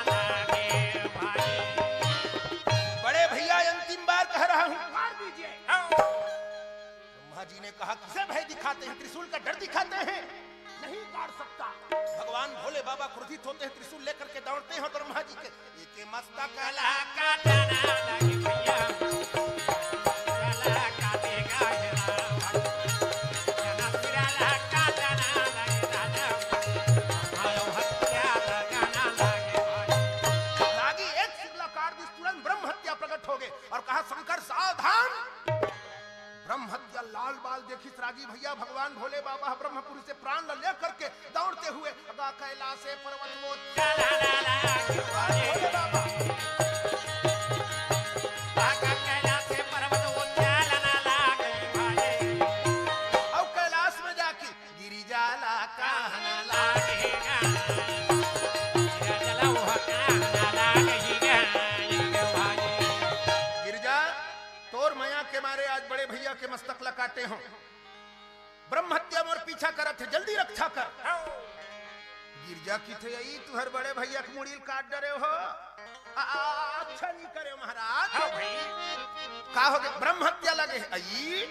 लागे भाई। बड़े भैया, अंतिम बार कह रहा हूँ, मार दीजिए। हाँ। ब्रह्मा जी ने कहा, किसे भय दिखाते हैं, त्रिशूल का डर दिखाते हैं, नहीं काट सकता। भगवान भोले बाबा क्रोधित होते हैं, त्रिशूल लेकर के दौड़ते हैं और ब्रह्मा जी के एके मस्तक ला काटना लागे भैया, काला काटेगा ये रावण। जना सिरा ला काटना लागे राजा, मारो हत्या लगाना लागे भाई। रागी एक सिर ला काट दिस, तुरंत ब्रह्म हत्या प्रकट हो गए और कहा, शंकर सावधान, ब्रह्म हत्या लाल बाल देखिस रागी भैया, भगवान भोले बाबा ह ब्रह्मपुरी से प्राण ल लेकर के दौड़ते हुए गा कैलाश से पर्वत वो भोले बाबा। अउ कैलाश में जाके गिरिजा ला कहना लागे। गिरिजा, तोर मया के मारे आज बड़े भैया के मस्तक ला काटे हों। ब्रह्म हत्या मोर पीछा करत हे, जल्दी रक्षा कर। गिरजा किथे, "अई, तुहर बड़े भैया के मुड़ी ल काट डरे हो।" आ, आ, अच्छा नहीं करे महाराज। हाँ भाई। का हो गे? ब्रह्म हत्या लगे हे। अई,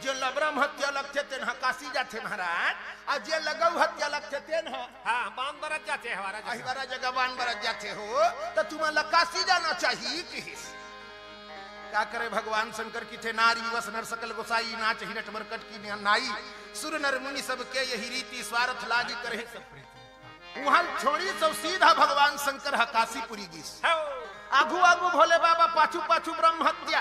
जेन ला ब्रह्म हत्या लगथे, तेन ह काशी जाथे महाराज। आ जे ला गौ हत्या लगथे, तेन ह हाँ, बांध बरत जाथे हवारा जगह। अहिवारा जगह बांध बरत जाथे हो, त तुमन ला काशी जाना चाहिए किहिस। का करे भगवान शंकर किथे, "नारी वस नर सकल गोसाई, नाचहि नट मरकट की नाई, सुर नर मुनि सबके यही रीति, स्वार्थ लागी करहे।" उहाँ छोड़ी सब सीधा भगवान शंकर ह काशीपुरी गिस। हाँ। आगू आगू भोले बाबा, पाछू पाछू ब्रह्म हत्या।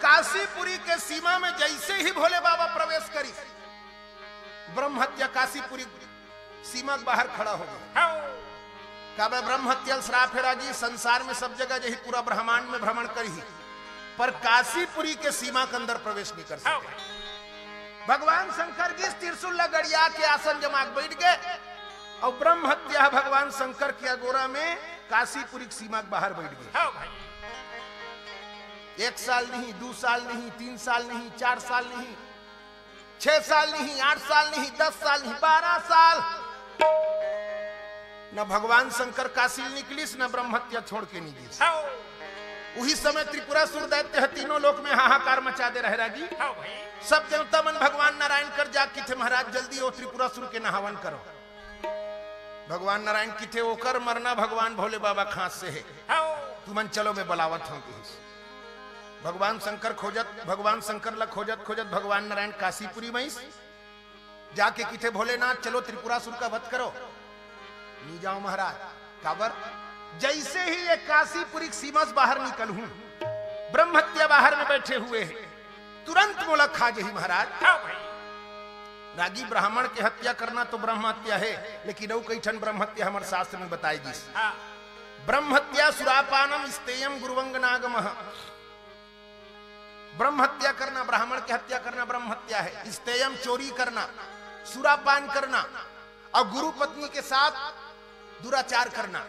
काशीपुरी के सीमा में जैसे ही भोले बाबा प्रवेश करिस, ब्रह्म हत्या काशीपुरी सीमा के बाहर खड़ा हो गे। हाँ। काबर ब्रह्म हत्या ल श्राप हे रागी, संसार में सब जगह जही पूरा ब्रह्मांड में भ्रमण करिही, पर काशीपुरी के सीमा के अंदर प्रवेश नहीं कर हाँ सके। भाई। भगवान शंकर गिस, त्रिशूल ला गड़िया के आसन जमा के बैठ गे, अउ ब्रह्म हत्या भगवान शंकर के अगोरा में काशीपुरी के सीमा के बाहर बैठ गे। हाँ भाई। एक साल नहीं, दू साल नहीं, तीन साल नहीं, चार साल नहीं, छह साल नहीं, आठ साल नहीं, दस साल नहीं, बारह साल। न भगवान शंकर काशी ले निकलिस, न ब्रह्म हत्या छोड़ के नहीं गिस। हाँ। उही समय त्रिपुरासुर दैत्य ह तीनों लोक में हाहाकार मचा दे रहे रागी। हाँ भाई। सब देवता मन भगवान नारायण कर जा किथे, "महाराज, जल्दी ओ त्रिपुरासुर के नहावन करो।" भगवान नारायण किथे, "ओकर मरना भगवान भोले बाबा के हाथ से हे। हाँ। तुमन चलो, मैं बलावत हों," किहिस। भगवान शंकर खोजत, भगवान शंकर ला खोजत खोजत भगवान नारायण काशीपुरी में आइस। जाके किथे, "भोलेनाथ, चलो त्रिपुरासुर का वध करो।" "नी जाओं महाराज।" "काबर?" "जैसे ही ये काशीपुरी के सीमा से बाहर निकलहूं, ब्रह्म हत्या बाहर में बैठे हुए हैं, तुरंत मोला खा जही महाराज।" हाँ भाई। रागी, ब्राह्मण के हत्या करना तो ब्रह्म हत्या हे, लेकिन अउ कई ठन ब्रह्म हत्या हमर शास्त्र में बताए गिस। हाँ। "ब्रह्म हत्या सुरापानम स्तेयम गुरुवंग नागमः।" ब्रह्म हत्या करना, ब्राह्मण के हत्या करना ब्रह्म हत्या हे। स्तेयम, चोरी करना, सुरापान करना, अउ गुरु पत्नी के साथ दुराचार करना।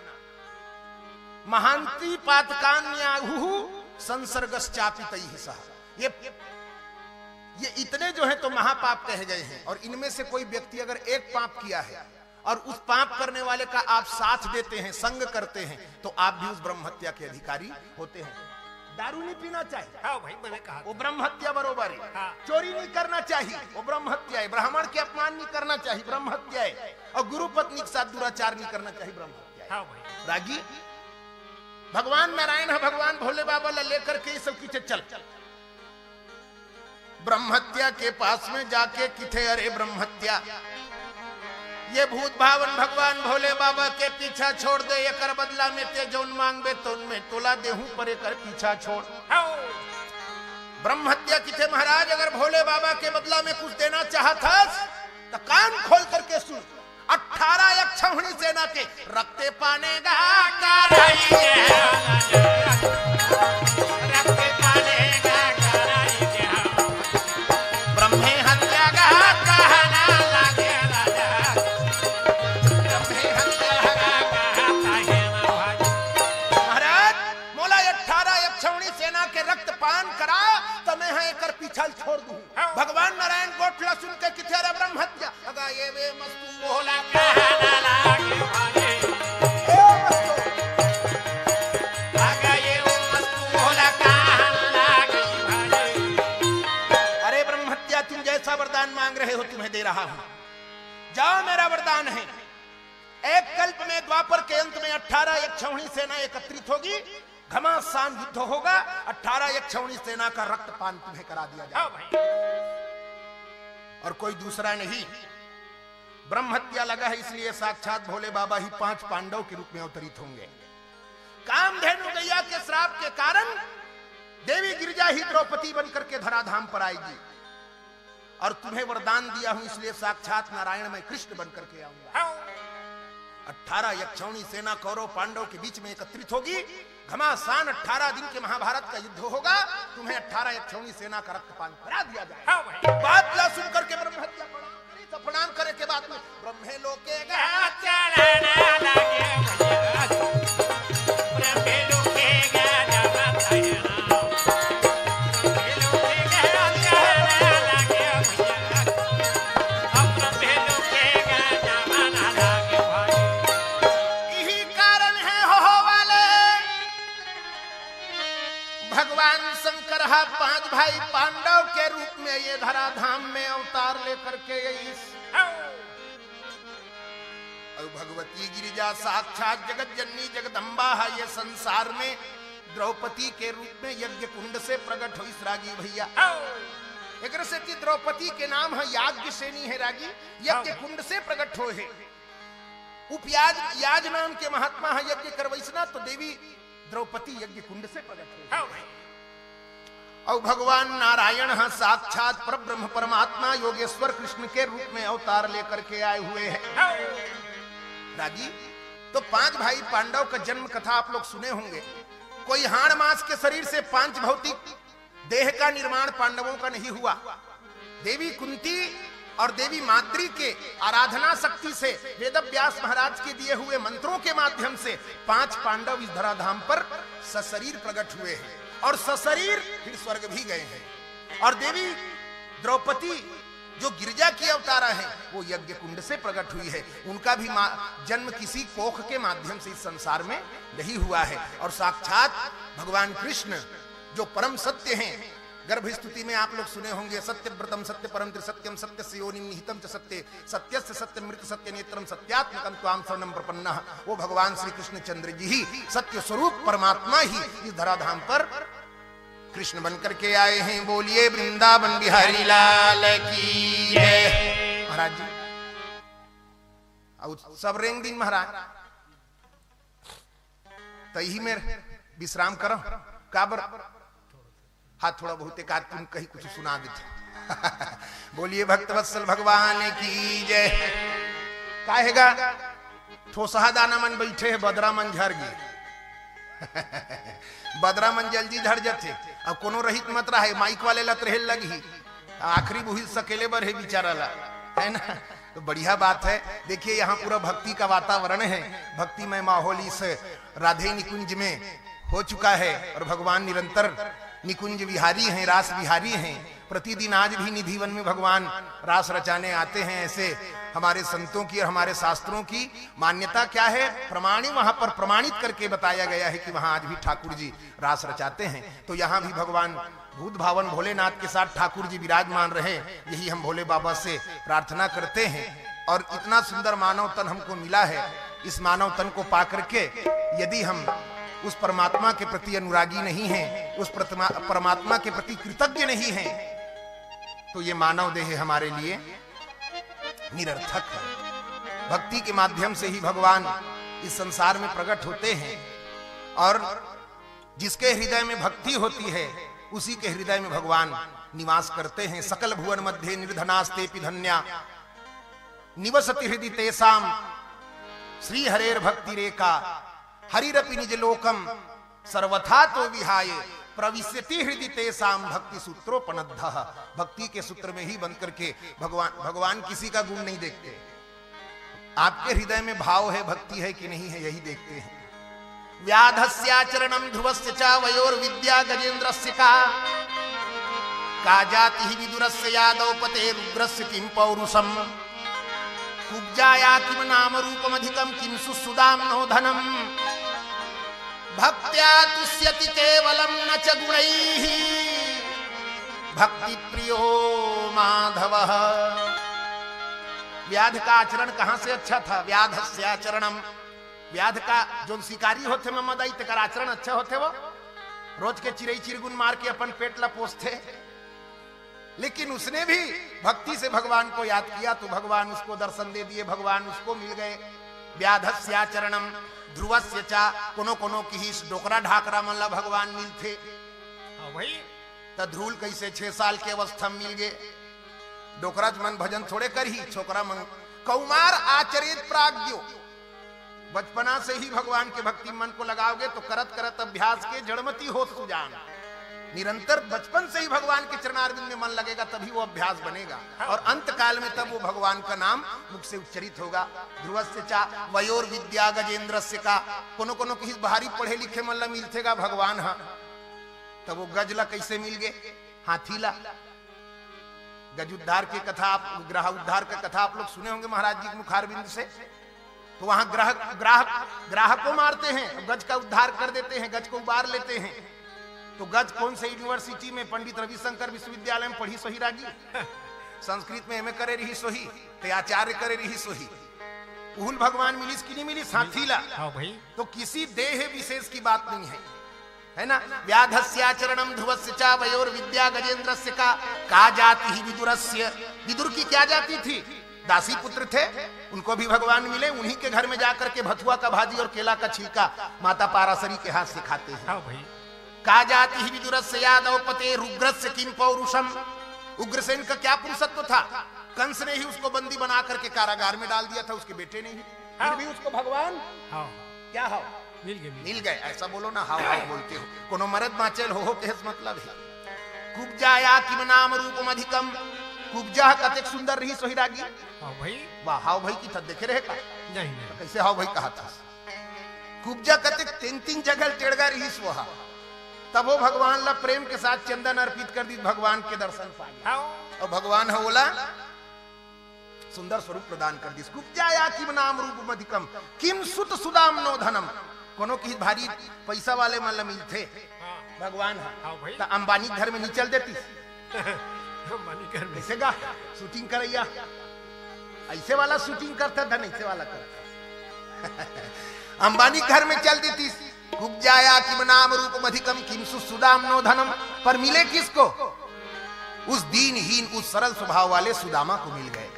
"महांति पातकान्याहुः संसर्गश्चापि तैः सह।" ये, ये इतने जो हैं तो महापाप कहे गए हैं, और इनमें से कोई व्यक्ति अगर एक पाप किया है और उस पाप करने वाले का आप साथ देते हैं, संग करते हैं, तो आप भी उस ब्रह्म हत्या के अधिकारी होते हैं। दारू नहीं पीना चाहिए, हाँ भाई, मैंने कहा वो था। ब्रह्म हत्या बरोबर है। हाँ। चोरी नहीं करना चाहिए, वो ब्रह्म हत्या है। ब्राह्मण के अपमान नहीं करना चाहिए, ब्रह्म हत्या है। और गुरु पत्नी के साथ दुराचार नहीं करना चाहिए, ब्रह्म हत्या है। हाँ भाई। रागी, भगवान नारायण ह भगवान भोले बाबा ला लेकर के ये सब किथे चल। ब्रह्म हत्या के पास में जाके किथे, "अरे ब्रह्म हत्या, ये भूत भावन भगवान भोले बाबा के पीछा छोड़ दे, एकर बदला में ते जौन मांगबे तौन में तोला देहूं, पर एकर पीछा छोड़।" हाँ। ब्रह्म हत्या किथे, "महाराज, अगर भोले बाबा के बदला में कुछ देना चाहत हस, त कान खोल करके सुन। अठारह यक्षौहिणी सेना के रक्ते पाने गा कराई के, रक्ते पाने गा कराई के, ब्रह्मे हत्या गा कहना लागे राजा, ब्रह्मे हत्या गा कहता है महाराज।" "महाराज, मोला अठारह यक्षौहिणी सेना के रक्त पान करा, त मैं ह एकर पीछा ल छोड़ दूं।" हाँ। भगवान नारायण गोठ ला सुन के किथे, "अरे ब्रह्म हत्या, अगा ये वे मस्तु भोला कहना लागे भाई। ए मस्तु। अगा ये वो मस्तु भोला कहना लागे भाई। अरे ब्रह्म हत्या, तुम जैसा वरदान मांग रहे हो, तुम्हें दे रहा हूं। जाओ, मेरा वरदान है, एक कल्प में द्वापर के अंत में अठारह यक्षौहिणी सेना एकत्रित होगी, घमासान युद्ध होगा, अठारह यक्षौहिणी सेना का रक्तपान तुम्हें करा दिया जाएगा।" हाँ भाई। और कोई दूसरा नहीं, ब्रह्म हत्या लगा है, इसलिए साक्षात भोले बाबा ही पांच पांडव के रूप में अवतरित होंगे। कामधेनु गैया के श्राप के कारण देवी गिरिजा ही द्रौपदी बन करके धराधाम पर आएगी और तुम्हें वरदान दिया हूं, इसलिए साक्षात नारायण मैं कृष्ण बन करके आऊंगा। अठारह यक्षौणी सेना कौरव पांडव के बीच में एकत्रित होगी। घमासान अठारह दिन के महाभारत का युद्ध होगा, तुम्हें अठारह यक्षौणी सेना का रक्तपान करा दिया जाए। बात ला सुन करके ब्रह्म हत्या प्रणाम करी, तो प्रणाम करे के बाद में ब्रह्मे लोके गा यही कारण है हो वाले भगवान शंकर हा पांच भाई पांडव के रूप में ये धराधाम में अवतार लेकर के ये इस और भगवती गिरिजा साक्षात जगत जननी जगदम्बा है ये संसार में द्रौपदी के रूप में यज्ञ कुंड से प्रकट होइस रागी भैया। एकरे सेती द्रौपदी के नाम है याज्ञ सेनी है रागी, यज्ञ कुंड से प्रकट होए है। उपयाज याज नाम के महात्मा है यज्ञ करवैसना तो देवी द्रौपदी यज्ञ कुंड से प्रकट होए। और भगवान नारायण है साक्षात परब्रह्म परमात्मा योगेश्वर कृष्ण के रूप में अवतार लेकर के आए हुए हैं। रागी तो पांच भाई पांडव का जन्म कथा आप लोग सुने होंगे। कोई हाड़ मांस के शरीर से पांच भौतिक देह का निर्माण पांडवों का नहीं हुआ। देवी कुंती और देवी माद्री के आराधना शक्ति से वेदव्यास महाराज के दिए हुए मंत्रों के माध्यम से पांच पांडव इस धराधाम पर सशरीर प्रकट हुए हैं और सशरीर फिर स्वर्ग भी गए हैं। और देवी द्रौपदी जो गिरिजा की अवतारा है वो यज्ञ कुंड से प्रकट हुई है। उनका भी मा-, जन्म किसी कोख के माध्यम से इस संसार में नहीं हुआ है। और साक्षात भगवान कृष्ण जो परम सत्य हैं, गर्भ स्तुति में आप लोग सुने होंगे, सत्यव्रतम सत्य परम त्रिसत्यम सत्य से योनिम निहितम च सत्य सत्यस्य सत्यमृत सत्य नेत्रम सत्यात्मकम त्वाम शरणम प्रपन्न। वो भगवान श्री कृष्णचंद्र जी ही सत्य स्वरूप परमात्मा ही इस धराधाम पर कृष्ण बन करके आए हैं। बोलिए वृंदावन बिहारी लाल की जय। महाराज जी, अब सब रेंग दिन महाराज, त इही मेर विश्राम करो। काबर हाथ थोड़ा बहुत एक आध तुम कहीं कुछ सुना देते। बोलिए भक्तवत्सल भगवान की जय। काहेगा ठोसहा दाना मन बैठे है, बदरा मन झर गए। बदरा मन जल्दी झर जाते। अब कोनो रहित मत रहे, माइक वाले लत रहे लगी। आखिरी बुहिल सकेले बर हे बिचारा ला, है ना? तो बढ़िया बात है। देखिए, यहाँ पूरा भक्ति का वातावरण है, भक्तिमय माहौल इस राधे निकुंज में हो चुका है और भगवान निरंतर निकुंज विहारी हैं, रास विहारी हैं। प्रतिदिन आज भी निधिवन में भगवान रास रचाने आते हैं। ऐसे हमारे संतों की और हमारे शास्त्रों की मान्यता क्या है, प्रमाणी वहां पर प्रमाणित करके बताया गया है कि वहां आज भी ठाकुर जी रास रचाते हैं। तो यहाँ भी भगवान भूत भावन भोलेनाथ के साथ ठाकुर जी विराजमान रहे, यही हम भोले बाबा से प्रार्थना करते हैं। और इतना सुंदर मानव तन हमको मिला है, इस मानव तन को पा करके यदि हम उस परमात्मा के प्रति अनुरागी नहीं हैं, उस प्रतिमा-, परमात्मा के प्रति कृतज्ञ नहीं हैं, तो ये मानव देह हमारे लिए निरर्थक है। भक्ति के माध्यम से ही भगवान इस संसार में प्रकट होते हैं और जिसके हृदय में भक्ति होती है, उसी के हृदय में भगवान निवास करते हैं। सकल भुवन मध्ये निर्धनास्तेपि धन्या निवसति हृदि तेषाम श्री हरेर भक्तिरेका हरिरपि निज लोकम सर्वथा तो विहाय प्रविशति हृदि तेषाम भक्ति सूत्रोपनद्ध। भक्ति के सूत्र में ही बंद करके भगवान, भगवान किसी का गुण नहीं देखते। आपके हृदय में भाव है, भक्ति है कि नहीं है, यही देखते हैं। व्याधस्याचरणं ध्रुवस्य च वयोर्विद्या गजेन्द्रस्य का। का जातिः विदुरस्य यादौ पतेरुग्रस्य किं पौरुषम्। कुब्जाया किं नाम रूपमधिकं किं सुसुदां नो धनम्। भक्त्या तुष्यति केवलं न च गुणैः भक्तिप्रियो माधवः। व्याध का आचरण कहां से अच्छा था? व्याधस्याचरणम, व्याध का जोन शिकारी होथे ममदई, तेकर आचरण अच्छा होथे। वो रोज के चिरई चिरगुन मार के अपन पेट ला पोसथे, लेकिन उसने भी भक्ति से भगवान को याद किया तो भगवान उसको दर्शन दे दिए, भगवान उसको मिल गए। व्याधस्याचरणम ध्रुवस्य चा, कोनो कोनो किहिस डोकरा ढाकरा मन ला भगवान मिलथे। हाँ भाई। त ध्रुव ल कइसे छह साल के अवस्था म मिल गे? डोकरा मन भजन थोड़े करही, छोकरा मन। कौमार आचरेत प्राज्ञो, बचपना से ही भगवान के भक्ति में मन को लगाओगे तो करत करत अभ्यास के जड़मति होत सुजान। निरंतर बचपन से ही भगवान के चरणारविंद में मन लगेगा, तभी वो अभ्यास बनेगा। और अंत काल में तब वो भगवान का नाम मुख से उच्चरित होगा। ध्रुवस्य चा वयोर विद्या गजेंद्रस्य का। कोनो कोनो किहिस भारी पढ़े लिखे मन ला मिलथे गा भगवान हा, तब वो गज ला कइसे मिल गे? हाथी ला। गज उद्धार की कथा आप, ग्रह उद्धार का कथा आप लोग सुने होंगे महाराज जी के मुखारविंद से। तो वहां ग्रह, ग्राह, ग्राह को मारते हैं, गज का उद्धार कर देते हैं, गज को उबार लेते हैं। तो गज कौन से यूनिवर्सिटी में, पंडित रविशंकर विश्वविद्यालय में पढ़िस होही रागी? संस्कृत में एमए करे रहिस होही, ते आचार्य करे रहिस होही। उहू ल भगवान मिलिस कि नहीं मिलिस? हाथी ला। हाँ भाई। तो किसी देह विशेष की बात नहीं है, है ना? व्याधस्याचरणम ध्रुवस्य चा वयोर विद्या गजेंद्रस्य का। का जातिः विदुरस्य? विदुर की क्या जाति थी? दासी पुत्र थे, उनको भी भगवान मिले, उन्हीं के घर में जाकर के भथुआ का भाजी और केला का छिलका माता पाराशरी के हाथ से खाते हैं। हाँ भाई। का जातिः विदुरस्य यादव पतेरुग्रस्य किम पौरुषम? उग्रसेन का क्या पुरुषत्व था? कंस ने ही उसको बंदी बना करके कारागार में डाल दिया था, उसके बेटे ने ही। फिर हाँ। भी उसको भगवान हाँ। क्या हाव? मिल गए, मिल मिल गए। ऐसा बोलो ना, हाव हाव बोलते हो। कोनो मरद बाँचे ल हो हो कहे से मतलब है। कुब्जाया किम नाम रूपम अधिकम। कुब्जा कतेक सुंदर रहिस होही रागी। हाँ भाई। वाह, हाव भाई कथस देखे रहे का? नहीं, नहीं। कइसे हाव भाई कहथस? कुब्जा कतेक तीन तीन जगह टेड़गा रहिस वो हा। तब वो भगवान ला प्रेम के साथ चंदन अर्पित कर दिस, भगवान के दर्शन पा गे। हाँ। अउ भगवान ह ओला सुंदर स्वरूप प्रदान कर दिस। कुब्जाया किम नाम रूपम अधिकम, किम सुत सुदाम नो धनम। कोनो किहिस भारी पइसा वाले मन ला मिलथे हाँ। भगवान ह। हाँ भाई। त अंबानी घर में नइ चल देतिस। अंबानी घर में। कइसे गा? शूटिंग करइया। अइसे वाला शूटिंग करथे, धन अइसे वाला करथे। अंबानी घर में चल देतिस। कुब्जाया किम नाम रूपम अधिकम किम सुत सुदाम नो धनम। पर मिले किसको? उस दीनहीन, उस सरल स्वभाव वाले सुदामा को मिल गए।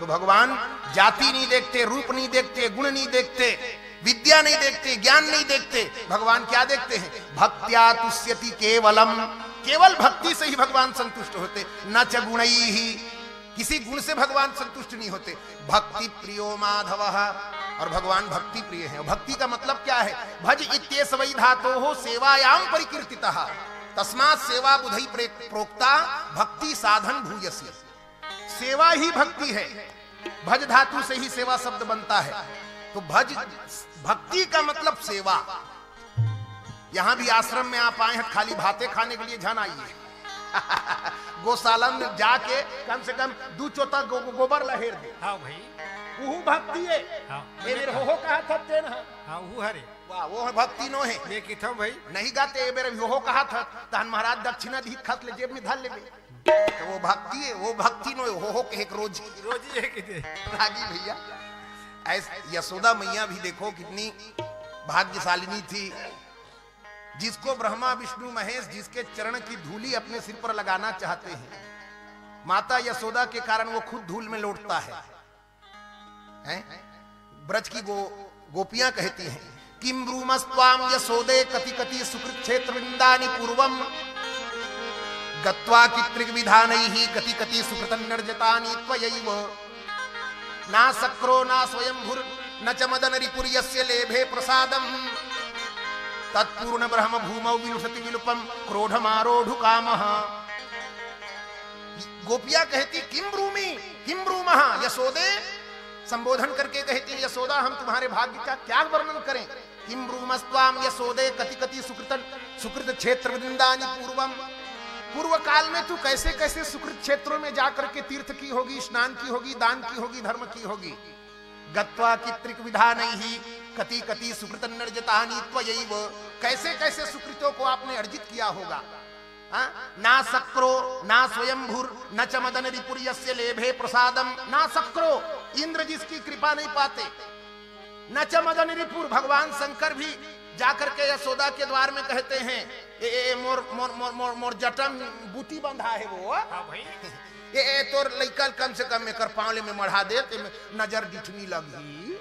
तो भगवान जाति नहीं देखते, रूप नहीं देखते, गुण नहीं देखते, विद्या नहीं देखते, ज्ञान नहीं देखते। भगवान क्या देखते हैं? भक्त्या तुष्यति केवलम। केवल भक्ति से ही भगवान संतुष्ट होते। न च गुणैः, किसी गुण से भगवान संतुष्ट नहीं होते। भक्ति प्रियो माधव, और भगवान भक्ति प्रिय है। भक्ति का मतलब क्या है? भज इत्येष वै धातोः सेवायां परिकीर्तितः, तस्मात् सेवा बुधै प्रे-, प्रोक्ता भक्ति साधन भूयसी। सेवा ही भक्ति है, भज धातु से ही सेवा शब्द बनता है। तो भज, भक्ति का मतलब सेवा। यहाँ भी आश्रम में आप आए हैं, खाली भाते खाने के लिए झन आइए। गौशाला में जाके कम से कम दू चोता गो-, गो-, गोबर लहेर दे। हाँ भाई। उहू भक्ति है। हाँ। ए मेर हो हो कहा था तेन ह। हाँ, वो हरे। वाह, वो भक्ति नो है। मैं किथम भाई। नहीं गाते, ए मेर हो हो कहा था, तहन महाराज दक्षिणा दी खस ले जेब में धर लेबे। तो वो भक्ति है, वो भक्ति नो है, हो हो के एक रोजी। रोजी है किते। रागी भैया, ऐस-, यशोदा मैया भी देखो कितनी भाग्यशालिनी थी, जिसको ब्रह्मा विष्णु महेश जिसके चरण की धूली अपने सिर पर लगाना चाहते हैं, माता यशोदा के कारण वो खुद धूल में लोटता है। हैं? ब्रज की गो-, गोपियां कहती हैं, "किं ब्रूमस्त्वां यशोदे कति कति सुकृत क्षेत्र वृंदानि पूर्वम गत्वा कित्रिक विधानैः कति कति सुकृतन निर्जितानि त्वयैव। ना सक्रो ना स्वयंभुर न च मदन रिपुर्यस्य लेभे प्रसादम तत्पूर्ण ब्रह्म भूमौ विलुषति विलुपम क्रोधमारोढु कामः।" गोपियां कहती, "किं ब्रूमि, किं ब्रूमः यशोदे?" संबोधन करके कहती, "यशोदा, हम तुम्हारे भाग्य का क्या वर्णन करें? किं ब्रूमस्त्वां यशोदे कति कति सुकृत, सुकृत क्षेत्र वृंदानि पूर्वम।" पूर्व काल में तू कैसे कैसे सुकृत क्षेत्रों में जाकर के तीर्थ की होगी, स्नान की होगी, दान की होगी, धर्म की होगी। गत्वा कित्रिक विधानैः कति कति सुकृतन अर्जितानि त्वयैव। कैसे कैसे सुकृतों को आपने अर्जित किया होगा। हाँ? ना सक्रो ना स्वयंभुर न च मदन रिपुर्यस्य लेभे प्रसादम। ना सक्रो, इंद्र जिसकी कृपा नहीं पाते, न च मदन रिपुर, भगवान शंकर भी जाकर के यशोदा के द्वार में कहते हैं, "ए, ए, ए, मोर, मोर, मोर, मोर, मोर जटा में बूटी बंधा है वो। हाँ भाई। ए, ए, तोर लइका ल कम से कम एकर पांव ले में मढ़ा दे, ते में नजर डिठनी लगही।"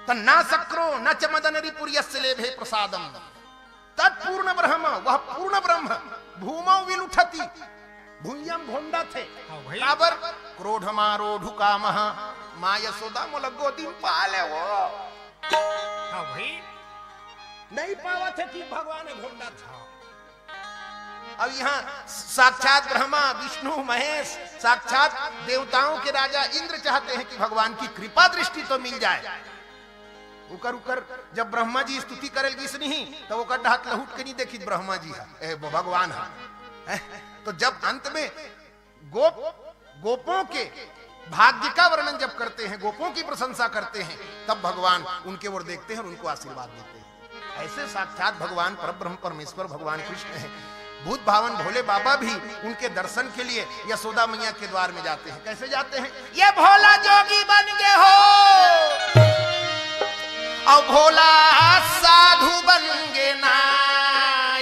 त ना सक्रो न च मदन रिपुर्यस्य लेभे प्रसादम। तत्पूर्ण ब्रह्म, वह पूर्ण ब्रह्म भूमौ विलुठति, भुइयां घोंडथे। हाँ भाई। काबर? क्रोधमारोढु कामः, माँ यशोदा मोला गोदी म पा ले वो। हाँ भाई। नहीं पावत हे कि भगवान घोंडथे। अब यहाँ साक्षात ब्रह्मा, विष्णु, महेश, साक्षात देवताओं के राजा इंद्र चाहते हैं कि भगवान की कृपा दृष्टि तो मिल जाए। उकर उकर जब ब्रह्मा जी स्तुति करे लगिस नहीं, तब ओकर डहर लहुट के नहीं देखिस ब्रह्मा जी ह, ए, वो भगवान ह। हैं? तो जब अंत में गोप, गोपों के भाग्य का वर्णन जब करते हैं, गोपों की प्रशंसा करते हैं, तब भगवान उनके ओर देखते हैं और उनको आशीर्वाद देते हैं। ऐसे साक्षात भगवान परब्रह्म परमेश्वर भगवान कृष्ण हैं। भूत भावन भोले बाबा भी उनके दर्शन के लिए यशोदा मैया के द्वार में जाते हैं। कैसे जाते हैं? ये भोला जोगी बन गए हो, और भोला साधु बन गए ना,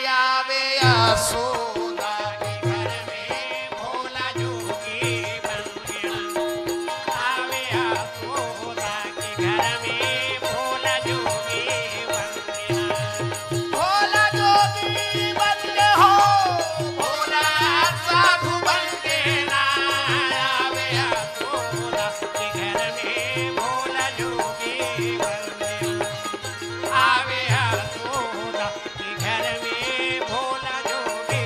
आवे यशोदा के घर में भोला जोगी बन गए ना, आवे यशोदा के घर में भोला जोगी बन गए ना। भोला जोगी बन के हो, भोला साधु बन के ना, आवे यशोदा के घर में भोला जोगी बन के ना, आवे यशोदा के घर में भोला जोगी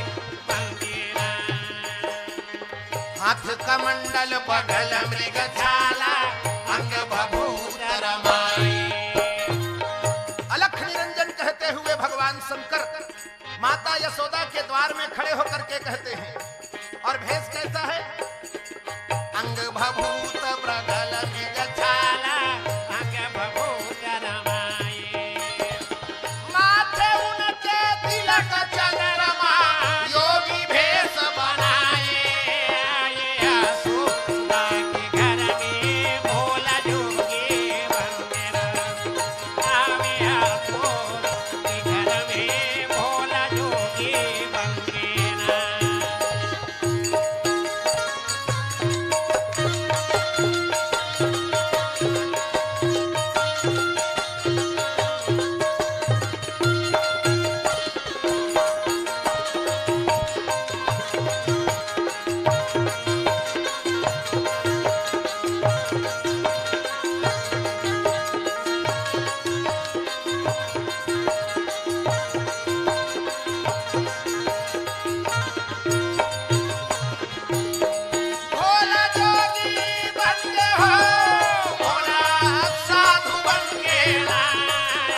बन के ना। हाथ कमंडल बगल मृग छाला, अंग भभूत रमाई। अलख निरंजन कहते हुए भगवान शंकर माता यशोदा के द्वार में खड़े होकर के कहते हैं, और भेष कैसा है? अंग भभूत बगल मृग छाला, अंग भभूत रमाई। माथे उनके तिलक चंद्रमा, योगी भेष बनाए। आए यशोदा के घर में भोला जोगी बन के ना, आवे यशोदा के घर में भोला जोगी बन के ना। भोला जोगी बन के हो, भोला साधु बन के ना,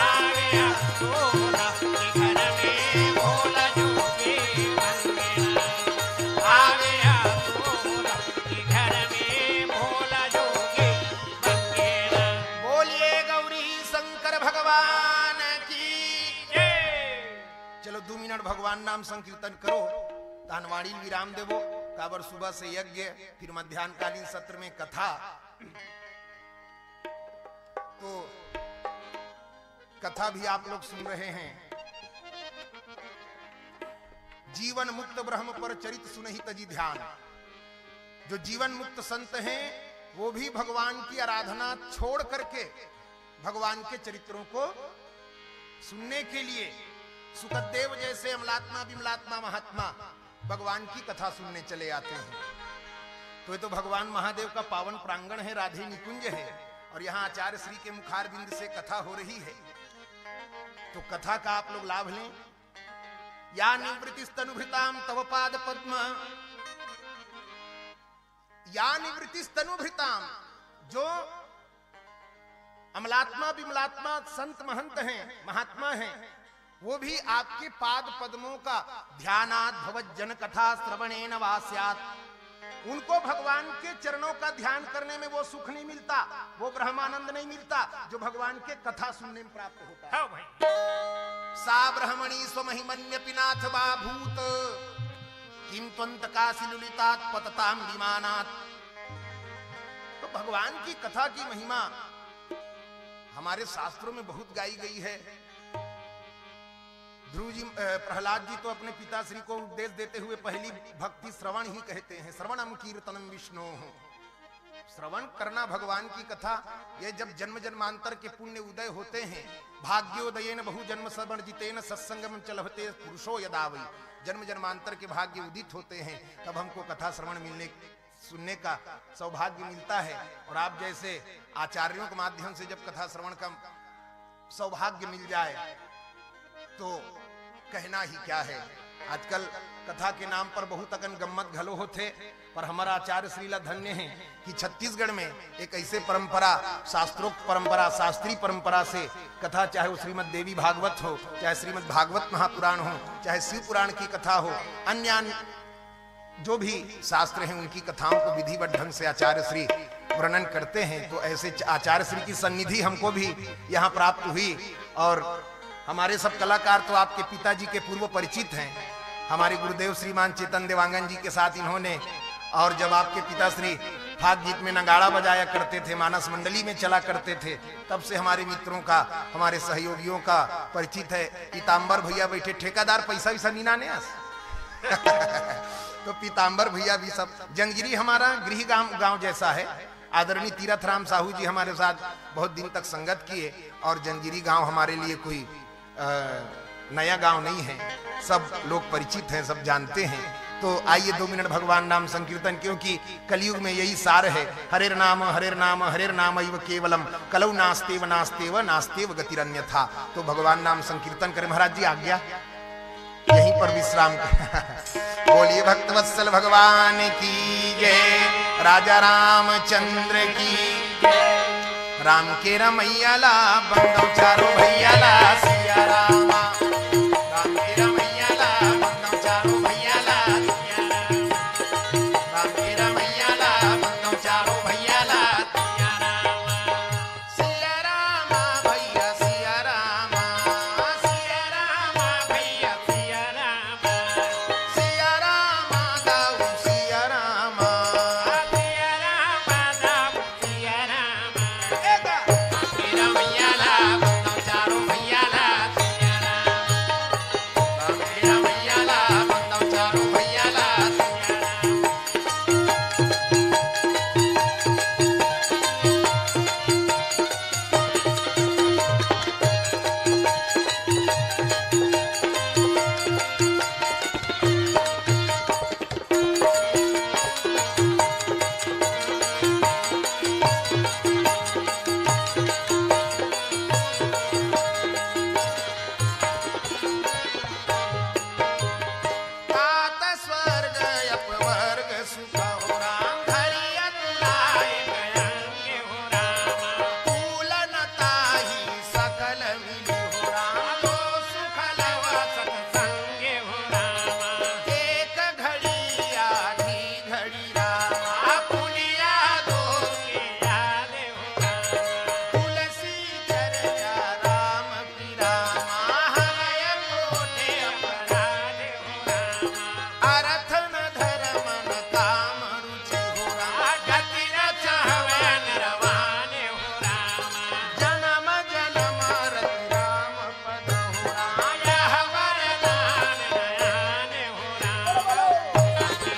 आवे यशोदा के घर में भोला जोगी बन के ना, आवे यशोदा के घर में भोला जोगी बन के ना। बोलिए गौरी शंकर भगवान की जय। चलो, दू मिनट भगवान नाम संकीर्तन करो, तहन वाणी विराम देबो, काबर सुबह से यज्ञ, फिर मध्यान्हकालीन सत्र में कथा। तो कथा भी आप लोग सुन रहे हैं। जीवन मुक्त ब्रह्म पर चरित सुनहि तजि ध्यान। जो जीवन मुक्त संत हैं, वो भी भगवान की आराधना छोड़ करके भगवान के चरित्रों को सुनने के लिए सुखदेव जैसे अमलात्मा विमलात्मा महात्मा भगवान की कथा सुनने चले आते हैं। तो ये तो भगवान महादेव का पावन प्रांगण है, राधे निकुंज है, और यहाँ आचार्य श्री के मुखारविंद से कथा हो रही है। तो कथा का आप लोग लाभ लें। या निवृत्तिस्तनुभृताम तव पाद पद्म, या निवृत्तिस्तनुभृताम, जो अमलात्मा विमलात्मा संत महंत हैं, महात्मा हैं, वो भी आपके पाद पद्मों का ध्यानात भवत जन कथा श्रवणेन वा स्यात्, उनको भगवान के चरणों का ध्यान करने में वो सुख नहीं मिलता, वो ब्रह्मानंद नहीं मिलता जो भगवान के कथा सुनने में प्राप्त होता है। हाँ भाई। सा ब्रह्मणी स्वमहिमन्यपि नाथ वा भूत, किम त्वंत काशी लुलितात पतताम विमानात। तो भगवान की कथा की महिमा हमारे शास्त्रों में बहुत गाई गई है। ध्रुव जी, अ, प्रहलाद जी तो अपने पिताश्री को उपदेश देते हुए पहली भक्ति श्रवण ही कहते हैं, श्रवणम कीर्तनम विष्णो। श्रवण करना भगवान की कथा। ये जब जन्म जन्मांतर के पुण्य उदय होते हैं, भाग्योदयेन बहु जन्म श्रवण जितेन सत्संगम च लभते पुरुषो यदा वै। जन्म जन्मांतर के भाग्य उदित होते हैं, तब हमको कथा श्रवण मिलने, सुनने का सौभाग्य मिलता है। और आप जैसे आचार्यों के माध्यम से जब कथा श्रवण का सौभाग्य मिल जाए तो कहना ही क्या है। आजकल कथा के नाम पर बहुत अकन गम्मत घलो होथे, पर हमर आचार्य श्री ला धन्य हे कि छत्तीसगढ़ में एक ऐसे परंपरा, शास्त्रोक्त परंपरा, शास्त्रीय परंपरा से कथा, चाहे वो श्रीमद् देवी भागवत हो, चाहे श्रीमद् भागवत महापुराण हो, चाहे शिव पुराण की कथा हो, अन्य अन्य जो भी शास्त्र हैं, उनकी कथाओं को विधिवत ढंग से आचार्य श्री वर्णन करते हैं। तो ऐसे च-, आचार्य श्री की सन्निधि हमको भी यहाँ प्राप्त हुई। और हमारे सब कलाकार तो आपके पिताजी के पूर्व परिचित हैं। हमारे गुरुदेव श्रीमान चेतन देवांगन जी के साथ इन्होंने, और जब आपके पिता श्री फाग गीत में नगाड़ा बजाया करते थे, मानस मंडली में चला करते थे, तब से हमारे मित्रों का, हमारे सहयोगियों का परिचित है। पीताम्बर भैया बैठे, ठेकेदार पैसा वैसा नहीं नाने आस। तो पीताम्बर भैया भी सब, जंजगिरी हमारा गृह गांव, गांव जैसा है। आदरणीय तीरथ राम साहू जी हमारे साथ बहुत दिन तक संगत किए और जंजगिरी गांव हमारे लिए कोई, अ, नया गांव नहीं है, सब लोग परिचित हैं, सब जानते हैं। तो आइए, दो मिनट भगवान नाम संकीर्तन, क्योंकि कलयुग में यही सार है। हरेर नाम, हरेर नाम, हरेर नाम इव केवलम, कलौ नास्तेव, नास्तेव, नास्तेव गतिरन्यथा। तो भगवान नाम संकीर्तन करें। महाराज जी, आज्ञा। यहीं पर विश्राम कर। बोलिए भक्तवत्सल भगवान की जय, राजा रामचंद्र की जय। राम के रमैया ला बंदौ चारों भैया ला सिया रामा। राम के रमैया ला बंदौ चारों भैया ला सिया रामा। राम के रमैया ला बंदौ चारों भैया ला सिया रामा। सिया रामा भैया सिया रामा, सिया रामा भैया सिया रामा, सिया रामा गाऊ सिया रामा, सिया रामा गाऊ सिया रामा। ए गा। राम के रमैया ला बंदौ चारों भैया ला सिया रामा। राम के रमैया ला बंदौ चारों भैया ला सिया रामा। तात स्वर्ग अपवर्ग सुख हो राम, धरिया तुलाए गयंगे हो राम। फूलन ताही सकल मिली हो राम, जो सुख लवा सत्संगे हो राम। एक घड़ी आधी घड़ी राम, पुनिया दो के आले हो राम। तुलसी चर्या राम की राम, हरय कोटि अपराध हो राम। अरथ न धरम न काम रुचि हो राम, गति न चाहवै नरवान हो राम। जनम जनम रति राम पद हो राम, यह वरदान नयन हो राम।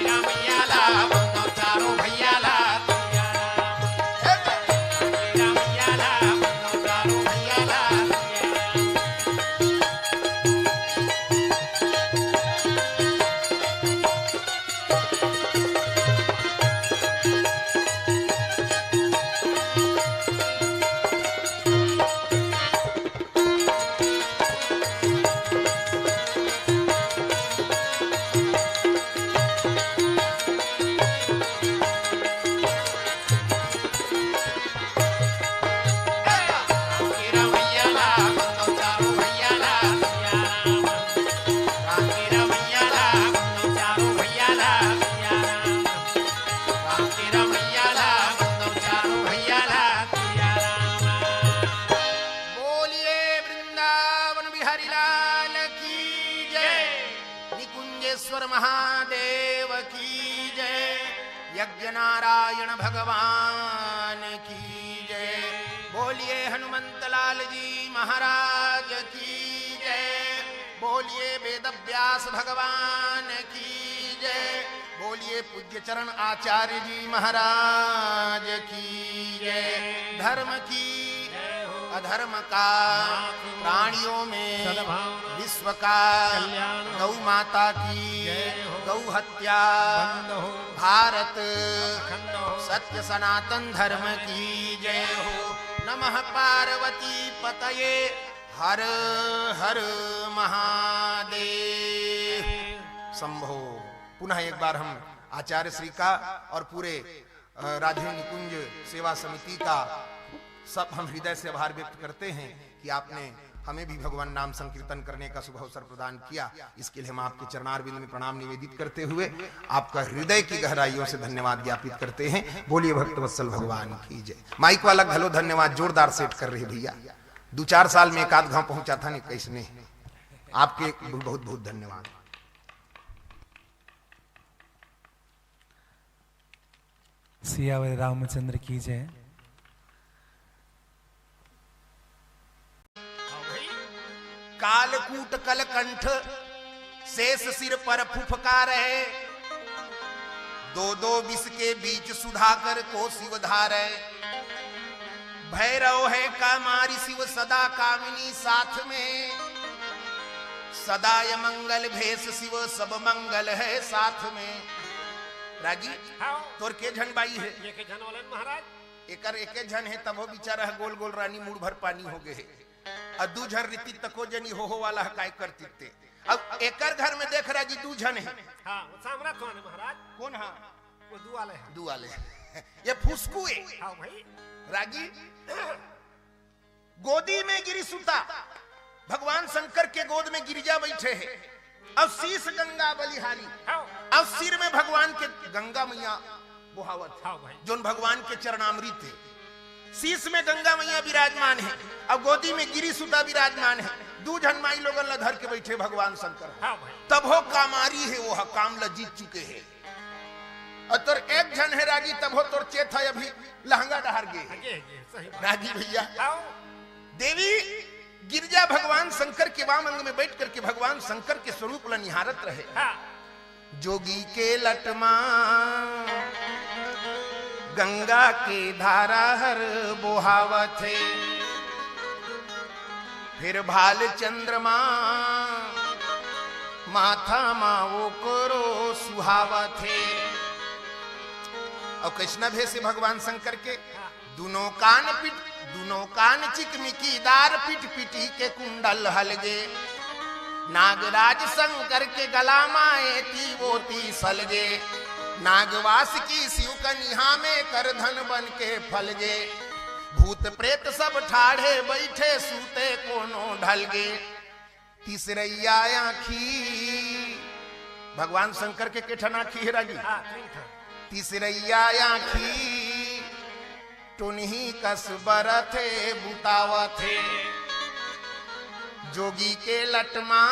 राम याला बंदौ चारों भैया ला, राम याला बंदौ चारों भैया ला। बोलिए वृंदावन बिहारी लाल की जय। निकुंजेश्वर महादेव की जय। यज्ञ नारायण भगवान की जय। बोलिए हनुमंत लाल जी महाराज की जय। बोलिए वेद व्यास भगवान की बोलिए पूज्य चरण आचार्य जी महाराज की जय। धर्म की अधर्म का प्राणियों में विश्व का गौ माता की गौ हत्या भारत सत्य सनातन धर्म की जय हो। नमः पार्वती पतये हर हर महादेव। शंभो। पुनः एक बार हम आचार्य श्री का और पूरे, अ, राजीव निकुंज सेवा समिति का सब हम हृदय से आभार व्यक्त करते हैं कि आपने हमें भी भगवान नाम संकीर्तन करने का शुभ अवसर प्रदान किया। इसके लिए हम आपके चरणारविंद में प्रणाम निवेदित करते हुए आपका हृदय की गहराइयों से धन्यवाद ज्ञापित करते हैं। बोलिए भक्तवत्सल भगवान की जय। माइक वाला घलो धन्यवाद, जोरदार सेट कर रहे भैया। दू चार साल में एक आध गांव पहुंचा था नहीं कैसने। आपके बहुत बहुत धन्यवाद। सियावर रामचंद्र की जय। कालकूट कलकंठ शेष सिर पर फुफकारे, दो दो विष के बीच सुधाकर को शिव धारे। भैरव है कामारी शिव सदा कामिनी साथ में, सदा अमंगल भेष शिव सब मंगल है साथ में। रागी, हाँ। तोर के झन बाई है? एके झन वालन महाराज। एकर एके झन है, तभो बिचारा गोल गोल रानी मुड़ भर पानी हो गए है। अउ दू झन रितित तको जनी हो हो वाला ह काय करतित ते। अब एकर घर में देख रागी दू झन है। हाँ, वो सामरा तो आने महाराज। कौन हा? वो दू वाले हैं। दू वाले। ये फुसकू है। हाँ भाई। रागी गोदी में गिरी सुता, भगवान शंकर के गोद में गिरिजा बैठे है, अउ शीश गंगा बलिहारी, हाँ। अउ सिर में भगवान के गंगा मैया बोहावत है, हाँ भाई। जोन भगवान के चरणामृत है। शीश में गंगा मैया विराजमान है, अउ गोदी में गिरी सुता विराजमान है। दू झन माई लोगन ला धर के बैठे भगवान शंकर। हाँ भाई। तभो कामारी है, वो ह काम ला जीत चुके है। अउ तोर एक झन हे रागी, तभो तोर चेत हे अभी लहंगा डहर गे। हगे, हगे, सही बात। रागी भैया, आओ। देवी गिरिजा भगवान शंकर के वाम अंग में बैठ करके भगवान शंकर के स्वरूप ल निहारत रहे। हाँ। जोगी के लट मा गंगा के धारा हर बोहावत हे। फिर भाल चंद्रमा माथा मा ओकरो सुहावत हे। अउ कइसना भेष हे भगवान शंकर के? दुनों कान पिट, दुनों कान चिकमिकीदार पिट पिटी के कुंडल हलगे। नागराज शंकर के गला मा एती वोती सलगे। नागवासुकी शिव कनिहा में करधन बन के फलगे। भूत प्रेत सब ठाढ़े बैठे सूते कोनो ढलगे। तीसरैया आँखी, भगवान शंकर के के ठन आँखी हे रागी? हाँ, तीन ठन। तीसरैया आँखी टुनही कस बरत हे बुतावत हे। जोगी के लट मा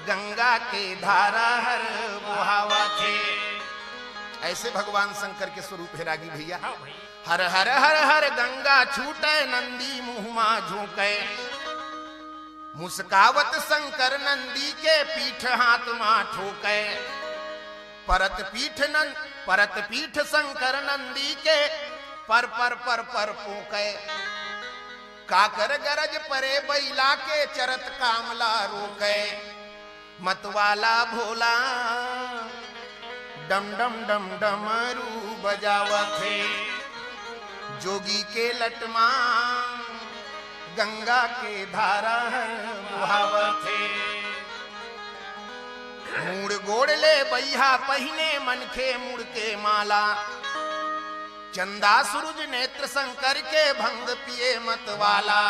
गंगा के धारा हर बोहावत हे। ऐसे भगवान शंकर के स्वरूप हे रागी भैया। हाँ भाई। हर हर हर हर गंगा छूटे नंदी मुँह मा झोंके। मुस्कावत शंकर नंदी के पीठ हाथ मा ठोके। परत पीठ नंद, परत पीठ शंकर नंदी के पर पर पर पर पोंके। काकर गरज परे बइला के चरत काम ला रोके। मतवाला भोला डम डम डम डमरू बजावत हे। जोगी के लट मा गंगा के धारा हर बोहावत हे। मुड़ गोड़ ले बइहा पहिने मनखे मुड़ के माला। चंदा सूरज नेत्र शंकर के भंग पिए मतवाला।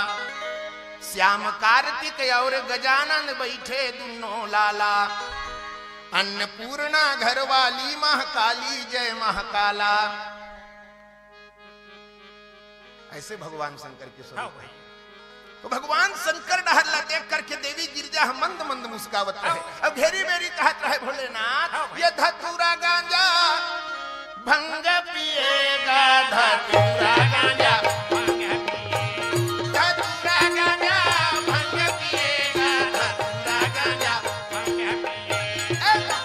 श्याम कार्तिक अउ गजानन बैठे दुनों लाला। अन्नपूर्णा घरवाली महाकाली जय महाकाला। ऐसे भगवान शंकर के स्वरूप। हाँ भाई। तो भगवान शंकर डहर ला देख करके देवी गिरिजा ह मंद मंद मुस्कावत रहे। हाँ। अब घेरी बेरी कहत रहे भोलेनाथ, हाँ भाई। ये धतूरा गांजा भंग पिएगा, धतूरा गांजा भंग पिएगा, धतूरा गांजा भंग पिएगा, धतूरा गांजा भंग पिएगा।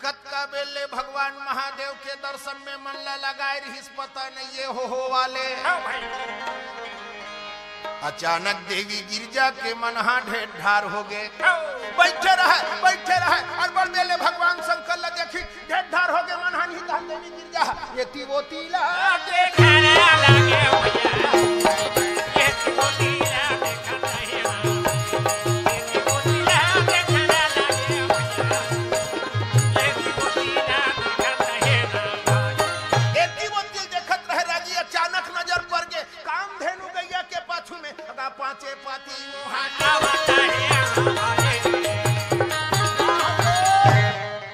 कतका बेर ले भगवान महादेव के दर्शन में मन ला लगाए रिहिस, पता नइये हो, हो वाले। हाँ भाई। अचानक देवी गिरजा के मन हा ढेर ढार हो गे। हाँ। बइठे रहय, बइठे रहय, अउ बड़ बेर ले भगवान शंकर ला देखिस, ढेर ढार हो गे मन हा, नहीं तहन देवी गिरजा एती ओती ला। देखना लागे भैया, एती ओती ला देखत हे ना। एती ओती ला देखना लागे भैया, एती ओती ला देखत हे ना। एती ओती देखत रहे रागी, अचानक नजर पड़ गे कामधेनु गैया के पाछू में। अगा पाँचे पाती वो हटावत हे हमारे।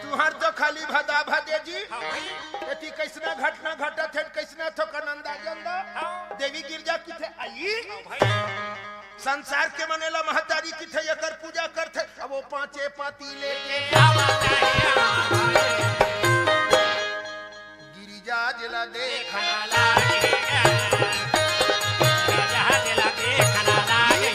तुहर तो खाली भदा भदे जी। हाँ भाई। एती कइसना घटना घटत हे, कइसना थोकन अंदाज अंदा। हाँ। देवी गिरजा किथे आई? हाँ भाई। संसार के मन एला महतारी किथे, एकर पूजा करथे। अब वो पाँचे पाती लेके आवत हे हमारे। गिरिजा जेला देखना लागे, गिरिजा जेला देखना लागे।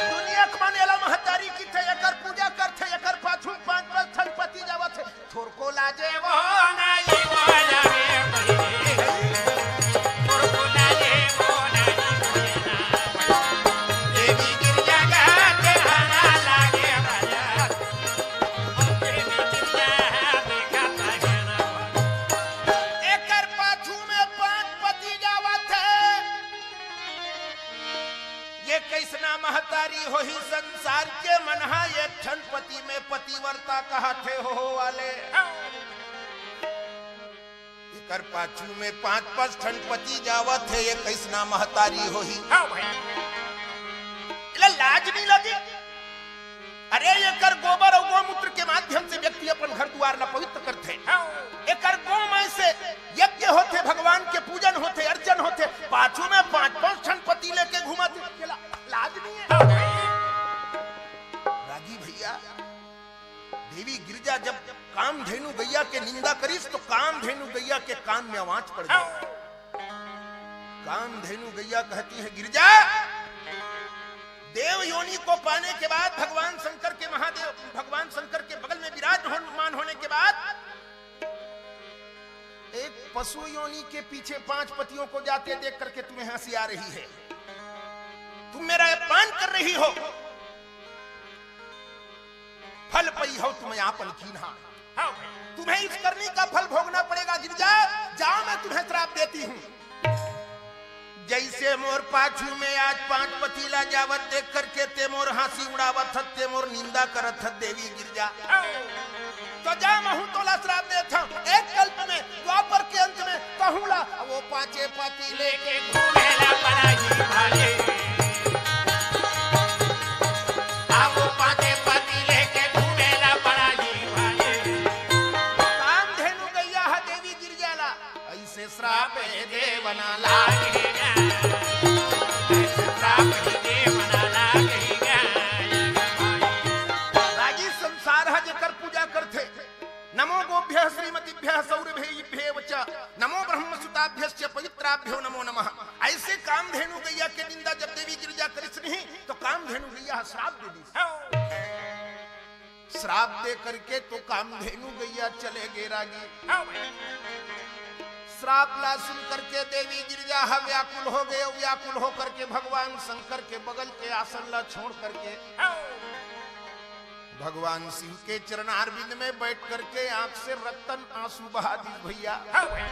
दुनिया के मन एला महतारी किथे, एकर पूजा करथे, एकर पाछू पाँच पाँच ठन पति जावत हे। थोरको लाजे वो नहीं वो लागे, थोरको लाजे वो नहीं वो। देवी गिरजा गा देखना लागे भैया। एकर पाछू में पाँच पति जावत हे। ये कइसना महतारी होही, संसार के मन हा एक ठन पति में पतिव्रता कहत हे हो वाले। एकर पाछू में पाँच पाँच ठन पति जावत हे, ये कइसना महतारी होही। हाँ भाई। एला लाज नहीं लगे? अरे, एकर गोबर अउ गोमूत्र के माध्यम से व्यक्ति अपन घर दुआर ला पवित्र करथे। हाँ। एकर गोमय से यज्ञ होथे, भगवान के पूजन होथे, अर्चन होथे। पाछू में पाँच पाँच ठन पति लेके घूमत हे, एला लाज नहीं हे? हाँ भाई। रागी भैया, देवी गिरजा जब कामधेनु गैया के निंदा करिस, तो कामधेनु गैया के कान में आवाज पड़ गया। हाँ। कामधेनु गैया कहती है, गिरजा, देव योनि को पाने के बाद, भगवान शंकर के, महादेव भगवान शंकर के बगल में विराजमान होने के बाद, एक पशु योनि के पीछे पांच पतियों को जाते देख करके तुम्हें हंसी आ रही है, तुम मेरा अपमान कर रही हो। फल पई हो तुम आपन कीन्हा। हाँ भाई। तुम्हें इस करनी का फल भोगना पड़ेगा गिरजा। जाओ, मैं तुम्हें श्राप देती हूँ। जइसे मोर पाछू में आज पांच पति ला जावत देख करके ते मोर हंसी उड़ावत हस, ते मोर निंदा करत हस देवी गिरजा। हाँ। तो जा, महूं तोला श्राप देत हंव। एक कल्प में, द्वापर के अंत में कहूं ला, वो पांचे पति लेके घूमे ला पराई भाले। आ वो पांचे पति लेके घूमे ला पराई भाले। कामधेनु गैया ह देवी गिरजा ला, अइसे श्राप देवना लागे गा, अइसे श्राप देवना लागे गा। रागी संसार ह जेकर पूजा करथे, नमो गोभ्यः श्रीमतीभ्यः सौरभेयिभ्येव च, नमो ब्रह्मसुताभ्यश्च पवित्राभ्यो नमो नमः। अइसे कामधेनु गैया के निंदा जब देवी गिरजा करिस नहीं, तो कामधेनु गैया ह श्राप दे दिस। श्राप दे करके तो कामधेनु गैया चले गे रागी। श्राप ला सुन करके देवी गिरजा ह व्याकुल हो गे, व्याकुल हो करके भगवान शंकर के बगल के आसन ला छोड़ करके भगवान शिव के चरणारविंद में बैठ करके आंख से रक्तन आंसू बहा दिस भैया।